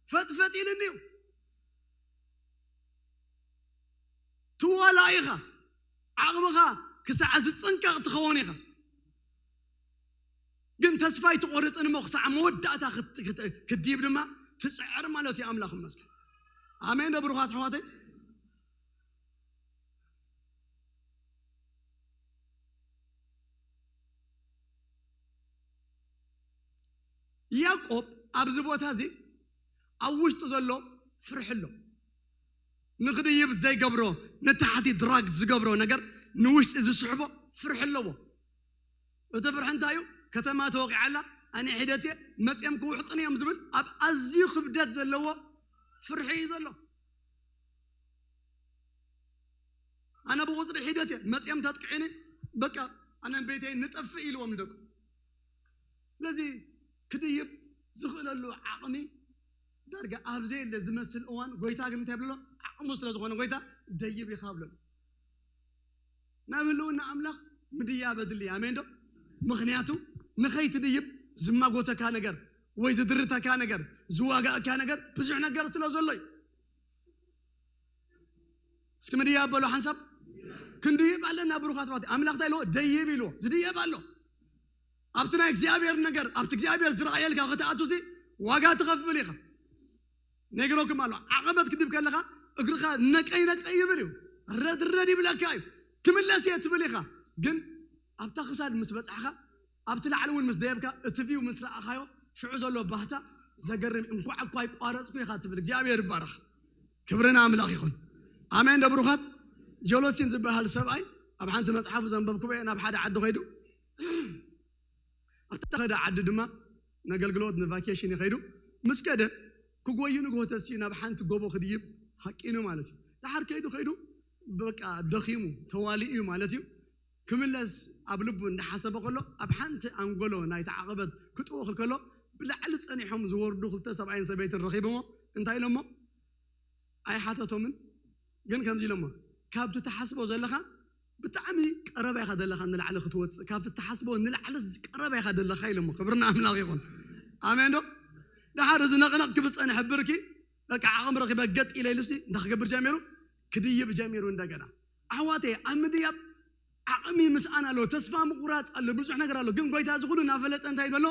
ፈጥፈጥ ኢልኒ እዩ። ትዋላ ኢኻ። ዓቕምኻ ክሳዕ ዝጽንቀቕ ትኸውን ኢኻ። ግን ተስፋ ኣይትቆርጽን እሞ ክሳዕ መወዳእታ ክት- ክት- ክትድይብ ድማ ትጽዕር ማለት እዩ። ኣምላኽ ይመስገን። ኣሜን ዶ ብሩኻት ኣሕዋተይ? ያዕቆብ ኣብዚ ቦታ እዚ ኣብ ውሽጡ ዘሎ ፍርሒ ኣሎ። ንኽድይብ ዘይገብሮ፣ ንታሕቲ ድራግ ዝገብሮ ነገር፣ ንውሽጢ ዝስሕቦ ፍርሒ ኣለዎ። እቲ ፍርሒ እንታይ እዩ? ከተማ ተወቂዓላ፣ ኣነ ሒደት እየ፣ መፅኦም ክውሕጡኒ እዮም ዝብል ኣብ ኣዝዩ ክብደት ዘለዎ ፍርሒ እዩ ዘሎ። ኣነ ብቁፅሪ ሒደት እየ፣ መፅኦም ተጥቅዑኒ፣ በቃ ኣነን ቤተይ ንጠፍእ ኢልዎም ንደቁ። ስለዚ ክድይብ ዝኽእለሉ ዓቕሚ ዳርጋ ኣብ ዘየለ ዝመስል እዋን ጎይታ ግን እንታይ ብሎ? ዓቕሙ ስለ ዝኾነ ጎይታ ደይብ ኢኻ ብሎ። ናብ ህልውና ኣምላኽ ምድያብ ኣድሊ። ኣሜን ዶ? ምኽንያቱ ንኸይትድይብ ዝማጎተካ ነገር ወይ ዝድርተካ ነገር ዝዋጋእካ ነገር ብዙሕ ነገር ስለ ዘሎ እዩ። እስኪ ምድያብ በሎ ሓንሳብ። ክንድይብ ኣለና ብሩኻት ኣሕዋት። ኣምላኽ እንታይ ኢልዎ? ደይብ ኢልዎ። ዝድየብ ኣሎ። ኣብቲ ናይ እግዚኣብሔር ነገር፣ ኣብቲ እግዚኣብሔር ዝረኣየልካ ክትኣቱ ሲ ዋጋ ትኸፍል ኢኻ። ነግረኩም ኣሎ። ዓቐበት ክድብ ከለኻ እግርኻ ነቀይ ነቀይ ይብል እዩ። ረድ ረድ ይብለካ እዩ። ክምለስ እየ ትብል ኢኻ። ግን ኣብታ ክሳድ ምስ በጻሕኻ፣ ኣብቲ ላዕሊ እውን ምስ ደየብካ፣ እቲ ቪው ምስ ረኣኻዮ፣ ሽዑ ዘሎ ባህታ ዘገርም እዩ። እንኳዕ እኳ ኣይቋረጽኩ ኢኻ ትብል። እግዚኣብሔር ይባረኽ። ክብሪ ንኣምላኽ ይኹን። ኣሜን ዶ ብሩኻት? ጆሎሲን ዝበሃል ሰብኣይ ኣብ ሓንቲ መጽሓፉ ዘንበብኩዎ እየ። ናብ ሓደ ዓዲ ኸይዱ ኣብቲ ተኸደ ዓዲ ድማ ነገልግሎት ንቫኬሽን ይኸይዱ። ምስ ከደ ክጎዩ ንግሆ ተሲኡ ናብ ሓንቲ ጎቦ ክድይብ ሃቂኑ ማለት እዩ። ድሓር ከይዱ ከይዱ በቃ ደኺሙ ተዋሊኡ እዩ ማለት እዩ። ክምለስ ኣብ ልቡ እንዳሓሰበ ከሎ ኣብ ሓንቲ ኣንጎሎ ናይቲ ዓቐበት ክጥወ ከሎ ብላዕሊ ጸኒሖም ዝወርዱ ክልተ ሰብኣይን ሰበይትን ረኺቦሞ እንታይ ኢሎሞ? ኣይሓተቶምን። ግን ከምዚ ኢሎሞ፣ ካብቲ ትሓስቦ ዘለኻ ብጣዕሚ ቀረባ ኢኻ ዘለኻ ንላዕሊ ክትወፅእ፣ ካብቲ ትሓስቦ ንላዕሊ ቀረባ ኢኻ ዘለኻ ኢሎሞ። ክብርና ኣምላኽ ይኹን። ኣሜን ዶ? ድሓር እዚ ነቕነቕ ክብል ጸንሐ ብርኪ በቃ ዓቕሚ ረኺበ ገጥ ኢለ ኢሉሲ እንታይ ክገብር ጀሚሩ? ክድይብ ጀሚሩ እንደገና። ኣሕዋተይ ኣብ ምድያብ ዓቕሚ ምስኣን ኣሎ፣ ተስፋ ምቑራፅ ኣሎ፣ ብዙሕ ነገር ኣሎ። ግን ጎይታ እዚ ኩሉ እናፈለጠ እንታይ በሎ?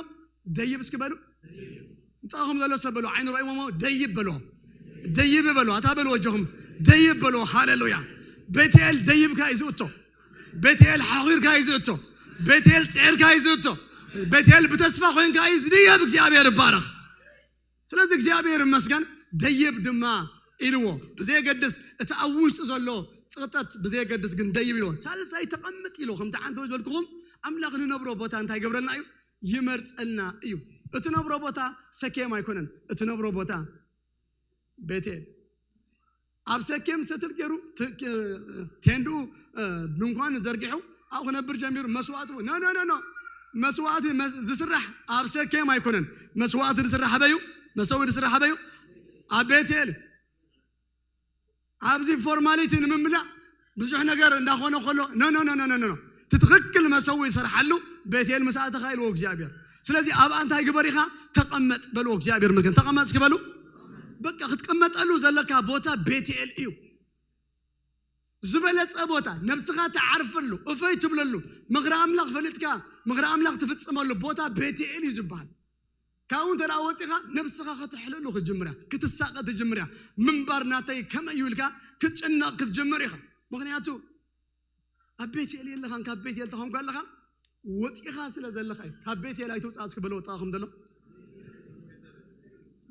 ደይብ እስኪ በሉ። ንጠኹም ዘሎ ሰብ በሎ፣ ዓይኑ ረእይዎ ደይብ በሎ። ደይብ በሎ፣ ኣታ በሉ ወጆኹም ደይብ በሎ። ሃሌሉያ። ቤትኤል ደይብካ እዩ ዝእቶ። ቤትኤል ሓኺርካ እዩ ዝእቶ። ቤትኤል ፅዕርካ እዩ ዝእቶ። ቤትኤል ብተስፋ ኮይንካ እዩ ዝድየብ። እግዚኣብሔር ይባረኽ። ስለዚ እግዚኣብሔር ይመስገን ደይብ ድማ ኢልዎ። ብዘየገድስ እቲ ኣብ ውሽጡ ዘሎ ፅቕጠት ብዘየገድስ ግን ደይብ ኢልዎ። ሳልሳይ ተቐምጥ ኢልዎ። ከምቲ ዓንተው ዝበልኩኹም ኣምላኽ ንነብሮ ቦታ እንታይ ይገብረልና እዩ? ይመርፀልና እዩ። እትነብሮ ቦታ ሰኬም ኣይኮነን። እትነብሮ ቦታ ቤቴል። ኣብ ሰኬም ሰትል ገይሩ ት- ክ- ቴንድኡ እ፣ ድንኳኑ ዘርጊሑ ኣብኡ ክነብር ጀሚሩ መስዋእቱ ኖ ኖ ኖ ኖ መስዋእቲ መስ- ዝስራሕ ኣብ ሰኬም ኣይኮነን። መስዋእቲ ዝስራሕ ኣበዩ? መሰዊ ዝስራሕ ኣበዩ? ኣብ ቤቴል። ኣብዚ ፎርማሊቲ ንምምላእ ብዙሕ ነገር እንዳኾነ ከሎ ኖ ኖ ኖ ኖ ኖ እቲ ትኽክል መሰዊ ይሰርሓሉ ቤቴል ምስ ኣተኻ ኢልዎ እግዚኣብሔር። ስለዚ ኣብኣ እንታይ ግበር ኢኻ? ተቐመጥ በልዎ። እግዚኣብሔር ይመስገን። ተቐመጥ እስኪ በሉ። በቃ ክትቅመጠሉ ዘለካ ቦታ ቤቴል እዩ። ዝበለጸ ቦታ ነብስኻ ትዓርፈሉ፣ እፎይ ትብለሉ፣ ምኽሪ ኣምላኽ ፈሊጥካ ምኽሪ ኣምላኽ ትፍጽመሉ ቦታ ቤቴል እዩ ዝበሃል። ካብኡ እንተ ደኣ ወጺኻ ነብስኻ ከተሕልሉ ክትጅምር እያ፣ ክትሳቐ ትጅምር እያ። ምንባር ናተይ ከመይ እዩ ኢልካ ክትጭነቕ ክትጅምር ኢኻ። ምኽንያቱ ኣብ ቤቴል የለኻን። ካብ ቤቴል ተኾንካ ኣለኻ ወፂኻ ስለ ዘለኻ እዩ። ካብ ቤቴል ኣይትውፃእ እስኪ በሎ። ወጣኹም ዘሎ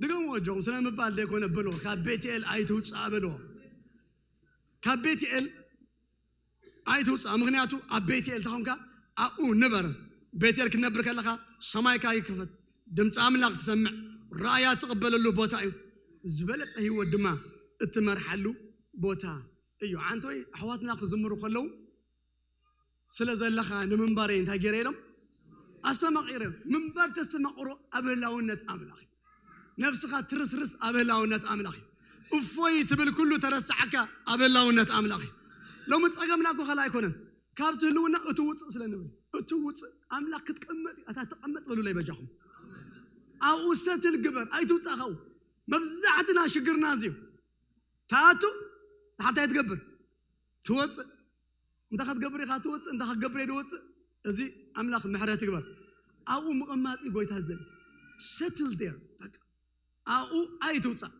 ድገምዎ፣ እጆኹም ስለ ምባል ዘይኮነ በሎ። ካብ ቤቴል ኣይትውፃእ በሎ። ካብ ቤቴል ኣይትውፃእ። ምኽንያቱ ኣብ ቤቴል ተኾንካ ኣብኡ ንበር። ቤቴል ክትነብር ከለኻ ሰማይካ ይክፈት፣ ድምፂ ኣምላኽ ትሰምዕ፣ ራእያ ትቕበለሉ ቦታ እዩ። ዝበለፀ ህይወት ድማ እትመርሓሉ ቦታ እዩ። ዓንተወይ ኣሕዋትና ክዝምሩ ከለዉ ስለ ዘለኻ ንምንባረይ እንታይ ገይረ ኢሎም ኣስተማቒረ። ምንባር ተስተማቕሮ ኣብ ህላውነት ኣምላኽ እዩ። ነብስኻ ትርስርስ ኣብ ህላውነት ኣምላኽ እዩ። እፎይ ትብል ኩሉ ተረሳዕካ ኣበላውነት ኣምላኽ እዩ። ሎሚ ጸገምና እኮ ካልእ ኣይኮነን። ካብቲ ህልውና እቲ ውፅእ ስለ ንብል፣ እቲ ውፅእ ኣምላኽ ክትቀመጥ እያ፣ እታ ተቐመጥ በሉለይ በጃኹም። ኣብኡ ሰትል ግበር፣ ኣይትውፃእ ካብኡ። መብዛሕትና ሽግርና እዚ እዩ። ትኣቱ፣ ሓብታይ ትገብር፣ ትወፅእ። እንታይ ክትገብር ኢኻ ትወፅእ፣ እንታይ ክትገብር እየ ዝወፅእ? እዚ ኣምላኽ ምሕረት ይግበር። ኣብኡ ምቕማጥ እዩ ጎይታ ዝደሊ። ሰትል ዴር፣ በቃ ኣብኡ ኣይትውፃእ።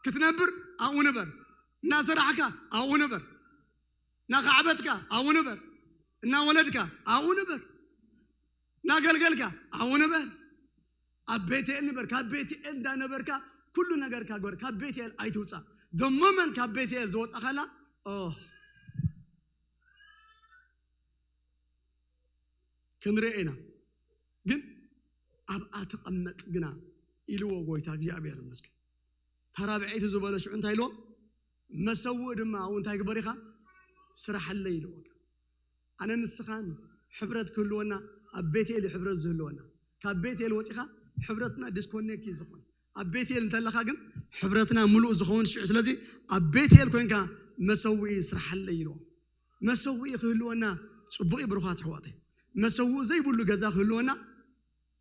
ክትነብር ኣብኡ ንበር። እናሰራሕካ ኣብኡ ንበር። እናኻዕበትካ ኣብኡ ንበር። እናወለድካ ኣብኡ ንበር። እናገልገልካ ኣብኡ ንበር። ኣብ ቤትኤል ንበር። ካብ ቤትኤል እንዳነበርካ ኩሉ ነገርካ ግበር። ካብ ቤትኤል ኣይትውፃእ። The moment ካብ ቤትኤል ዝወፃኻላ ኦ ክንርኢ ኢና። ግን ኣብኣ ተቐመጥ ግና ኢልዎ ጎይታ እግዚኣብሔር ይመስገን። ታራብዐይቲ ዝበሎ ሽዑ እንታይ ኢልዎ? መሰውእ ድማ ኣብኡ እንታይ ግበር ኢኻ? ስራሕለይ ኢልዎ። ኣነ ንስኻን ሕብረት ክህልወና ኣብ ቤትኤል ሕብረት ዝህልወና። ካብ ቤትኤል ወፂኻ ሕብረትና ዲስኮኔክት እዩ ዝኾን። ኣብ ቤትኤል እንተለኻ ግን ሕብረትና ምሉእ ዝኸውን ሽዑ። ስለዚ ኣብ ቤትኤል ኮንካ መሰውኢ ስራሕለይ ኢልዎ። መሰውኢ ክህልወና ጽቡቕ እዩ ብሩኻት ኣሕዋተይ። መሰውኢ ዘይብሉ ገዛ ክህልወና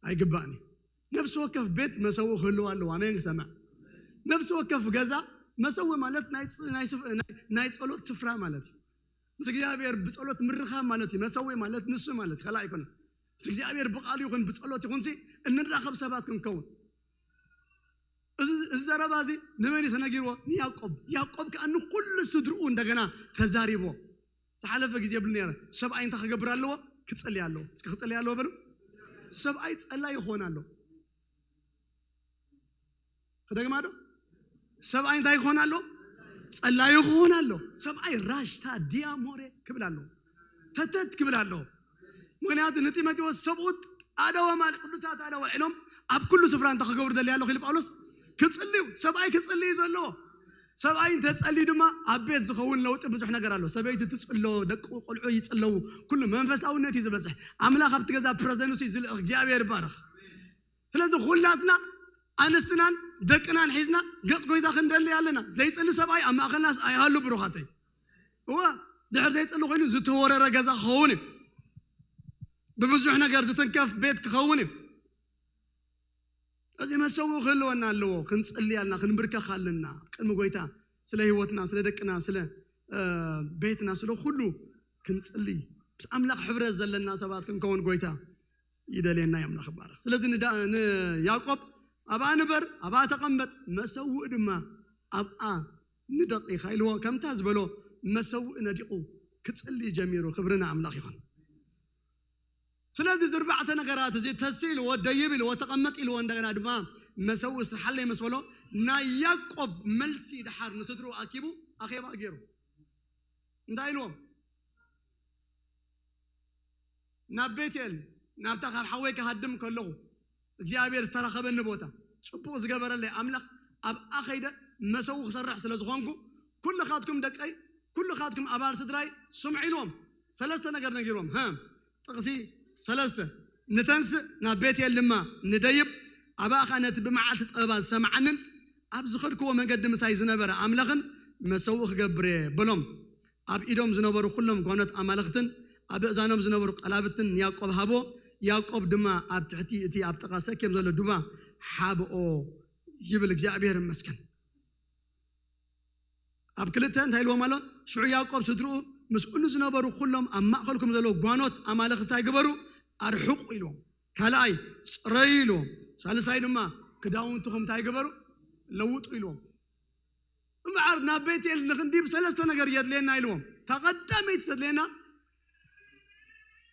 ኣይግባእን እዩ። ነፍሲ ወከፍ ቤት መሰውኢ ክህልዎ ኣለዎ። ኣሜን ክሰምዕ። ነፍሲ ወከፍ ገዛ መሰውኢ ማለት ናይ ፅ- ናይ ስፍ- ናይ- ናይ ጸሎት ስፍራ ማለት እዩ። ምስ እግዚኣብሔር ብጸሎት ምርኻብ ማለት እዩ። መሰውኢ ማለት ንሱ ማለት ካልእ ኣይኮነን። ምስ እግዚኣብሔር ብቓሉ ይኹን ብጸሎት ይኹንሲ እንራኸብ ሰባት ክንከውን። እዚ እዚ ዘረባ እዚ ንመን እዩ ተነጊርዎ? ንያዕቆብ። ያዕቆብ ከኣ ንኹሉ ስድርኡ እንደገና ተዛሪብዎ። ዝሓለፈ ግዜ የብሉ ነይረ። ሰብኣይ እንታይ ክገብር ኣለዎ? ክጸሊ ኣለዎ። እስኪ ክጸሊ ኣለዎ በሉ። ሰብኣይ ጸላይ ይኾን ኣሎ። ክደግማ ዶ? ሰብኣይ እንታይ ይኾን ኣሎ? ጸላዩ ክኾን ኣሎ። ሰብኣይ ራሽታ ዲያሞሬ ክብል ኣሎ። ተተት ክብል ኣሎ። ምክንያቱ ንጢሞቴዎስ ሰብኡት ኣደወ ማለት ቅዱሳት ኣደወ ኢሎም ኣብ ኩሉ ስፍራ እንታይ ክገብሩ ደልያ ኣለኹ ኢሉ ጳውሎስ ክጽልዩ። ሰብኣይ ክጽልዩ ዘለዎ። ሰብኣይ እንተጸልዩ ድማ ኣብ ቤት ዝኸውን ለውጢ ብዙሕ ነገር ኣሎ። ሰበይቲ ትጽሎ፣ ደቂ ቆልዑ ይጽለዉ። ኩሉ መንፈሳውነት እዩ ዝበዝሕ። ኣምላኽ ኣብቲ ገዛ ፕረዘንሱ እዩ ዝልእኽ። እግዚኣብሔር ይባረኽ። ስለዚ ኩላትና ኣንስትናን ደቅናን ሒዝና ገጽ ጎይታ ክንደሊ ኣለና። ዘይጽሊ ሰብኣይ ኣብ ማእኸልና ኣይሃሉ ብሩኻተይ። እወ ድሕር ዘይጽሊ ኮይኑ ዝተወረረ ገዛ ክኸውን እዩ። ብብዙሕ ነገር ዝትንከፍ ቤት ክኸውን እዩ። እዚ መሰውኢ ክህልወና ኣለዎ። ክንጽሊ ኣለና፣ ክንብርከኽ ኣለና ቅድሚ ጎይታ። ስለ ህይወትና፣ ስለ ደቅና፣ ስለ እ፣ ቤትና፣ ስለ ኩሉ ክንጽሊ ምስ ኣምላኽ ሕብረት ዘለና ሰባት ክንከውን ጎይታ ይደልየና እዩ። ኣምላኽ ይባረኽ። ስለዚ ንዳ- ንያዕቆብ ኣብኣ ንበር፣ ኣብኣ ተቐመጥ፣ መሰውእ ድማ ኣብኣ ንደቕ ኢኻ ኢልዎ። ከምታ ዝበሎ መሰውእ ነዲቑ ክጽሊ ጀሚሩ። ክብሪ ንኣምላኽ ይኹን። ስለዚ እዚ ኣርባዕተ ነገራት እዚ ተሲ ኢልዎ፣ ደይብ ኢልዎ፣ ተቐመጥ ኢልዎ፣ እንደገና ድማ መሰውእ ስርሓለይ ምስ በሎ ናይ ያዕቆብ መልሲ ድሓር ንስድርኡ ኣኪቡ ኣኼባ ገይሩ እንታይ ኢልዎም? ናብ ቤትኤል ናብታ ካብ ሓወይ ክሃድም ከለኹ እግዚኣብሔር ዝተራኸበኒ ቦታ ጽቡቕ ዝገበረለይ ኣምላኽ ኣብኣ ኸይደ መሰው ክሰርሕ ስለ ዝኾንኩ ኩልኻትኩም ደቀይ ኩልኻትኩም ኣባል ስድራይ ስምዑ ኢልዎም ሰለስተ ነገር ነጊርዎም። ጥቕሲ ሰለስተ ንተንስእ ናብ ቤትኤል ድማ ንደይብ ኣብኣ ኸዓ ነቲ ብመዓልቲ ጸበባ ዝሰምዓንን ኣብ ዝኸድክዎ መንገዲ ምሳይ ዝነበረ ኣምላኽን መሰውእ ክገብር እየ በሎም። ኣብ ኢዶም ዝነበሩ ኩሎም ጓኖት ኣማልኽትን ኣብ እእዛኖም ዝነበሩ ቀላብትን ንያዕቆብ ሃቦ። ያዕቆብ ድማ ኣብ ትሕቲ እቲ ኣብ ጥቓ ሰኬም ዘሎ ዱባ ሓብኦ ይብል። እግዚኣብሔር ይመስገን። ኣብ ክልተ እንታይ ኢልዎም ኣሎ? ሽዑ ያዕቆብ ስድርኡ ምስኡ ዝነበሩ ኩሎም ኣብ ማእኸልኩም ዘለዉ ጓኖት ኣማልኽቲ እንታይ ግበሩ? ኣርሕቑ ኢልዎም። ካልኣይ ጽረዩ ኢልዎም። ሳልሳይ ድማ ክዳውንትኹም እንታይ ግበሩ? ለውጡ ኢልዎም። እምበኣር ናብ ቤቴል ንኽንዲብ ሰለስተ ነገር የድልየና ኢልዎም። እታ ቀዳመይቲ ተድልየና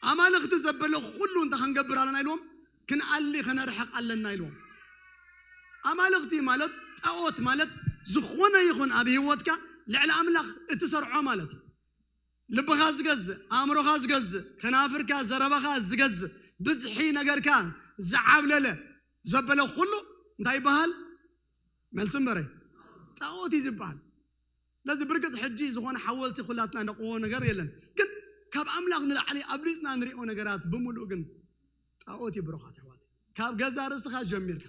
ኣማልኽቲ ዘበለ ኩሉ እንተ ክንገብር ኣለና ኢልዎም። ክንኣሊ ከነርሕቕ ኣለና ኢልዎም። ኣማልኽቲ ማለት ጣዖት ማለት ዝኾነ ይኹን ኣብ ህይወትካ ልዕሊ ኣምላኽ እትሰርዖ ማለት እዩ። ልብኻ ዝገዝእ ኣእምሮኻ ዝገዝእ ከናፍርካ ዘረባኻ ዝገዝእ ብዝሒ ነገርካ ዝዓብለለ ዘበለ ኩሉ እንታይ ይበሃል? መልሲ እምበረ ጣዖት እዩ ዝበሃል። ስለዚ ብርግጽ ሕጂ ዝኾነ ሓወልቲ ኩላትና ነቕዎ ነገር የለን፣ ግን ካብ ኣምላኽ ንላዕሊ ኣብሊጽና ንሪኦ ነገራት ብምሉእ ግን ጣዖት እዩ። ብሩኻት ኣሕዋት ካብ ገዛ ርእስኻ ጀሚርካ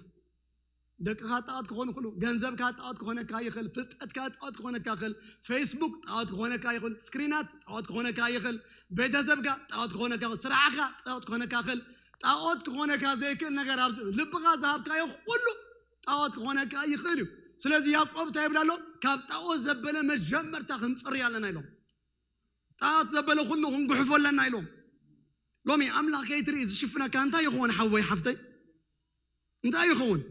ደቅኻ ጣዖት ክኾኑ ይኽእሉ። ገንዘብካ ጣዖት ክኾነካ ይኽእል። ፍልጠትካ ጣዖት ክኾነካ ይኽእል። ፌስቡክ ጣዖት ክኾነካ ይኽእል። ስክሪናት ጣዖት ክኾነካ ይኽእል። ቤተሰብካ ጣዖት ክኾነካ ይኽእል። ስራሕካ ጣዖት ክኾነካ ይኽእል። ጣዖት ክኾነካ ዘይክእል ነገር ኣብ ልብኻ ዝሃብካዮ ኩሉ ጣዖት ክኾነካ ይኽእል እዩ። ስለዚ ያዕቆብ እንታይ ይብል ኣሎ? ካብ ጣዖት ዘበለ መጀመርታ ክንፅሪ ኣለና ኢሎም። ጣዖት ዘበለ ኩሉ ክንጉሕፎ ኣለና ኢሎም። ሎሚ ኣምላኽ ከይትርኢ ዝሽፍነካ እንታይ ይኸውን ሓወይ ሓፍተይ? እንታይ ይኸውን?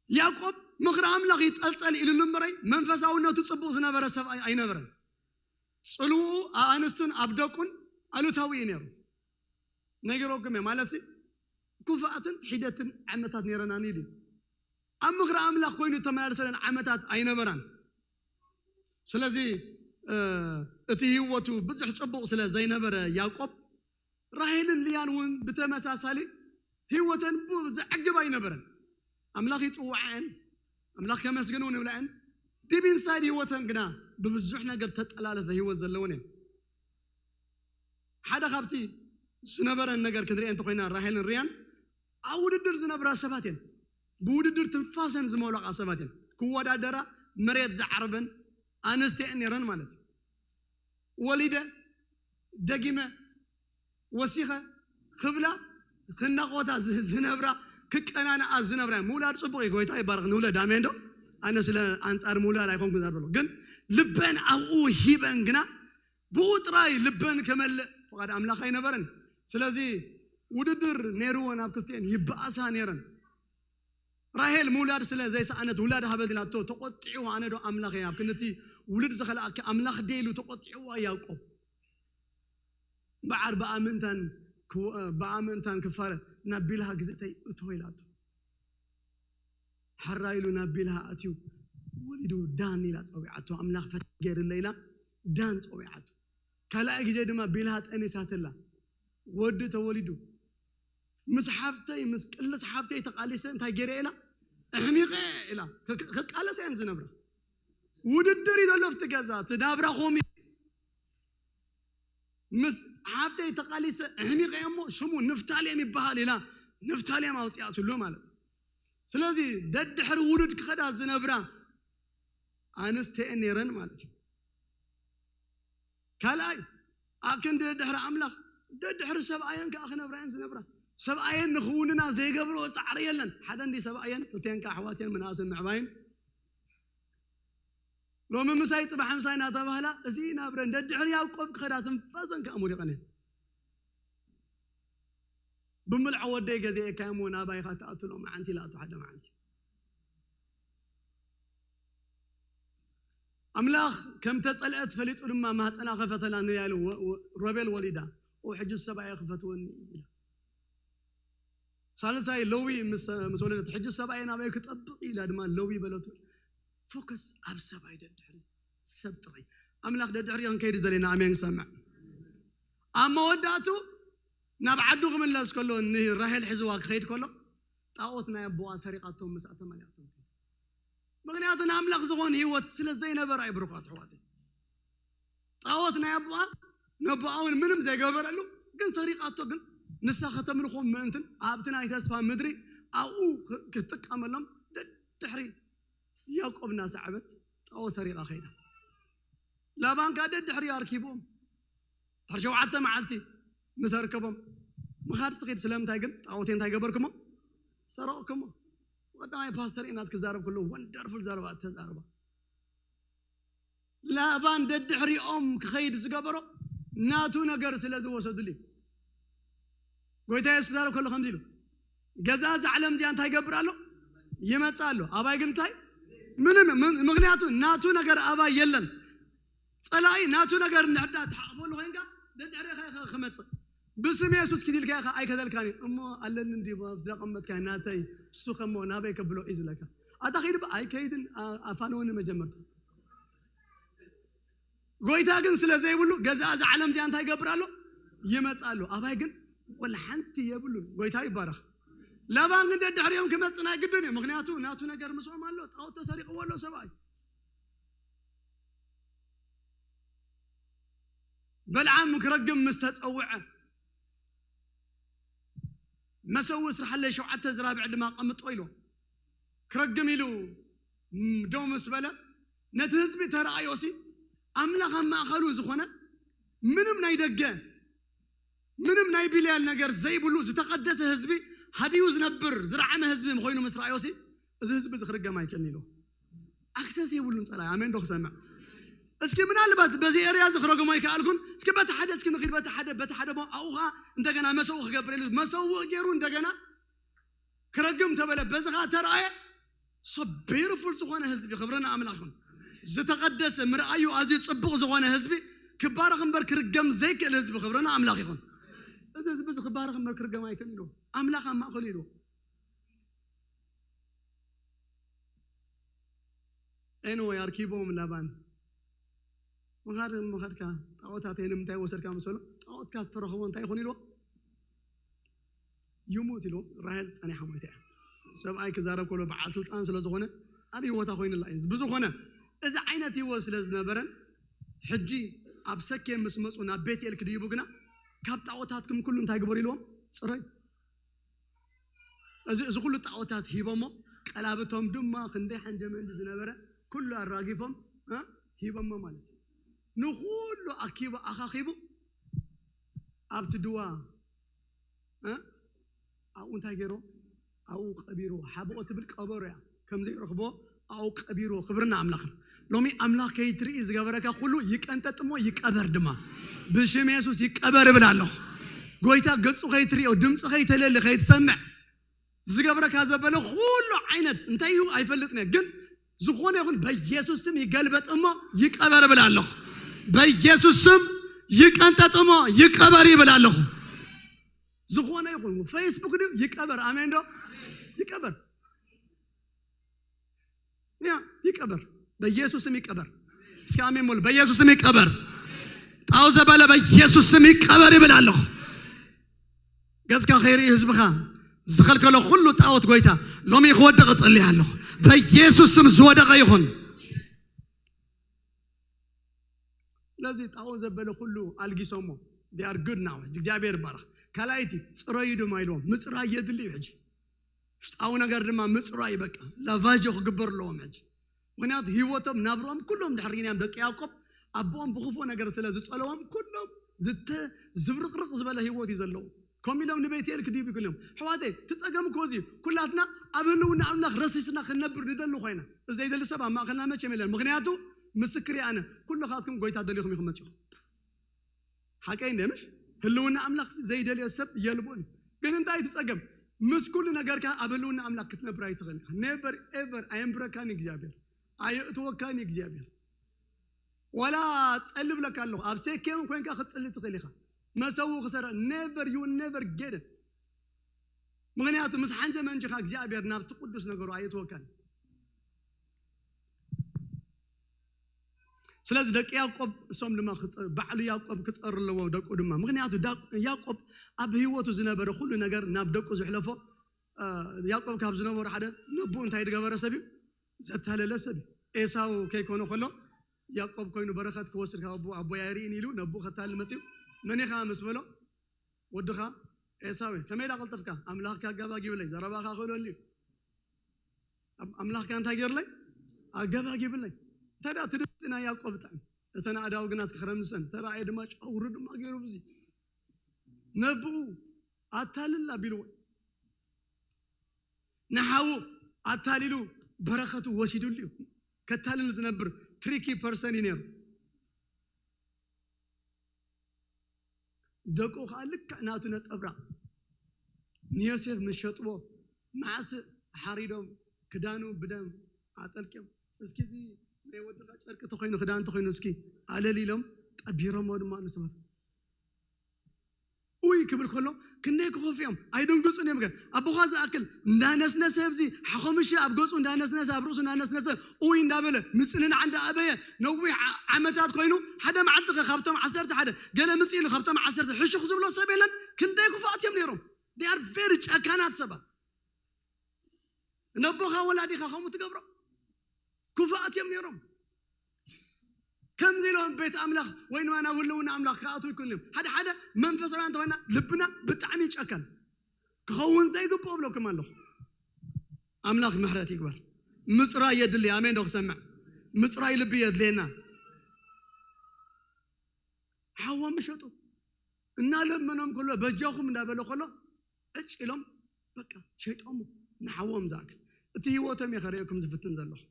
ያዕቆብ ምኽሪ ኣምላኽ ይጠልጠል ኢሉሉ እምበረይ መንፈሳውነቱ ጽቡቕ ዝነበረ ሰብኣይ ኣይነበረን። ጽልውኡ ኣኣንስቱን ኣብ ደቁን ኣሉታዊ እዩ ነይሩ። ነጊረኩም እየ ማለትሲ ክፉኣትን ሒደትን ዓመታት ነይረናኒ ኢሉ ኣብ ምኽሪ ኣምላኽ ኮይኑ እተመላለሰለን ዓመታት ኣይነበራን። ስለዚ እቲ ህይወቱ ብዙሕ ጽቡቕ ስለ ዘይነበረ ያዕቆብ ራሄልን ልያን እውን ብተመሳሳሊ ህይወተን ብዘዕግብ ኣይነበረን። ኣምላኽ ይፅውዐን ኣምላኽ ከመስግን እውን ይብለዐን። ዲብ ኢንሳይድ ህይወተን ግና ብብዙሕ ነገር ተጠላለፈ ህይወት ዘለውን እየን። ሓደ ካብቲ ዝነበረን ነገር ክንሪአ እንተኮይና ራሄልን ርያን ኣብ ውድድር ዝነብራ ሰባት እየን። ብውድድር ትንፋሰን ዝመለቓ ሰባት እየን። ክወዳደራ መሬት ዝዓርበን ኣንስቲ እየን ነይረን ማለት እዩ። ወሊደ ደጊመ ወሲኸ ክብላ ክናቆታ ዝነብራ ክቀናንኣ ዝነብራ ምውላድ ፅቡቅ እዩ። ጎይታ ይባረክ። ንውለድ ኣሜን ዶ? ኣነ ስለ ኣንፃር ምውላድ ኣይኮንኩ ዘርበሎ ግን ልበን ኣብኡ ሂበን ግና ብኡ ጥራይ ልበን ከመልእ ፍቓድ ኣምላኽ ኣይነበረን። ስለዚ ውድድር ነይርወን ኣብ ክልቲኤን ይበኣሳ ነይረን። ራሄል ምውላድ ስለ ዘይሰኣነት ውላድ ሃበ ኢላቶ ተቆጢዕዋ። ኣነ ዶ ኣምላኽ እየ ኣብ ክንድቲ ውሉድ ዝኸልኣኪ ኣምላኽ ደ ኢሉ ተቆጢዕዋ ያዕቆብ። እምበዓር ብኣምእንታን ክወ- ብኣምእንታን ክፋረ ናብ ቢልሃ ግዜተይ እቶ ኢላቶ። ሓራ ኢሉ ናብ ቢልሃ ኣትዩ ወሊዱ ዳን ኢላ ፀዊዓቶ። ኣምላኽ ፈት ገይርለ ኢላ ዳን ፀዊዓቶ። ካልኣይ ግዜ ድማ ቢልሃ ጠኒሳትላ ወዲ ተወሊዱ። ምስ ሓብተይ ምስ ቅልስ ሓብተይ ተቃሊሰ እንታይ ገይረ ኢላ ኣሕሚቐ ኢላ ክቃለስ እየን ዝነብራ። ውድድር እዩ ዘሎ ኣብቲ ገዛ እቲ ናብራ ኮም ምስ ሓብተይ ተቃሊሰ ኣሕሚቐ እሞ ሽሙ ንፍታሌም ይበሃል ኢላ ንፍታሌም ኣውፅኣትሉ ማለት እዩ። ስለዚ ደድሕሪ ውሉድ ክኸዳ ዝነብራ ኣንስተ እየን ነይረን ማለት እዩ። ካልኣይ ኣብ ክንዲ ደድሕሪ ኣምላኽ ደድሕሪ ሰብኣየን ከዓ ክነብራ እየን ዝነብራ። ሰብኣየን ንክውንና ዘይገብርኦ ፃዕሪ የለን። ሓደ እንዲ ሰብኣየን ክልተን ከዓ ኣሕዋት እየን ምንኣስን ምዕባይን። ሎሚ ምሳይ ፅባሕ ምሳይ እናተባህላ እዚ ናብረን ደድሕሪ ያዕቆብ ክኸዳ ትንፋሰን ከዓ ሙሊቐን እየን። ብምልዖ ወደይ ገዚኤካ እሞ ናባይኻ ትኣትሎ መዓንቲ ኢላቶ ሓደ መዓንቲ ኣምላኽ ከም ተጸልአት ፈሊጡ ድማ ማህፀና ከፈተላ ንያሉ ሮቤል ወሊዳ ኦ ሕጂ ሰብኣየ ክፈትወኒ ኢላ። ሳልሳይ ለዊ ምስ ወለደት ሕጂ ሰብኣየ ናባይ ክጠብቕ ኢላ ድማ ለዊ በለቱ። ፎከስ ኣብ ሰብኣይ ደድሕሪ ሰብ ጥራይ ኣምላኽ ደድሕሪ ክንከይድ ዘለና ኣሜን ክሰምዕ ኣብ መወዳእቱ ናብ ዓዱ ክምለስ ከሎ ንራሄል ሕዝዋ ክኸይድ ከሎ ጣዖት ናይ ኣቦኣ ሰሪቓቶም ምስኣ ተመሊኣቶም። ምክንያቱ ንኣምላኽ ዝኾን ህይወት ስለ ዘይነበራ እዩ። ብሩኻት ኣሕዋተይ ጣዖት ናይ ኣቦኣ ነቦኣ እውን ምንም ዘይገበረሉ ግን ሰሪቓቶ ግን ንሳ ከተምልኾም ምእንትን ኣብቲ ናይ ተስፋ ምድሪ ኣብኡ ክትጥቀመሎም ደድሕሪ ያዕቆብ እናሰዓበት ጣዖት ሰሪቓ ከይዳ። ላባን ከዓ ደድሕሪ ኣርኪቦም ድሕሪ ሸውዓተ መዓልቲ ምስ ኣርከቦም ምኻድ ስኺድ ስለምንታይ ግን ጣዖት እንታይ ገበርኩሞ ሰረቕኩሞ። ቀዳማይ ፓስተር ኢናት ክዛረብ ከሎ ወንደርፉል ዘረባ ተዛረባ። ላባን ደድሕሪኦም ክኸይድ ዝገበሮ ናቱ ነገር ስለ ዝወሰዱሉ እዩ። ጎይታ የሱስ ክዛረብ ከሎ ከምዚ ኢሉ ገዛ እዛ ዓለም እዚኣ እንታይ ይገብር ኣሎ ይመጽእ ኣሎ ኣባይ ግን እንታይ ምንም ምክንያቱ ናቱ ነገር ኣባይ የለን። ጸላኢ ናቱ ነገር እንድሕዳ ትሓቕፈሉ ኮይንካ ደድሕሬኻ ኢኻ ክመጽእ ብስም የሱስ ኪድ ኢልካ ኢኻ ኣይከተልካን እዩ እሞ ኣለኒ እንዲ ዝደቐመጥካ ናተይ እሱ ከሞ ናበይ ከብሎ እዩ ዝብለካ ኣታ ኺድ ኣይከይድን ኣፋነወኒ መጀመርታ ጎይታ ግን ስለ ዘይብሉ ገዛ እዛ ዓለም እዚኣ እንታይ ይገብር ኣሎ ይመጽእ ኣሎ ኣባይ ግን ወላ ሓንቲ የብሉን። ጎይታ ይባረኽ። ላባን ግን ደድሕሪኦም ክመጽእ ናይ ግድን እዩ ምክንያቱ ናቱ ነገር ምስኦም ኣሎ ጣዖት ተሰሪቕዎ ኣሎ ሰብኣይ በልዓም ክረግም ምስ ተጸውዐ መሰዊ ስራሕለይ ሸውዓተ ዝራብዕ ድማ ቀምጦ ኢሉ ክረግም ኢሉ ደው ምስ በለ፣ ነቲ ህዝቢ ተረኣዮሲ፣ ኣምላኽ ኣብ ማእኸሉ ዝኾነ፣ ምንም ናይ ደገ፣ ምንም ናይ ቢልያል ነገር ዘይብሉ ዝተቐደሰ ህዝቢ፣ ሃዲኡ ዝነብር ዝረዓመ ህዝቢ ምኾይኑ ምስ ረኣዮሲ፣ እዚ ህዝቢ እዚ ክርገም ኣይክእልን ኢሉ። ኣክሰስ የብሉን ጸላይ። ኣሜን ዶ ክሰምዕ? እስኪ ምናልባት በዚ ኤርያ እዚ ክረግሞ ኣይከኣልኩን። እስኪ በቲ ሓደ እስኪ ንኺድ፣ በቲ ሓደ፣ በቲ ሓደ እሞ ኣብኡ ኸዓ እንደገና መሰውእ ክገብር ኢሉ መሰውእ ገይሩ እንደገና ክረግም ተበለ። በዚ ኸዓ ተረኣየ። So beautiful ዝኾነ ህዝቢ፣ ክብሪ ንኣምላኽ ይኹን። ዝተቐደሰ፣ ምርኣዩ ኣዝዩ ጽቡቕ ዝኾነ ህዝቢ ክባረኽ እምበር ክርገም ዘይክእል ህዝቢ፣ ክብሪ ንኣምላኽ ይኹን። እዚ ህዝቢ እዚ ክባረኽ እምበር ክርገም ኣይክእልን ኢሉ። ኣምላኽ ኣብ ማእከሉ ኢሉ። Anyway፣ ኣርኪቦም ላባን። ምኻድ ምኻድካ፣ ጣዖታተይ ንምንታይ ወሰድካ ምስ በሎ፣ ጣዖትካ ዝተረኸቦ እንታይ ይኹን ኢልዎ? ይሙት ኢልዎ። ራሄል ጸኒሓ ሞይታ እያ። ሰብኣይ ክዛረብ ከሎ በዓል ስልጣን ስለ ዝኾነ ኣብ ህይወታ ኮይኑላ እዩ። ብዝኾነ፣ እዚ ዓይነት ህይወት ስለ ዝነበረን፣ ሕጂ ኣብ ሰኬም ምስ መጹ ናብ ቤትኤል ክድይቡ ግና፣ ካብ ጣዖታትኩም ኩሉ እንታይ ግበሩ ኢልዎም? ጽረዩ። እዚ፣ እዚ ኩሉ ጣዖታት ሂቦሞ፣ ቀላብቶም ድማ ክንደይ ሓንጀመንዲ ዝነበረ ኩሉ ኣራጊፎም፣ እ፣ ሂቦሞ ማለት እዩ። ንኹሉ ኣኪቡ ኣኻኺቡ ኣብቲ ድዋ፣ እ፣ ኣብኡ እንታይ ገይሮ? ኣብኡ ቀቢርዎ። ሓብኦ ትብል ቀበሮ እያ። ከም ዘይረኽቦ ኣብኡ ቀቢርዎ። ክብርና ኣምላኽን። ሎሚ ኣምላኽ ከይትርኢ ዝገበረካ ኩሉ ይቀንጠጥ እሞ ይቀበር ድማ። ብሽም የሱስ ይቀበር እብል ኣለኹ። ጎይታ ገጹ ከይትርእዮ፣ ድምፂ ከይተለሊ፣ ከይትሰምዕ ዝገብረካ ዘበለ ኩሉ ዓይነት እንታይ እዩ ኣይፈልጥን እየ። ግን ዝኾነ ይኹን በኢየሱስ ስም ይገልበጥ እሞ ይቀበር እብል ኣለኹ። በኢየሱስ ስም ይቀንጠጥ እሞ ይቀበር ይብል ኣለኹ። ዝኾነ ይኹን ፌስቡክ ድዩ ይቀበር። ኣሜን ዶ? ይቀበር። ያ ይቀበር። በኢየሱስ ስም ይቀበር። እስኪ ኣሜን በሉ። በኢየሱስ ስም ይቀበር። ጣው ዘበለ በኢየሱስ ስም ይቀበር ይብል ኣለኹ። ገጽካ ከይርኢ ህዝብኻ ዝኸልከሎ ኩሉ ጣዖት ጎይታ ሎሚ ክወድቕ እጸልይ ኣለኹ። በኢየሱስ ስም ዝወደቐ ይኹን። ስለዚ ጣዖት ዘበለ ኩሉ ኣልጊሶሞ። They are good now። ሕጂ እግዚኣብሔር ይባረኽ። ካልኣይቲ ጽረዩ ድማ ኢልዎም። ምጽራይ የድሊ እዩ ሕጂ። ውሽጣዊ ነገር ድማ ምጽራይ በቃ ላቫጆ ክግበር ኣለዎም ሕጂ። ምኽንያቱ ህይወቶም ናብርኦም ኩሎም ድሕሪ ግንያም ደቂ ያዕቆብ ኣቦኦም ብክፉ ነገር ስለ ዝጸለዎም ኩሎም ዝተ-፣ ዝብርቕርቕ ዝበለ ህይወት እዩ ዘለዎም። ከምኡ ኢሎም ንቤትኤል ክድይቡ ይክእሉ እዮም። ኣሕዋተይ፣ እቲ ጸገም እኮ እዚ እዩ። ኩላትና ኣብ ህልውና ኣምላኽ ረሲስና ክንነብር ንደሊ ኮይና። እዚ ዘይደሊ ሰብ ኣብ ማእከልና መቸም የለን። ምኽንያቱ ምስክር እየ ኣነ። ኩልኻትኩም ጎይታ ደሊኹም ኢኹም መጺኹም። ሓቀይ እንደ ምሽ? ህልውና ኣምላኽ ዘይደልዮ ሰብ የልቦን። ግን እንታይ እቲ ጸገም? ምስ ኩሉ ነገርካ ኣብ ህልውና ኣምላኽ ክትነብር ኣይትኽእል ኢኻ። Never ever። ኣየንብረካን እግዚኣብሔር። ኣየእትወካን እግዚኣብሔር። ዋላ ጸልብ ለካ ኣለኹ። ኣብ ሴኬም ኮይንካ ክትጽሊ ትኽእል ኢኻ። መሰው ክሰራ፣ never፣ you will never get it። ምኽንያቱ ምስ ሓንጀመንጅኻ እግዚኣብሔር ናብቲ ቅዱስ ነገሩ ኣየእትወካን። ስለዚ ደቂ ያዕቆብ እሶም ድማ ክጸ-፣ ባዕሉ ያዕቆብ ክጸር ኣለዎ፣ ደቁ ድማ። ምኽንያቱ ዳ-፣ ያዕቆብ ኣብ ህይወቱ ዝነበረ ኩሉ ነገር ናብ ደቁ ዘሕለፎ፣ እ፣ ያዕቆብ ካብ ዝነበሩ ሓደ ነብኡ እንታይ ዝገበረ ሰብ እዩ? ዘታለለ ሰብ እዩ። ኤሳው ከይኮነ ከሎ ያዕቆብ ኮይኑ በረኸት ክወስድ ካብ ኣቦ፣ ኣቦይ ኣይርእን ኢሉ ነብኡ ከታልል መጺኡ። መን ኢኻ ምስ በሎ፣ ወድኻ ኤሳው እየ። ከመይ ዳ ቀልጠፍካ? ኣምላኽካ ኣጋባጊብለይ፣ ዘረባኻ ክእለሉ እዩ። ኣም-፣ ኣምላኽካ እንታይ ገይርለይ? ኣጋባጊብለይ። እንታይ ደኣ እቲ ድምፂ ናይ ያዕቆብ ጥዕም። እተን ኣእዳው ግና እስከ ክረምሰን፣ ተራእየ ድማ ጨጉሩ ድማ ገይሩ ብዙ ነብኡ ኣታልል ኣቢልዎ። ንሓዉ ኣታሊሉ በረኸቱ ወሲዱሉ እዩ። ከታልል ዝነብር ትሪኪ ፐርሰን እዩ ነይሩ። ደቁ ኸዓ ልክዕ ናቱ ነጸብራቕ። ንዮሴፍ ምስ ሸጥዎ፣ ማዕስእ ሓሪዶም፣ ክዳኑ ብደም ኣጠልቅዮም፣ "እስኪ እዚ ናይ ወድኻ ጨርቂ ተኾይኑ፣ ክዳን ተኾይኑ፣ እስኪ ኣለል" ኢሎም ጠቢሮሞ ድማ ንሰባት። ኡይ ክብል ከሎ፣ ክንደይ ክኸፍኡ እዮም፣ ኣይደንግጹን እዮም። ከ ኣቦኻ ዝኣክል እንዳነስነሰ፣ ኣብዚ ሓኾምሸ ኣብ ገጹ እንዳነስነሰ፣ ኣብ ርእሱ እንዳነስነሰ፣ ኡይ እንዳበለ፣ ምጽንናዕ እንዳኣበየ፣ ነዊሕ ዓ-፣ ዓመታት ኮይኑ፣ ሓደ መዓልቲ ከ ካብቶም ዓሰርተ ሓደ ገለ ምጽእ ኢሉ፣ ካብቶም ዓሰርተ ሕሹኽ ዝብሎ ሰብ የለን። ክንደይ ክፉኣት እዮም ነይሮም። They are very ጨካናት ሰባት። ነቦኻ ወላዲኻ ከምኡ ትገብሮ? ክፉኣት እዮም ነይሮም። ከምዚ ኢሎም ቤት ኣምላኽ ወይ ድማ ናብ ህልውና ኣምላኽ ክኣትዉ ይክእሉ እዮም። ሓደ ሓደ መንፈሳውያን እንተኾይና ልብና ብጣዕሚ ይጨከን። ክኸውን ዘይግብኦ ብለኩም ኣለኹ። ኣምላኽ ምሕረት ይግበር። ምጽራይ የድሊ። ኣሜን ዶ ክሰምዕ? ምጽራይ ልቢ የድልየና። ሓዎም ሸጡ። እናለመኖም ከሎ በጃኹም እንዳበለ ከሎ ዕጭ ኢሎም በቃ ሸይጦም ንሓዎም ዝኣክል። እቲ ህይወቶም እየ ከርእየኩም ዝፍትን ዘለኹ።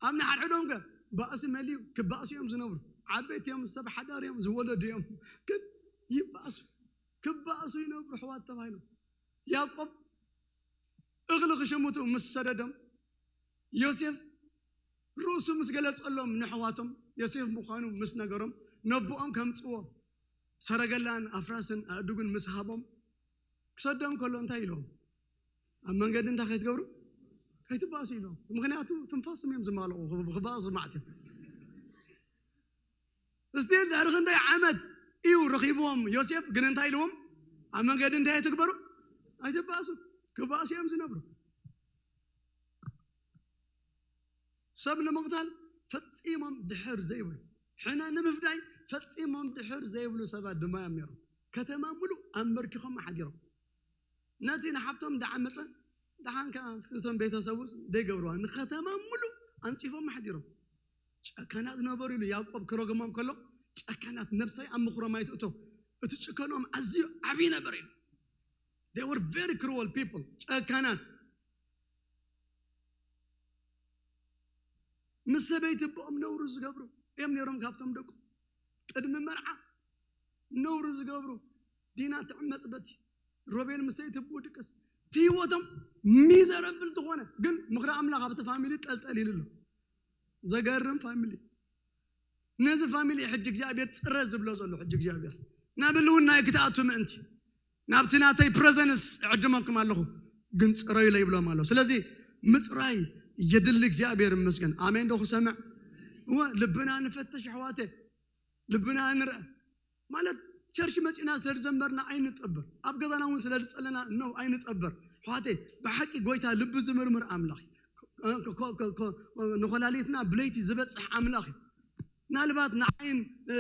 ኣብ ንሓድሕዶም ከ ባእሲ መሊዩ ክባእሱ እዮም ዝነብሩ። ዓበይቲ እዮም፣ ሰብ ሓዳር እዮም፣ ዝወለዱ እዮም። ግን ይባእሱ፣ ክባእሱ ይነብሩ ኣሕዋት ተባሂሎም። ያዕቆብ እኽሊ ክሽምቱ ምስ ሰደዶም፣ ዮሴፍ ርእሱ ምስ ገለጸሎም ንኣሕዋቶም፣ ዮሴፍ ምዃኑ ምስ ነገሮም፣ ነቦኦም ከምጽዎ ሰረገላን ኣፍራስን ኣእዱግን ምስ ሃቦም፣ ክሰዶም ከሎ እንታይ ኢሎም? ኣብ መንገዲ እንታይ ከይትገብሩ? ከይትባእሱ ኢሎም። ምኽንያቱ ትንፋሶም እዮም ዝማልቑ፣ ክባእሱ ማለት እዩ። እስቲል ድሕሪ ክንደይ ዓመት እዩ ረኺብዎም ዮሴፍ፣ ግን እንታይ ኢልዎም? ኣብ መንገዲ እንታይ ኣይትግበሩ? ኣይትባእሱ። ክባእሱ እዮም ዝነብሩ። ሰብ ንምቕታል ፈጺሞም ድሕር ዘይብሉ፣ ሕነ ንምፍዳይ ፈጺሞም ድሕር ዘይብሉ ሰባት ድማ እዮም ነይሮም። ከተማ ሙሉእ ኣንበርኪኾም ሓዲሮም። ነቲ ንሓብቶም እንዳዓመጸ፣ ደሓን ከኣ እቶም ቤተሰቡ ዘይገብርዋ፣ ንከተማ ሙሉእ ኣንጺፎም ኣሕዲሮም። ጨካናት ነበሩ ኢሉ ያዕቆብ ክረግሞም ከሎ፣ ጨካናት፣ ነብሰይ ኣብ ምኽሮም ኣይትእቶ። እቲ ጭከኖም ኣዝዩ ዓብዪ ነበር ኢሉ። They were very cruel people። ጨካናት። ምስ ሰበይቲ ብኦም ነውሩ ዝገብሩ እዮም ነይሮም። ካብቶም ደቁ ቅድሚ መርዓ ነውሩ ዝገብሩ፣ ዲና ትዕመጽ በቲ፣ ሮቤል ምስ ሰይቲ ብኡ ድቅስ፣ እቲ ህይወቶም ሚዘረብል ዝኾነ፣ ግን ምኽሪ ኣምላኽ ኣብቲ ፋሚሊ ጠልጠል ኢሉ ኣሎ። ዘገርም ፋሚሊ። ነዚ ፋሚሊ ሕጂ እግዚኣብሔር ጽረ ዝብሎ ዘሎ፣ ሕጂ እግዚኣብሔር ናብ ህልውናይ ክትኣቱ ምእንቲ፣ ናብቲ ናተይ ፕረዘንስ እዕድመኩም ኣለኹ፣ ግን ጽረዩ ኢለ ይብሎም ኣሎ። ስለዚ ምጽራይ የድሊ። እግዚኣብሔር ይመስገን። ኣሜን ዶ ክሰምዕ? እወ፣ ልብና ንፈትሽ ኣሕዋተ፣ ልብና ንርአ። ማለት ቸርች መጺና ስለ ዝዘመርና ኣይንጠብር፣ ኣብ ገዛና እውን ስለ ዝጸለና ነው ኣይንጠብር። ኣሕዋተ፣ ብሓቂ ጎይታ ልቢ ዝምርምር ኣምላኽ እዩ። ክ-፣ ክ-፣ ክ-፣ ክ-፣ ንኮላሊትና ብለይቲ ዝበጽሕ ኣምላኽ እዩ። ምናልባት ንዓይን፣ እ፣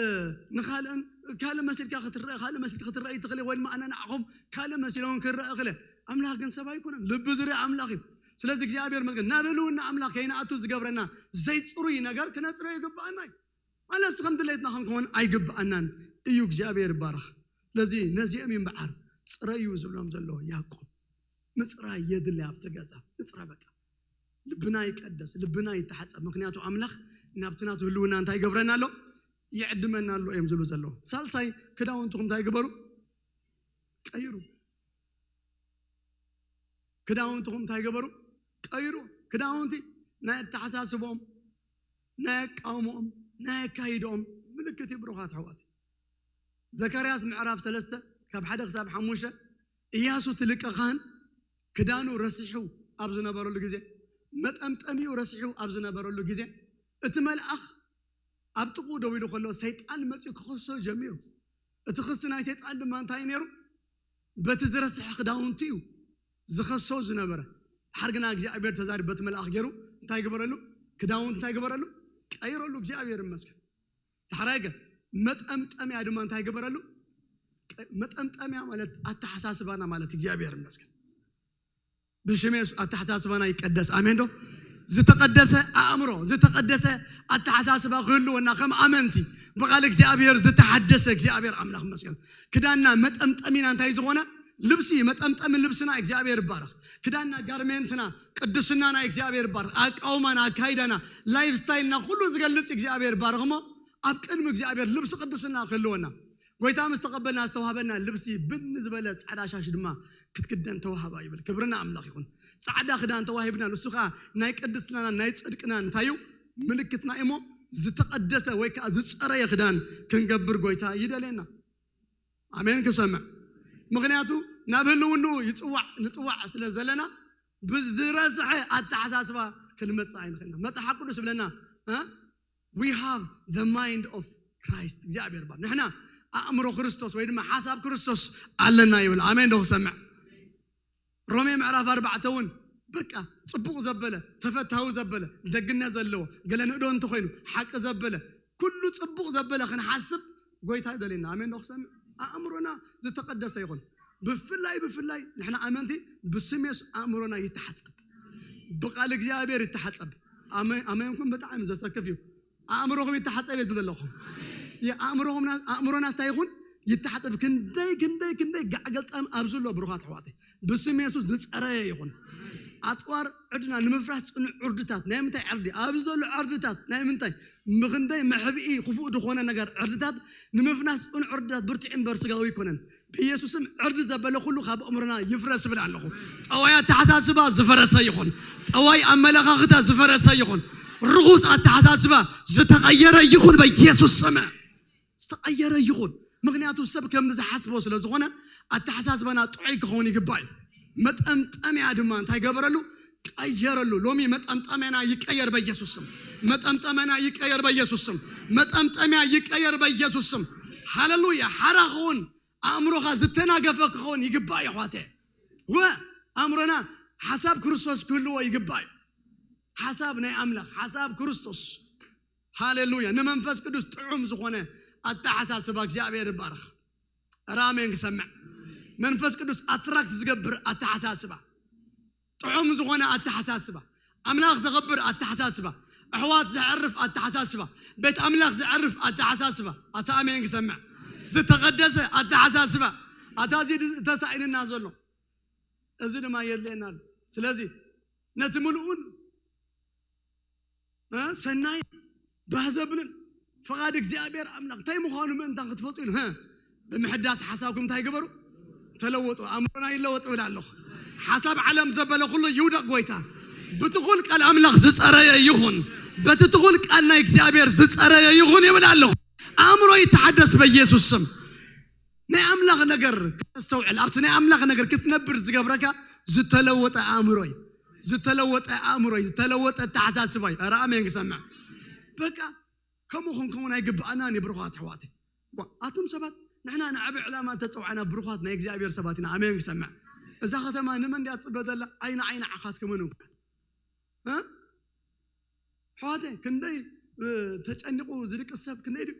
ንኻልእን ካልእ መሲልካ ክትረአ፣ ካልእ መሲልካ ክትረአ ይትኽእል፣ ወይ ድማ ኣነ ንዓኹም ካልእ መሲሎም ክረአ እኽለ። ኣምላኽ ግን ሰብ ኣይኮነን፣ ልቢ ዝርኢ ኣምላኽ እዩ። ስለዚ እግዚኣብሔር ይመስገን፣ ናብ ህልውና ኣምላኽ ከይንኣቱ ዝገብረና ዘይጽሩይ ነገር ክነጽርዮ ይግብኣና እዩ። ማለት ከም ድሌትና ክንከውን ኣይግብኣናን እዩ። እግዚኣብሔር ይባረኽ። ስለዚ ነዚኦም እዩ እምበዓር ጽረዩ ዝብሎም ዘሎ ያዕቆብ። ምጽራይ የድሊ። ኣብቲ ገዛ ንጽረ፣ በቃ ልብና ይቀደስ፣ ልብና ይተሓጸብ። ምኽንያቱ ኣምላኽ ናብቲ ናቱ ህልውና እንታይ ይገብረና ኣሎ? ይዕድመና ኣሎ እዮም ዝብሉ ዘለዉ። ሳልሳይ፣ ክዳውንትኹም እንታይ ግበሩ? ቀይሩ። ክዳውንትኹም እንታይ ገበሩ? ቀይሩ። ክዳውንቲ ናይ ኣተሓሳስቦም፣ ናይ ኣቃውሞኦም፣ ናይ ኣካይዶኦም ምልክት እዩ፣ ብሩኻት ኣሕዋት። ዘካርያስ ምዕራፍ ሰለስተ ካብ ሓደ ክሳብ ሓሙሽተ፣ ኢያሱ እቲ ሊቀ ካህን ክዳኑ ረሲሑ ኣብ ዝነበረሉ ግዜ፣ መጠምጠሚኡ ረሲሑ ኣብ ዝነበረሉ ግዜ፣ እቲ መልኣኽ ኣብ ጥቕኡ ደው ኢሉ ከሎ፣ ሰይጣን መጺኡ ክኸሶ ጀሚሩ። እቲ ክሲ ናይ ሰይጣን ድማ እንታይ ነይሩ? በቲ ዝረስሐ ክዳውንቲ እዩ ዝኸሶ ዝነበረ። ድሓር ግና እግዚኣብሔር ተዛሪቡ በቲ መልኣኽ ገይሩ እንታይ ግበረሉ? ክዳውንቲ እንታይ ግበረሉ? ቀይረሉ። እግዚኣብሔር ይመስገን። ዳሕራይ ግን መጠምጠምያ ድማ እንታይ ግበረሉ? ቀ-፣ መጠምጠምያ ማለት ኣተሓሳስባና ማለት፣ እግዚኣብሔር ይመስገን። ብሽም የሱስ ኣተሓሳስባና ይቀደስ። ኣሜን ዶ? ዝተቐደሰ ኣእምሮ፣ ዝተቐደሰ ኣተሓሳስባ ክህልወና ከም ኣመንቲ፣ ብቓል እግዚኣብሔር ዝተሓደሰ፣ እግዚኣብሔር ኣምላኽ ይመስገን። ክዳንና መጠምጠሚና እንታይ ዝኾነ? ልብሲ፣ መጠምጠሚ ልብስና እግዚኣብሔር ይባረኽ። ክዳንና፣ ጋርሜንትና፣ ቅድስናና እግዚኣብሔር ይባረኽ። ኣቃውማና፣ ኣካይዳና፣ ላይፍ ስታይልና ኩሉ ዝገልጽ እግዚኣብሔር ይባረኽ። እሞ ኣብ ቅድሚ እግዚኣብሔር ልብሲ ቅድስና ክህልወና፣ ጎይታ ምስ ተቐበልና ዝተዋህበና ልብሲ ብን ዝበለ ጻዕዳ ሻሽ ድማ ክትክደን ተዋህባ ይብል። ክብርና ኣምላኽ ይኹን። ጻዕዳ ክዳን ተዋሂብና፣ ንሱ ኸኣ ናይ ቅድስናና ናይ ጽድቅና እንታይ እዩ? ምልክትና እሞ ዝተቐደሰ ወይ ከኣ ዝጸረየ ክዳን ክንገብር ጎይታ ይደልየና። ኣሜን ክሰምዕ። ምኽንያቱ ናብ ህልውንኡ ይጽዋዕ፣ ንጽዋዕ ስለ ዘለና ብዝረስሐ ኣተሓሳስባ ክንመጽእ ኣይንኽእልና። መጽሓፍ ቅዱስ ይብለና፣ እ? We have the mind of Christ። እግዚኣብሔር ይባል። ንሕና ኣእምሮ ክርስቶስ ወይ ድማ ሓሳብ ክርስቶስ ኣለና ይብል። ኣሜን ዶ ክሰምዕ? ሮሜ ምዕራፍ ኣርባዕተ እውን በቃ ጽቡቕ ዘበለ፣ ተፈታዊ ዘበለ፣ ደግነት ዘለዎ፣ ገለ ንእዶ እንተኾይኑ ሓቂ ዘበለ፣ ኩሉ ጽቡቕ ዘበለ ክንሓስብ ጎይታ ይደልየና። ኣሜን ዶ ክሰምዕ? ኣእምሮና ዝተቐደሰ ይኹን። ብፍላይ ብፍላይ ንሕና ኣመንቲ ብስም የሱስ ኣእምሮና ይተሓጸብ፣ ብቃል እግዚኣብሔር ይተሓጸብ። ኣመ- ኣመንኩም ብጣዕሚ ዘሰክፍ እዩ። ኣእምሮኹም ይተሓጸብ እየ ዝብል ዘለኹ። የኣእምሮኹምና- ኣእምሮና ስታይ ይኹን ይተሓጸብ። ክንደይ ክንደይ ክንደይ ጋዕ ገልጣም ኣብዚ ኣሎ ብሩኻት ኣሕዋተይ፣ ብስም የሱስ ዝጸረየ ይኹን። ኣጽዋር ዕርድና ንምፍራስ ጽኑዕ ዕርድታት። ናይ ምንታይ ዕርዲ? ኣብዚ ዘሎ ዕርድታት ናይ ምንታይ? ምኽንደይ መሕብኢ ክፉእ ዝኾነ ነገር ዕርድታት ንምፍናስ ጽኑዕ ዕርድታት ብርትዒ እምበር ስጋዊ ኣይኮነን። ብኢየሱስም ዕርዲ ዘበለ ኩሉ ካብ ኣእምሮና ይፍረስ እብል ኣለኹ። ጠዋይ ኣተሓሳስባ ዝፈረሰ ይኹን። ጠዋይ ኣመለኻኽታ ዝፈረሰ ይኹን። ርኹስ ኣተሓሳስባ ዝተቐየረ ይኹን በኢየሱስ ስም። ዝተቐየረ ይኹን። ምኽንያቱ ሰብ ከምዚ ዝሓስቦ ስለ ዝኾነ ኣተሓሳስባና ጥዑይ ክኸውን ይግባእ እዩ። መጠምጠምያ ድማ እንታይ ገበረሉ? ቀየረሉ። ሎሚ መጠምጠምያና ይቀየር በኢየሱስ ስም። መጠምጠምያና ይቀየር በኢየሱስ ስም። መጠምጠምያ ይቀየር በኢየሱስ ስም። ሃሌሉያ። ሓራ ክኸውን፣ ኣእምሮኻ ዝተናገፈ ክኸውን ይግባእ እዩ ኣሕዋተ። ወ ኣእምሮና ሓሳብ ክርስቶስ ክህልዎ ይግባእ እዩ። ሓሳብ ናይ ኣምላኽ፣ ሓሳብ ክርስቶስ። ሃሌሉያ። ንመንፈስ ቅዱስ ጥዑም ዝኾነ ኣተሓሳስባ እግዚኣብሔር ይባረኽ። ራሜን ክሰምዕ። መንፈስ ቅዱስ ኣትራክት ዝገብር ኣተሓሳስባ፣ ጥዑም ዝኾነ ኣተሓሳስባ፣ ኣምላኽ ዘኸብር ኣተሓሳስባ፣ ኣሕዋት ዘዕርፍ ኣተሓሳስባ፣ ቤት ኣምላኽ ዘዕርፍ ኣተሓሳስባ። ኣታ ኣሜን ክሰምዕ። ዝተቐደሰ ኣተሓሳስባ። ኣታ እዚ ተሳኢንና ዘሎ፣ እዚ ድማ የድልየና ኣሎ። ስለዚ ነቲ ምልኡን እ፣ ሰናይ ባህ ዘብልን ፍቓድ እግዚኣብሔር ኣምላኽ እንታይ ምዃኑ ምእንታን ክትፈልጡ ኢሉ፣ እ፣ ብምሕዳስ ሓሳብኩም እንታይ ግበሩ? ተለወጡ። ኣእምሮና ይለወጥ እብል ኣለኹ። ሓሳብ ዓለም ዘበለ ኩሉ ይውደቕ ጎይታ። ብትኹል ቃል ኣምላኽ ዝጸረየ ይኹን። በቲ ትኹል ቃል ናይ እግዚኣብሔር ዝጸረየ ይኹን ይብል ኣለኹ። ኣእምሮ ይተሓደስ በኢየሱስ ስም። ናይ ኣምላኽ ነገር ከተስተውዕል፣ ኣብቲ ናይ ኣምላኽ ነገር ክትነብር ዝገብረካ ዝተለወጠ ኣእምሮ እዩ። ዝተለወጠ ኣእምሮ እዩ። ዝተለወጠ ኣተሓሳስባ እዩ። ኧረ ኣሜን ክሰምዕ። በቃ ከምኡ ክንከውን ኣይግብኣናን እዩ ብሩኻት ኣሕዋተይ። ዋ፣ ኣቱም ሰባት ንሕና ንዓቢ ዕላማ ተጸውዓና ብሩኻት ናይ እግዚኣብሔር ሰባት ኢና። ኣሜን ክሰምዕ። እዛ ከተማ ንመን ድያ ትጽበ ዘላ? ኣይና ዓይና ዓኻት ከመን እንኳ እ? ኣሕዋተይ ክንደይ እ፣ ተጨኒቑ ዝድቅስ ሰብ ክንደይ ድዩ?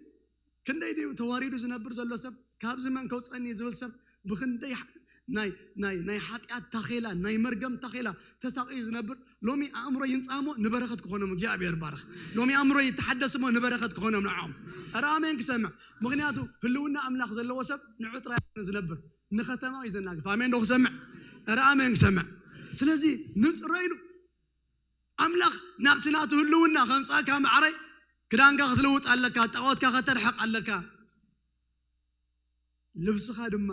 ክንደይ ድዩ ተዋሪዱ ዝነብር ዘሎ ሰብ? ካብዚ መን ከውፀኒ ዝብል ሰብ ብክንደይ ሕ- ናይ ናይ ናይ ሓጢኣት ታኼላ ናይ መርገም ታኼላ ተሳቒዩ ዝነብር ሎሚ ኣእምሮ ይንጻሞ ንበረኸት ክኾኖም እግዚኣብሔር ባረኽ። ሎሚ ኣእምሮ ይተሓደስሞ ንበረኸት ክኾኖም ንዓኦም። ኧረ ኣሜን ክሰምዕ። ምኽንያቱ ህልውና ኣምላኽ ዘለዎ ሰብ ንዑ ጥራይ ዝነብር ንኸተማ እዩ ዘናግፍ። ኣሜን ዶ ክሰምዕ? ኧረ ኣሜን ክሰምዕ። ስለዚ ንጽሮ ኢሉ ኣምላኽ ናብቲ ናቱ ህልውና ከምጻእካ ማዕረይ ክዳንካ ክትልውጥ ኣለካ፣ ጣዖትካ ከተርሕቕ ኣለካ፣ ልብስኻ ድማ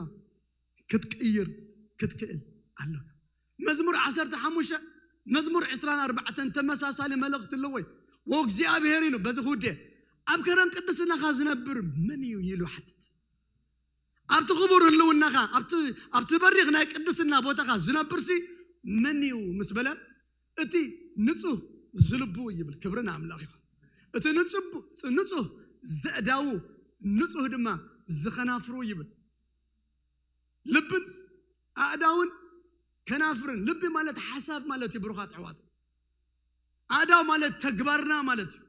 ክትቅይር ክትክእል ኣለካ። መዝሙር ዓሰርተ ሓሙሽተ መዝሙር ዕስራን ኣርባዕተን ተመሳሳሊ መልእኽቲ ኣለዎ። ወእግዚኣብሔር ኢሉ በዚ ክውድእ ኣብ ከረን ቅድስናኻ ዝነብር መን እዩ ኢሉ ሓትት። ኣብቲ ክቡር ህልውናኻ ኣብቲ ኣብቲ በሪኽ ናይ ቅድስና ቦታኻ ዝነብርሲ መን እዩ ምስ በለ እቲ ንጹህ ዝልቡ ይብል። ክብሪ ንኣምላኽ ይኹን። እቲ ንጹህ ንጹህ ዘእዳዉ ንጹህ ድማ ዝኸናፍሩ ይብል። ልብን ኣእዳውን ከናፍርን። ልቢ ማለት ሓሳብ ማለት እዩ ብሩኻት ኣሕዋት። ኣእዳው ማለት ተግባርና ማለት እዩ።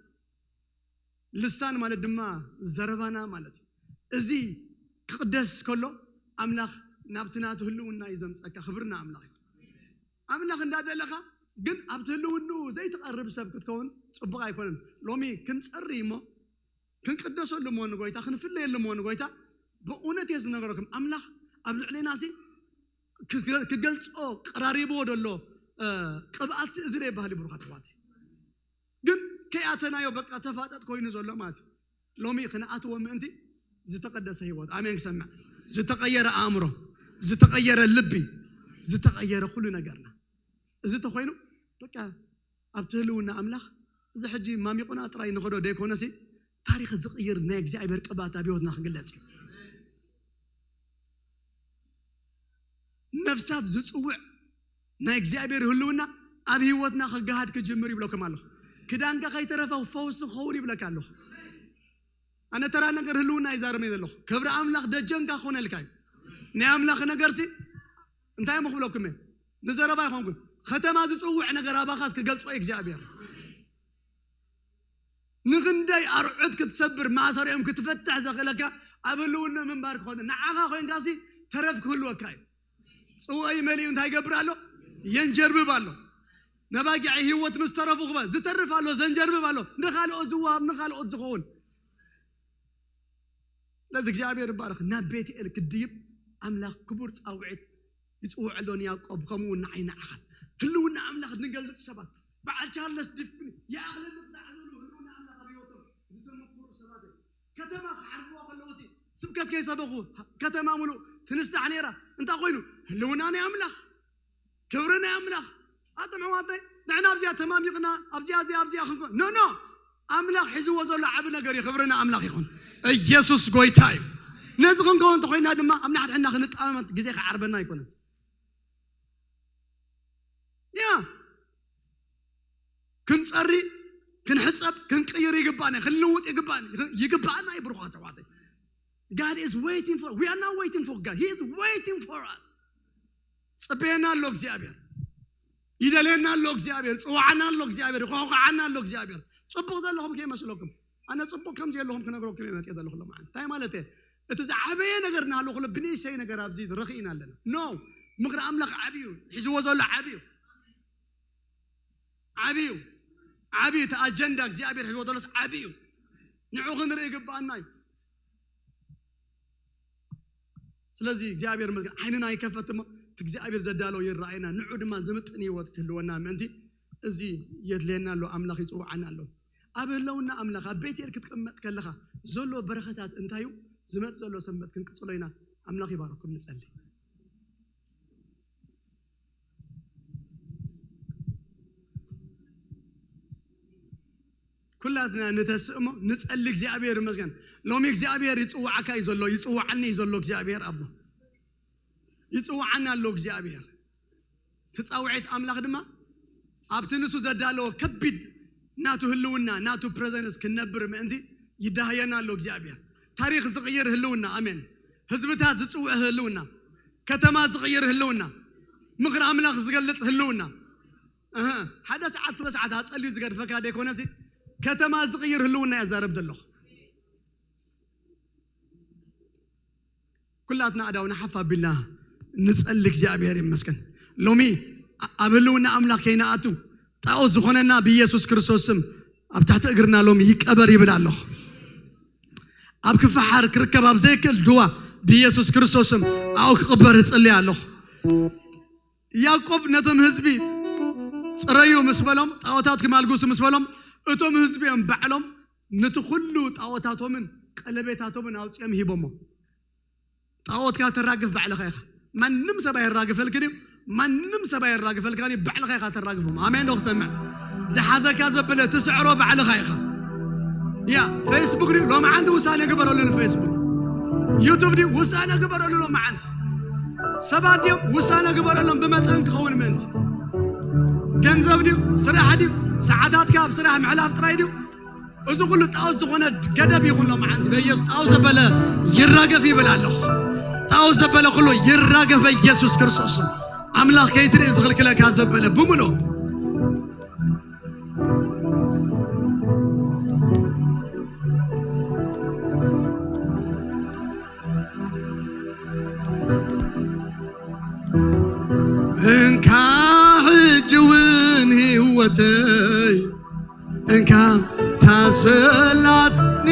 ልሳን ማለት ድማ ዘረባና ማለት እዩ። እዚ ክቕደስ ከሎ ኣምላኽ ናብቲ ናቱ ህልውና እዩ ዘምፀካ። ክብርና ኣምላኽ እዩ። ኣምላኽ እንዳደለኻ ግን ኣብቲ ህልውንኡ ዘይትቐርብ ሰብ ክትከውን ፅቡቕ ኣይኮነን። ሎሚ ክንፀሪ እሞ ክንቅደሰሉ እሞ ንጎይታ ክንፍለየሉ እሞ ንጎይታ ብእውነት እየ ዝነገረኩም። ኣምላኽ ኣብ ልዕሌና ሲ ክገ- ክገልጾ ቀራሪብዎ ደሎ እ፣ ቅብኣት እዚ ዶ ይበሃል ብሩኻት ኣሕዋት? ግን ከይኣተናዮ በቃ ተፋጠጥ ኮይኑ ዘሎ ማለት እዩ። ሎሚ ክንኣትዎ ምእንቲ ዝተቀደሰ ህይወት ኣሜን ክሰምዕ፣ ዝተቀየረ ኣእምሮ፣ ዝተቀየረ ልቢ፣ ዝተቀየረ ኩሉ ነገርና። እዚ ተኮይኑ በቃ ኣብቲ ህልውና ኣምላኽ እዚ ሕጂ ማሚቑና ጥራይ ንኸዶ ደይኮነሲ ታሪኽ ዝቕይር ናይ እግዚኣብሔር ቅብኣት ኣብ ህይወትና ክግለጽ እዩ። ነፍሳት ዝጽውዕ ናይ እግዚኣብሔር ህልውና ኣብ ህይወትና ክገሃድ ክጅምር ይብለኩም ኣለኹ። ክዳንካ ከይተረፈ ፈውሲ ክኸውን ይብለካ ኣለኹ። ኣነ ተራ ነገር ህልውና ይዛረብ እየ ዘለኹ። ክብሪ ኣምላኽ ደጀንካ ክኾነልካ እዩ። ናይ ኣምላኽ ነገርሲ እንታይ እሞ ክብለኩም እየ? ንዘረባ ኣይኮንኩን። ከተማ ዝጽውዕ ነገር ኣባኻስ ክገልጾ እዩ እግዚኣብሔር። ንኽንደይ ኣርዑት ክትሰብር ማእሰሪኦም ክትፈትሕ ዘኽእለካ ኣብ ህልውና ምንባር ክኾነ ንዓኻ ኮይንካሲ ተረፍ ክህልወካ እዩ። ጽዋይ መሊኡ እንታይ ይገብር ኣሎ? የንጀርብብ ኣሎ። ነባጊዐ ህይወት ምስ ተረፉ ክበ ዝተርፍ ኣሎ፣ ዘንጀርብብ ኣሎ፣ ንኻልኦት ዝወሃብ፣ ንኻልኦት ዝኸውን። ስለዚ እግዚኣብሔር ይባረኽ። ናብ ቤትኤል ክድይብ ኣምላኽ ክቡር ጻውዒት ይጽውዕ ኣሎ ንያዕቆብ፣ ከምኡ እውን ንዓይ ንዓኻን። ህልውና ኣምላኽ ንገልጽ ሰባት፣ በዓል ቻርለስ ዲክን ይኣኽለኒ ክሳዕ ዝብሉ ህልውና ኣምላኽ ኣብ ህይወቶም ዝተመክሩ ሰባት እዮም። ከተማ ክሓልፍዎ ከለዉ ሲ ስብከት ከይሰበኹ ከተማ ሙሉእ ትንሳሕ ነይራ። እንታይ ኮይኑ? ህልውና ናይ ኣምላኽ፣ ክብሪ ናይ ኣምላኽ። ኣቶም ኣሕዋተይ፣ ንሕና ኣብዚኣ ተማሚቕና ኣብዚኣ ኣብዚኣ ኣብዚኣ ክንኮ ኖ ኖ፣ ኣምላኽ ሒዝዎ ዘሎ ዓቢ ነገር እዩ። ክብሪ ንኣምላኽ ይኹን። ኢየሱስ ጎይታ እዩ። ነዚ ክንከውን እንተኮይና ድማ ኣብ ናሕድሕና ክንጣመመት ግዜ ክዓርበና ኣይኮነን። ያ ክንጸሪ፣ ክንሕጸብ፣ ክንቅይር ይግባና፣ ክንልውጥ ይግባና፣ ይግባና እዩ። ብሩኻት ኣሕዋተይ፣ God is waiting for, we are not waiting for God, he is waiting for us። ጽበየና ኣሎ እግዚኣብሔር፣ ይደልየና ኣሎ እግዚኣብሔር፣ ጽዋዓና ኣሎ እግዚኣብሔር፣ ይኳኳዓና ኣሎ እግዚኣብሔር። ጽቡቕ ዘለኹም ከይመስለኩም፣ ኣነ ጽቡቕ ከም ዘለኹም ክነግረኩም እየ መጽእ ዘለኹ ሎምዓንቲ። እንታይ ማለት እየ? እቲ ዝዓበየ ነገር እናሃለኹ ብንእሽተይ ነገር ኣብዚ ረኺእና ኣለና። ኖ፣ ምኽሪ ኣምላኽ ዓብዩ፣ ሒዝዎ ዘሎ ዓብዩ፣ ዓብዩ፣ ዓብዩ። እቲ ኣጀንዳ እግዚኣብሔር ሒዝዎ ዘሎስ ዓብዩ። ንዑ ክንርኢ ይግባኣና እዩ። ስለዚ እግዚኣብሔር ይመስገን ዓይንና ይከፈት እሞ እቲ እግዚኣብሔር ዘዳለዎ ይረኣየና። ንዑ ድማ ዝምጥን ህይወት ክህልወና ምእንቲ እዚ የድልየና ኣሎ። ኣምላኽ ይጽውዓና ኣሎ። ኣብ ህልውና ኣምላኽ ኣብ ቤትኤል ክትቅመጥ ከለኻ ዘሎ በረኸታት እንታይ እዩ? ዝመጽእ ዘሎ ሰንበት ክንቅጽሎ ኢና። ኣምላኽ ይባርኩም። ንጸሊ። ኩላትና ንተስእ እሞ ንጸሊ። እግዚኣብሔር ይመስገን። ሎሚ እግዚኣብሔር ይጽውዓካ እዩ ዘሎ፣ ይጽውዓኒ እዩ ዘሎ። እግዚኣብሔር ኣቦ ይጽውዓና ኣሎ። እግዚኣብሔር ትጻውዒት ኣምላኽ ድማ ኣብቲ ንሱ ዘዳለዎ ከቢድ ናቱ ህልውና፣ ናቱ ፕሬዘንስ ክንነብር ምእንቲ ይዳህየና ኣሎ እግዚኣብሔር። ታሪኽ ዝቕይር ህልውና፣ ኣሜን። ህዝብታት ዝጽውዕ ህልውና፣ ከተማ ዝቕይር ህልውና፣ ምኽሪ ኣምላኽ ዝገልጽ ህልውና። እህ፣ ሓደ ሰዓት ክልተ ሰዓት ኣጸልዩ ዝገድፈካ ደይኮነሲ፣ ከተማ ዝቕይር ህልውና እየ ዛረብ ዘለኹ። ኩላትና ኣእዳውና ሓፍ ኣቢልና ንጸሊ። እግዚኣብሔር ይመስገን። ሎሚ ኣ-፣ ኣብ ህልውና ኣምላኽ ከይንኣቱ ጣኦት ዝኾነና ብኢየሱስ ክርስቶስ ስም ኣብ ትሕቲ እግርና ሎሚ ይቀበር ይብል ኣለኹ። ኣብ ክፈሓር ክርከብ ኣብ ዘይክእል ድዋ ብኢየሱስ ክርስቶስ ስም ኣብኡ ክቕበር እጽሊ ኣለኹ። ያዕቆብ ነቶም ህዝቢ ጽረዩ ምስ በሎም፣ ጣኦታትኩም ኣልግሱ ምስ በሎም፣ እቶም ህዝቢ እዮም ባዕሎም ነቲ ኩሉ ጣኦታቶምን ቀለቤታቶምን ኣውጺኦም ሂቦሞ። ጣኦትካ ተራግፍ ባዕልኻ ኢኻ። ማንም ሰብ ኣየራግፈልክን እዩ። ማንም ሰብ ኣየራግፈልካን እዩ። ባዕልኻ ኢኻ ተራግፎም። ኣሜን ዶ ክሰምዕ? ዝሓዘካ ዘበለ ትስዕሮ ባዕልኻ ኢኻ። ያ፣ ፌስቡክ ድዩ? ሎማዓንቲ ውሳነ ግበረሉ ንፌስቡክ። ዩቱብ ድዩ? ውሳነ ግበረሉ ሎማዓንቲ። ሰባት ድዮም? ውሳነ ግበረሎም ብመጠን ክኸውን ምእንቲ። ገንዘብ ድዩ? ስራሕ ድዩ? ሰዓታትካ ኣብ ስራሕ ምሕላፍ ጥራይ ድዩ? እዚ ኩሉ ጣኦት ዝኾነ ገደብ ይኹን ሎማዓንቲ በኢየሱስ ጣኦት ዘበለ ይራገፍ ይብል ኣለኹ። ጣኦት ዘበለ ኩሉ ይራገፍ በኢየሱስ ክርስቶስ ስም። ኣምላኽ ከይትርኢ ዝኽልክለካ ዘበለ ብምሉእ እንካ ሕጂ እውን ህይወተይ እንካ ታሰላትኒ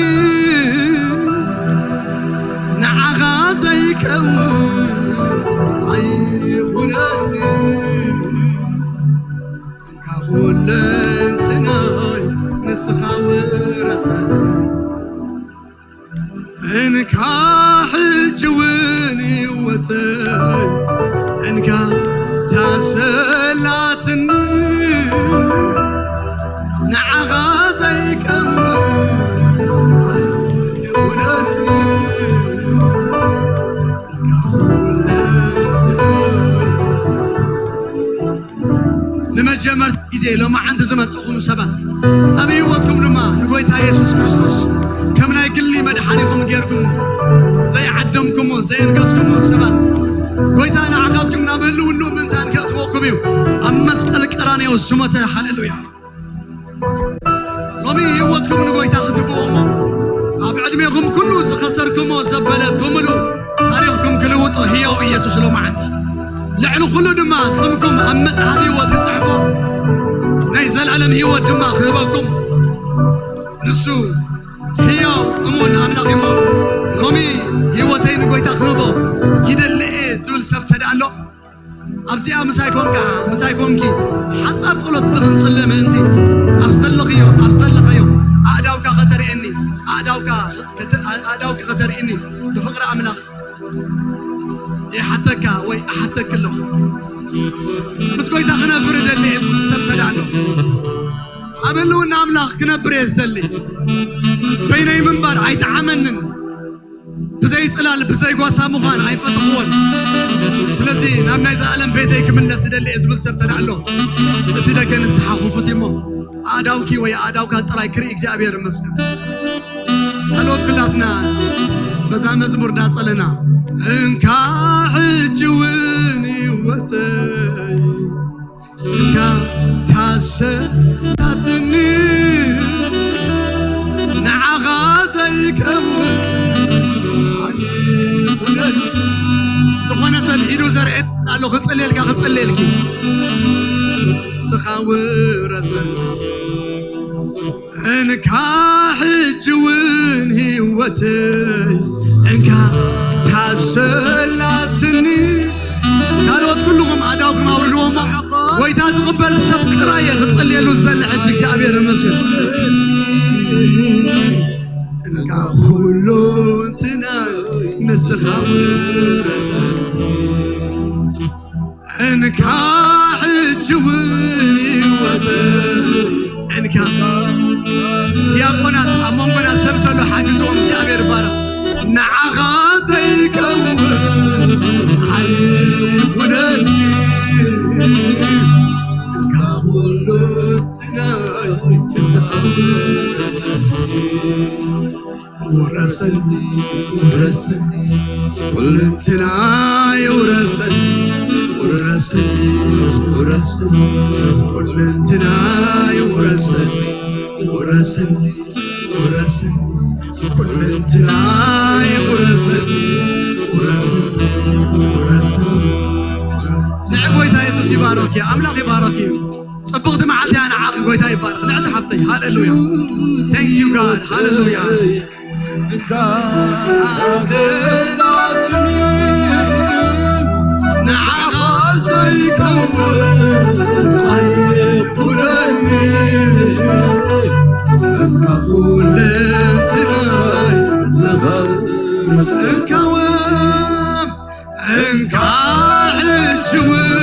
ንዓኻ ዘይከውን ኣይኹነኒ። እንካ ኩለንትናይ ንስኻ ውረሰኒ። እንካ ሕጂ እውን ህይወተይ እንካ ታሰላትኒ ንዓኻ ዘይከውን ኣይኹነኒ። እንካ ኩለንትናይ ንመጀመርታ ግዜ ሎማዓንቲ ዝመጻእኹም ሰባት ኣብ ህይወትኩም ድማ ንጎይታ የሱስ ክርስቶስ ከም ናይ ግሊ መድሓኒኹም ጌርኩም ዘይዓደምኩሞ ዘየንገስኩሞ ሰባት ጎይታ ንዓኻትኩም ናብ ህልውንኡ ምእንታን ከእትወኩም እዩ ኣብ መስቀል ቀራንዮ ዝሞተ። ሃሌሉያ። ሎሚ ህይወትኩም ንጎይታ ክትብዎ እሞ ኣብ ዕድሜኹም ኩሉ ዝኸሰርኩሞ ዘበለ ብምሉእ ታሪኽኩም ክልውጦ ህያው ኢየሱስ ሎማዓንቲ ልዕሊ ኩሉ ድማ ስምኩም ኣብ መጽሓፍ ህይወት ይጽሕፎ፣ ናይ ዘለኣለም ህይወት ድማ ክህበኩም። ንሱ ህያው እሙን ኣምላኽ እሞ፣ ሎሚ ህይወተይ ንጎይታ ክህቦ ይደሊ እየ ዝብል ሰብ ተደኣ ኣሎ፣ ኣብዚኣ ምሳይ ኮንካ፣ ምሳይ ኮንኪ፣ ሓጻር ጸሎት እንተኽንጽሊ ምእንቲ፣ ኣብ ዘለኽዮ፣ ኣብ ዘለኻዮ፣ ኣእዳውካ ከተርእየኒ፣ ኣእዳውካ ከተ-፣ ኣእዳውኪ ከተርእየኒ፣ ብፍቕሪ ኣምላኽ ይሓተካ ወይ እሓተኪ ኣለኹ። ምስ ጎይታ ክነብር እደሊ እየ ዝብል ሰብ ተዳ ኣሎ። ኣብ ህልውና ኣምላኽ ክነብር እየ ዝደሊ። በይነይ ምንባር ኣይጠዓመንን። ብዘይ ጽላል፣ ብዘይ ጓሳ ምዃን ኣይፈተኽዎን። ስለዚ ናብ ናይ ዘላለም ቤተይ ክምለስ እደሊ እየ ዝብል ሰብ ተዳ ኣሎ። እቲ ደገ ንስሓ ክፉት እዩ እሞ፣ ኣእዳውኪ ወይ ኣእዳውካ ጥራይ ክርኢ እግዚኣብሔር ይመስገን። ካልኦት ኩላትና በዛ መዝሙር እንዳጸለና፣ እንካ ሕጂ እውን ህይወተይ፣ እንካ ታሰናትኒ፣ ንዓኻ ዘይከውን ኣይኩነኒ። ዝኾነ ሰብ ኢዱ ዘርኤ ኣሎ፣ ክጽልየልካ፣ ክጽልየልኪ። ስኻ ውረሰ እንካ ሕጂ እውን ህይወተይ እንካ ታሰላትኒ። ካልኦት ኩልኹም ኣእዳውኩም ኣውርድዎ እሞ፣ ጎይታ ዝቕበል ሰብ ጥራይ እየ ክጸልየሉ ዝደሊ። ሕጂ እግዚኣብሔር ይመስገን። እንካ ኩሉ እንትናይ ንስኻ ውረሰኒ። እንካ ሕጂ እውን ህይወት እንካ። ዲያቆናት ኣብ መንጎና ሰብ ተሎ ሓግዝዎም፣ እግዚኣብሔር ይባረኽ። ንዓኻ ዘይከውን ኣይኩነኒ። እንካ ኩሉ ትናይ ንስኻ ውረሰኒ። ውረሰኒ፣ ውረሰኒ፣ ኩልንትናይ ውረሰኒ። ውረሰኒ፣ ውረሰኒ፣ ኩልንትናይ ውረሰኒ። ውረሰኒ፣ ውረሰኒ፣ ኩልንትናይ ውረሰኒ። ውረሰኒ፣ ውረሰኒ። ንዕ ጎይታ የሱስ ይባረኽ እዩ፣ ኣምላኽ ይባረኽ እዩ። ጽብቕቲ መዓልቲ እያ ንዓኺ፣ ጎይታ ይባረኽ። ንዕ ዝሓፍተይ፣ ሃሌሉያ። Thank you God፣ ሃሌሉያ። ኣሰናትኒ፣ ንዓኻ ዘይከውን ኣይኩነኒ። እንካ ኩለንትናይ ዝኸብር ስምካ። እንካ ሕጂ እውን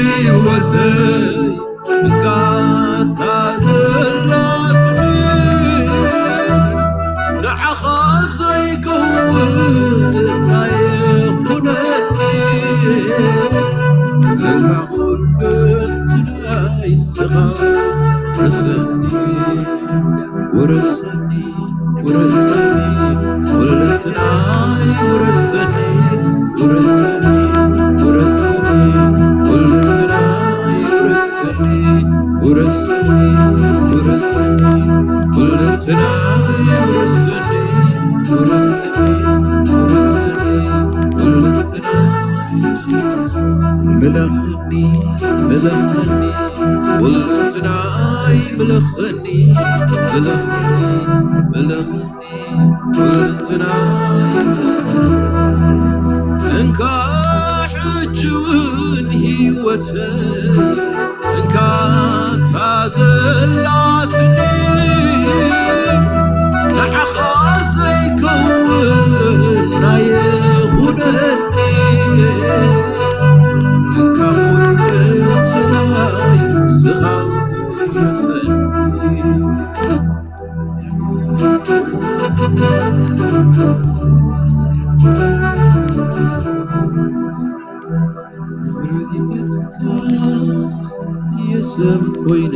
ህይወተይ እንካ እታ ዘላትኒ ንዓኻ ዘይከውን ኣይኹነኒ። እንካ ኩሉ ትናይ ስኻ ረሰኒ፣ ውረሰኒ፣ ውረሰኒ፣ ኩልንትናይ ውረሰኒ፣ ውረሰኒ፣ ውረሰኒ፣ ኩልንትናይ ውረሰኒ፣ ውረሰኒ፣ ውረሰኒ፣ ኩልንትናይ ውረሰኒ፣ ውረሰኒ፣ ውረሰኒ፣ ኩልንትናይ ምለኸኒ፣ ምለኸኒ፣ ኩልንትናይ ምለኸኒ፣ ምለኸኒ፣ ምለኸኒ፣ ኩልንትናይ ምለኸኒ። እንካ ሕጂ እውን ህይወተይ እንካ እታ ዘላትኒ ንዓኻ ዘይከውን ኣይኹነኒ። እንካ ኩሉ ስራይ ስኻ ውረሰኒ። የሰብ ኮይነ።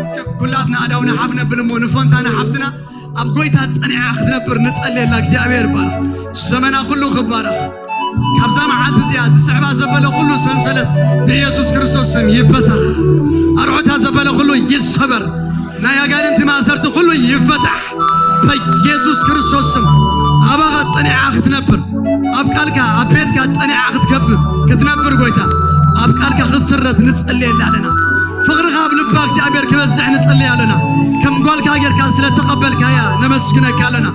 እስከ ኩላትና ኣእዳውና ሓፍ ነብል እሞ ንፎንታና ሓፍትና ኣብ ጎይታ ጸኒዓ ክትነብር ንጸልየላ። እግዚኣብሔር ይባረኽ። ዘመና ኩሉ ክባረኽ። ካብዛ መዓልቲ እዚኣ ዝስዕባ ዘበለ ኩሉ ሰንሰለት ብኢየሱስ ክርስቶስ ስም ይበተኽ። ኣርዑታ ዘበለ ኩሉ ይሰበር። ናይ ኣጋንንቲ ማእሰርቲ ኩሉ ይፈታሕ። በኢየሱስ ክርስቶስ ስም ኣባኻ ጸኒዓ ክትነብር፣ ኣብ ቃልካ፣ ኣብ ቤትካ ጸኒዓ ክትከብር፣ ክትነብር ጎይታ ኣብ ቃልካ ክትስረት ንጸልየላ ኣለና። ፍቕርኻ ኣብ ልባ እግዚኣብሔር ክበዝሕ ንጸልይ ኣለና። ከም ጓልካ ጌርካ ስለ ተቐበልካያ ነመስግነካ ኣለና።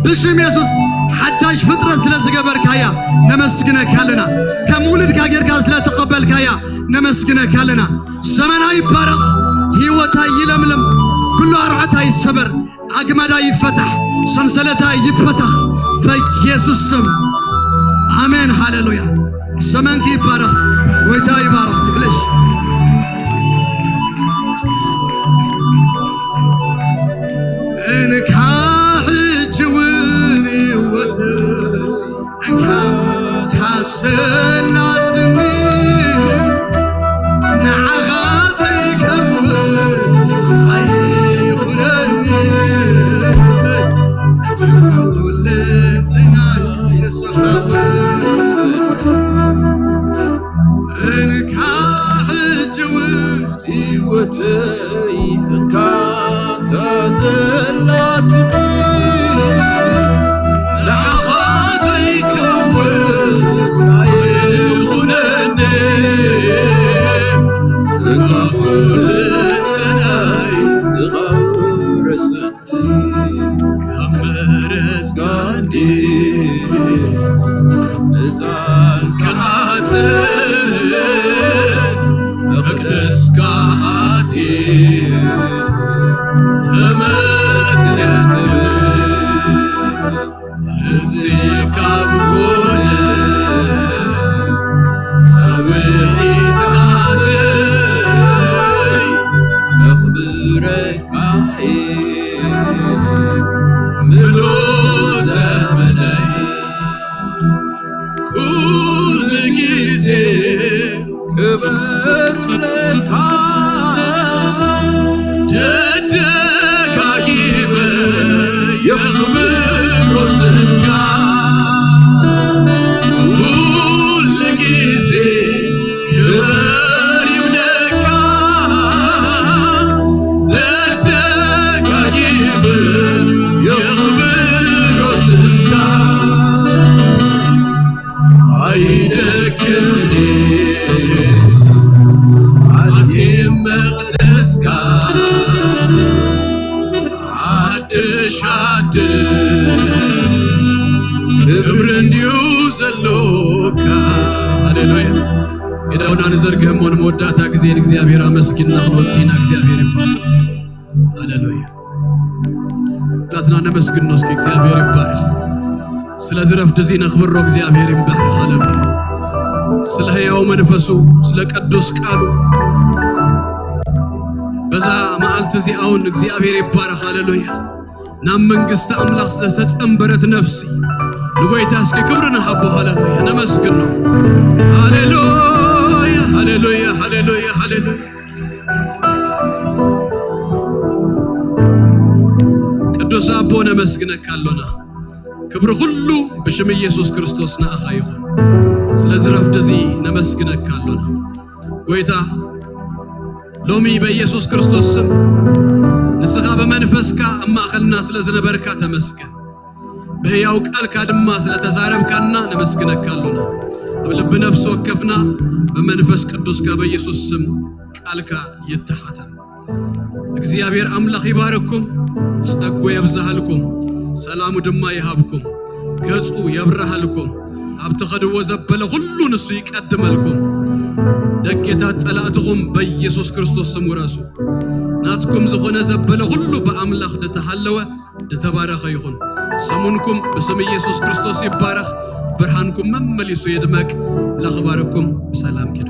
ብሽም የሱስ ሓዳሽ ፍጥረት ስለ ዝገበርካያ ነመስግነካ ኣለና። ከም ውሉድካ ጌርካ ስለ ተቐበልካያ ነመስግነካ ኣለና። ዘመና ይባረኽ፣ ህይወታ ይለምልም፣ ኩሉ ኣርዖታ ይሰበር፣ ኣግማዳ ይፈታሕ፣ ሰንሰለታ ይፈታሕ በኢየሱስ ስም። ኣሜን፣ ሃሌሉያ። ዘመንኪ ይባረኽ፣ ጎይታ ይባረኽ። ይብለሽ እንካ ሕጂ እውን ህይወት እንካ ታሰላትኒ ንዓኻ ዘይከውን ኣይኹነኒ። ኩለንትናይ ንስኻ ወሰን። እንካ ሕጂ እውን ህይወተይ እንካ ታዘላትኒ ንዓኻ ዘይከውን ኣይኹነኒ። እንካ ኩለንትናይ ንስኻ ወሰን። ካብ መረጽካኒ ዕጣን ክዓጥን መቕደስካ ኣትየ ተመስገን ክብል። እዚ ካብ ኮነ ጻውዒት ኣተይ መኽብረካ ምሉእ ዘመነይ ኩሉ ግዜ ክብር ለካ ደጋጊመ የኽብሮ ስምካ ኩሉ ግዜ ክብር ይብለካ ደጋጊመ የኽብሮ ስምካ። ኣይደክምን ኣትየ መቕደስካ ሓድሽ ሓድሽ ክብሪ እንድዩ ዘሎካ። ሃሌሉያ። ኢዳውና ንዘርግህ እሞ ንመወዳእታ ግዜ ንእግዚኣብሔር ኣመስጊንና ክንወዲና እግዚኣብሔር ይባረክ። ሃሌሉያ። ናትና ነመስግኖ እስኪ እግዚኣብሔር ይባረክ። ስለዚ ረፍዲ እዚ ነኽብሮ እግዚኣብሔር ይባረክ። ሃሌሉያ። ስለ ህያው መንፈሱ፣ ስለ ቅዱስ ቃሉ በዛ መዓልቲ እዚኣ እውን እግዚኣብሔር ይባረክ። ሃሌሉያ። ናብ መንግስቲ ኣምላኽ ስለ ዝተጸንበረት ነፍሲ ንጎይታ እስኪ ክብሪ ንሃቦ። ሃሌሉያ። ነመስግኖ። ሃሌሉያ፣ ሃሌሉያ፣ ሃሌሉያ፣ ሃሌሉያ። ቅዱስ ኣቦ ነመስግነካ ኣሎና። ክብሪ ኩሉ ብሽም ኢየሱስ ክርስቶስ ንኣኻ ይኹን። ስለዚ ረፍዲ እዚ ነመስግነካ ኣሎና። ጎይታ ሎሚ በኢየሱስ ክርስቶስ ስም ንስኻ ብመንፈስካ ኣብ ማእኸልና ስለ ዝነበርካ ተመስገን። ብህያው ቃልካ ድማ ስለ ተዛረብካና ነመስግነካ ኣሎና። ኣብ ልቢ ነፍሲ ወከፍና ብመንፈስ ቅዱስካ በኢየሱስ ስም ቃልካ ይተሓተም። እግዚኣብሔር ኣምላኽ ይባርኩም፣ ጸጉ የብዝሃልኩም፣ ሰላሙ ድማ ይሃብኩም፣ ገጹ የብርሃልኩም፣ ኣብ ትኸድዎ ዘበለ ኩሉ ንሱ ይቀድመልኩም። ደጌታት ጸላእትኹም በኢየሱስ ክርስቶስ ስም ውረሱ። ናትኩም ዝኾነ ዘበለ ኩሉ ብኣምላኽ ዝተሃለወ ዝተባረኸ ይኹን። ሰሙንኩም ብስም ኢየሱስ ክርስቶስ ይባረኽ። ብርሃንኩም መመሊሱ ይድመቅ። ኣምላኽ ይባርኩም። ብሰላም ኪዱ።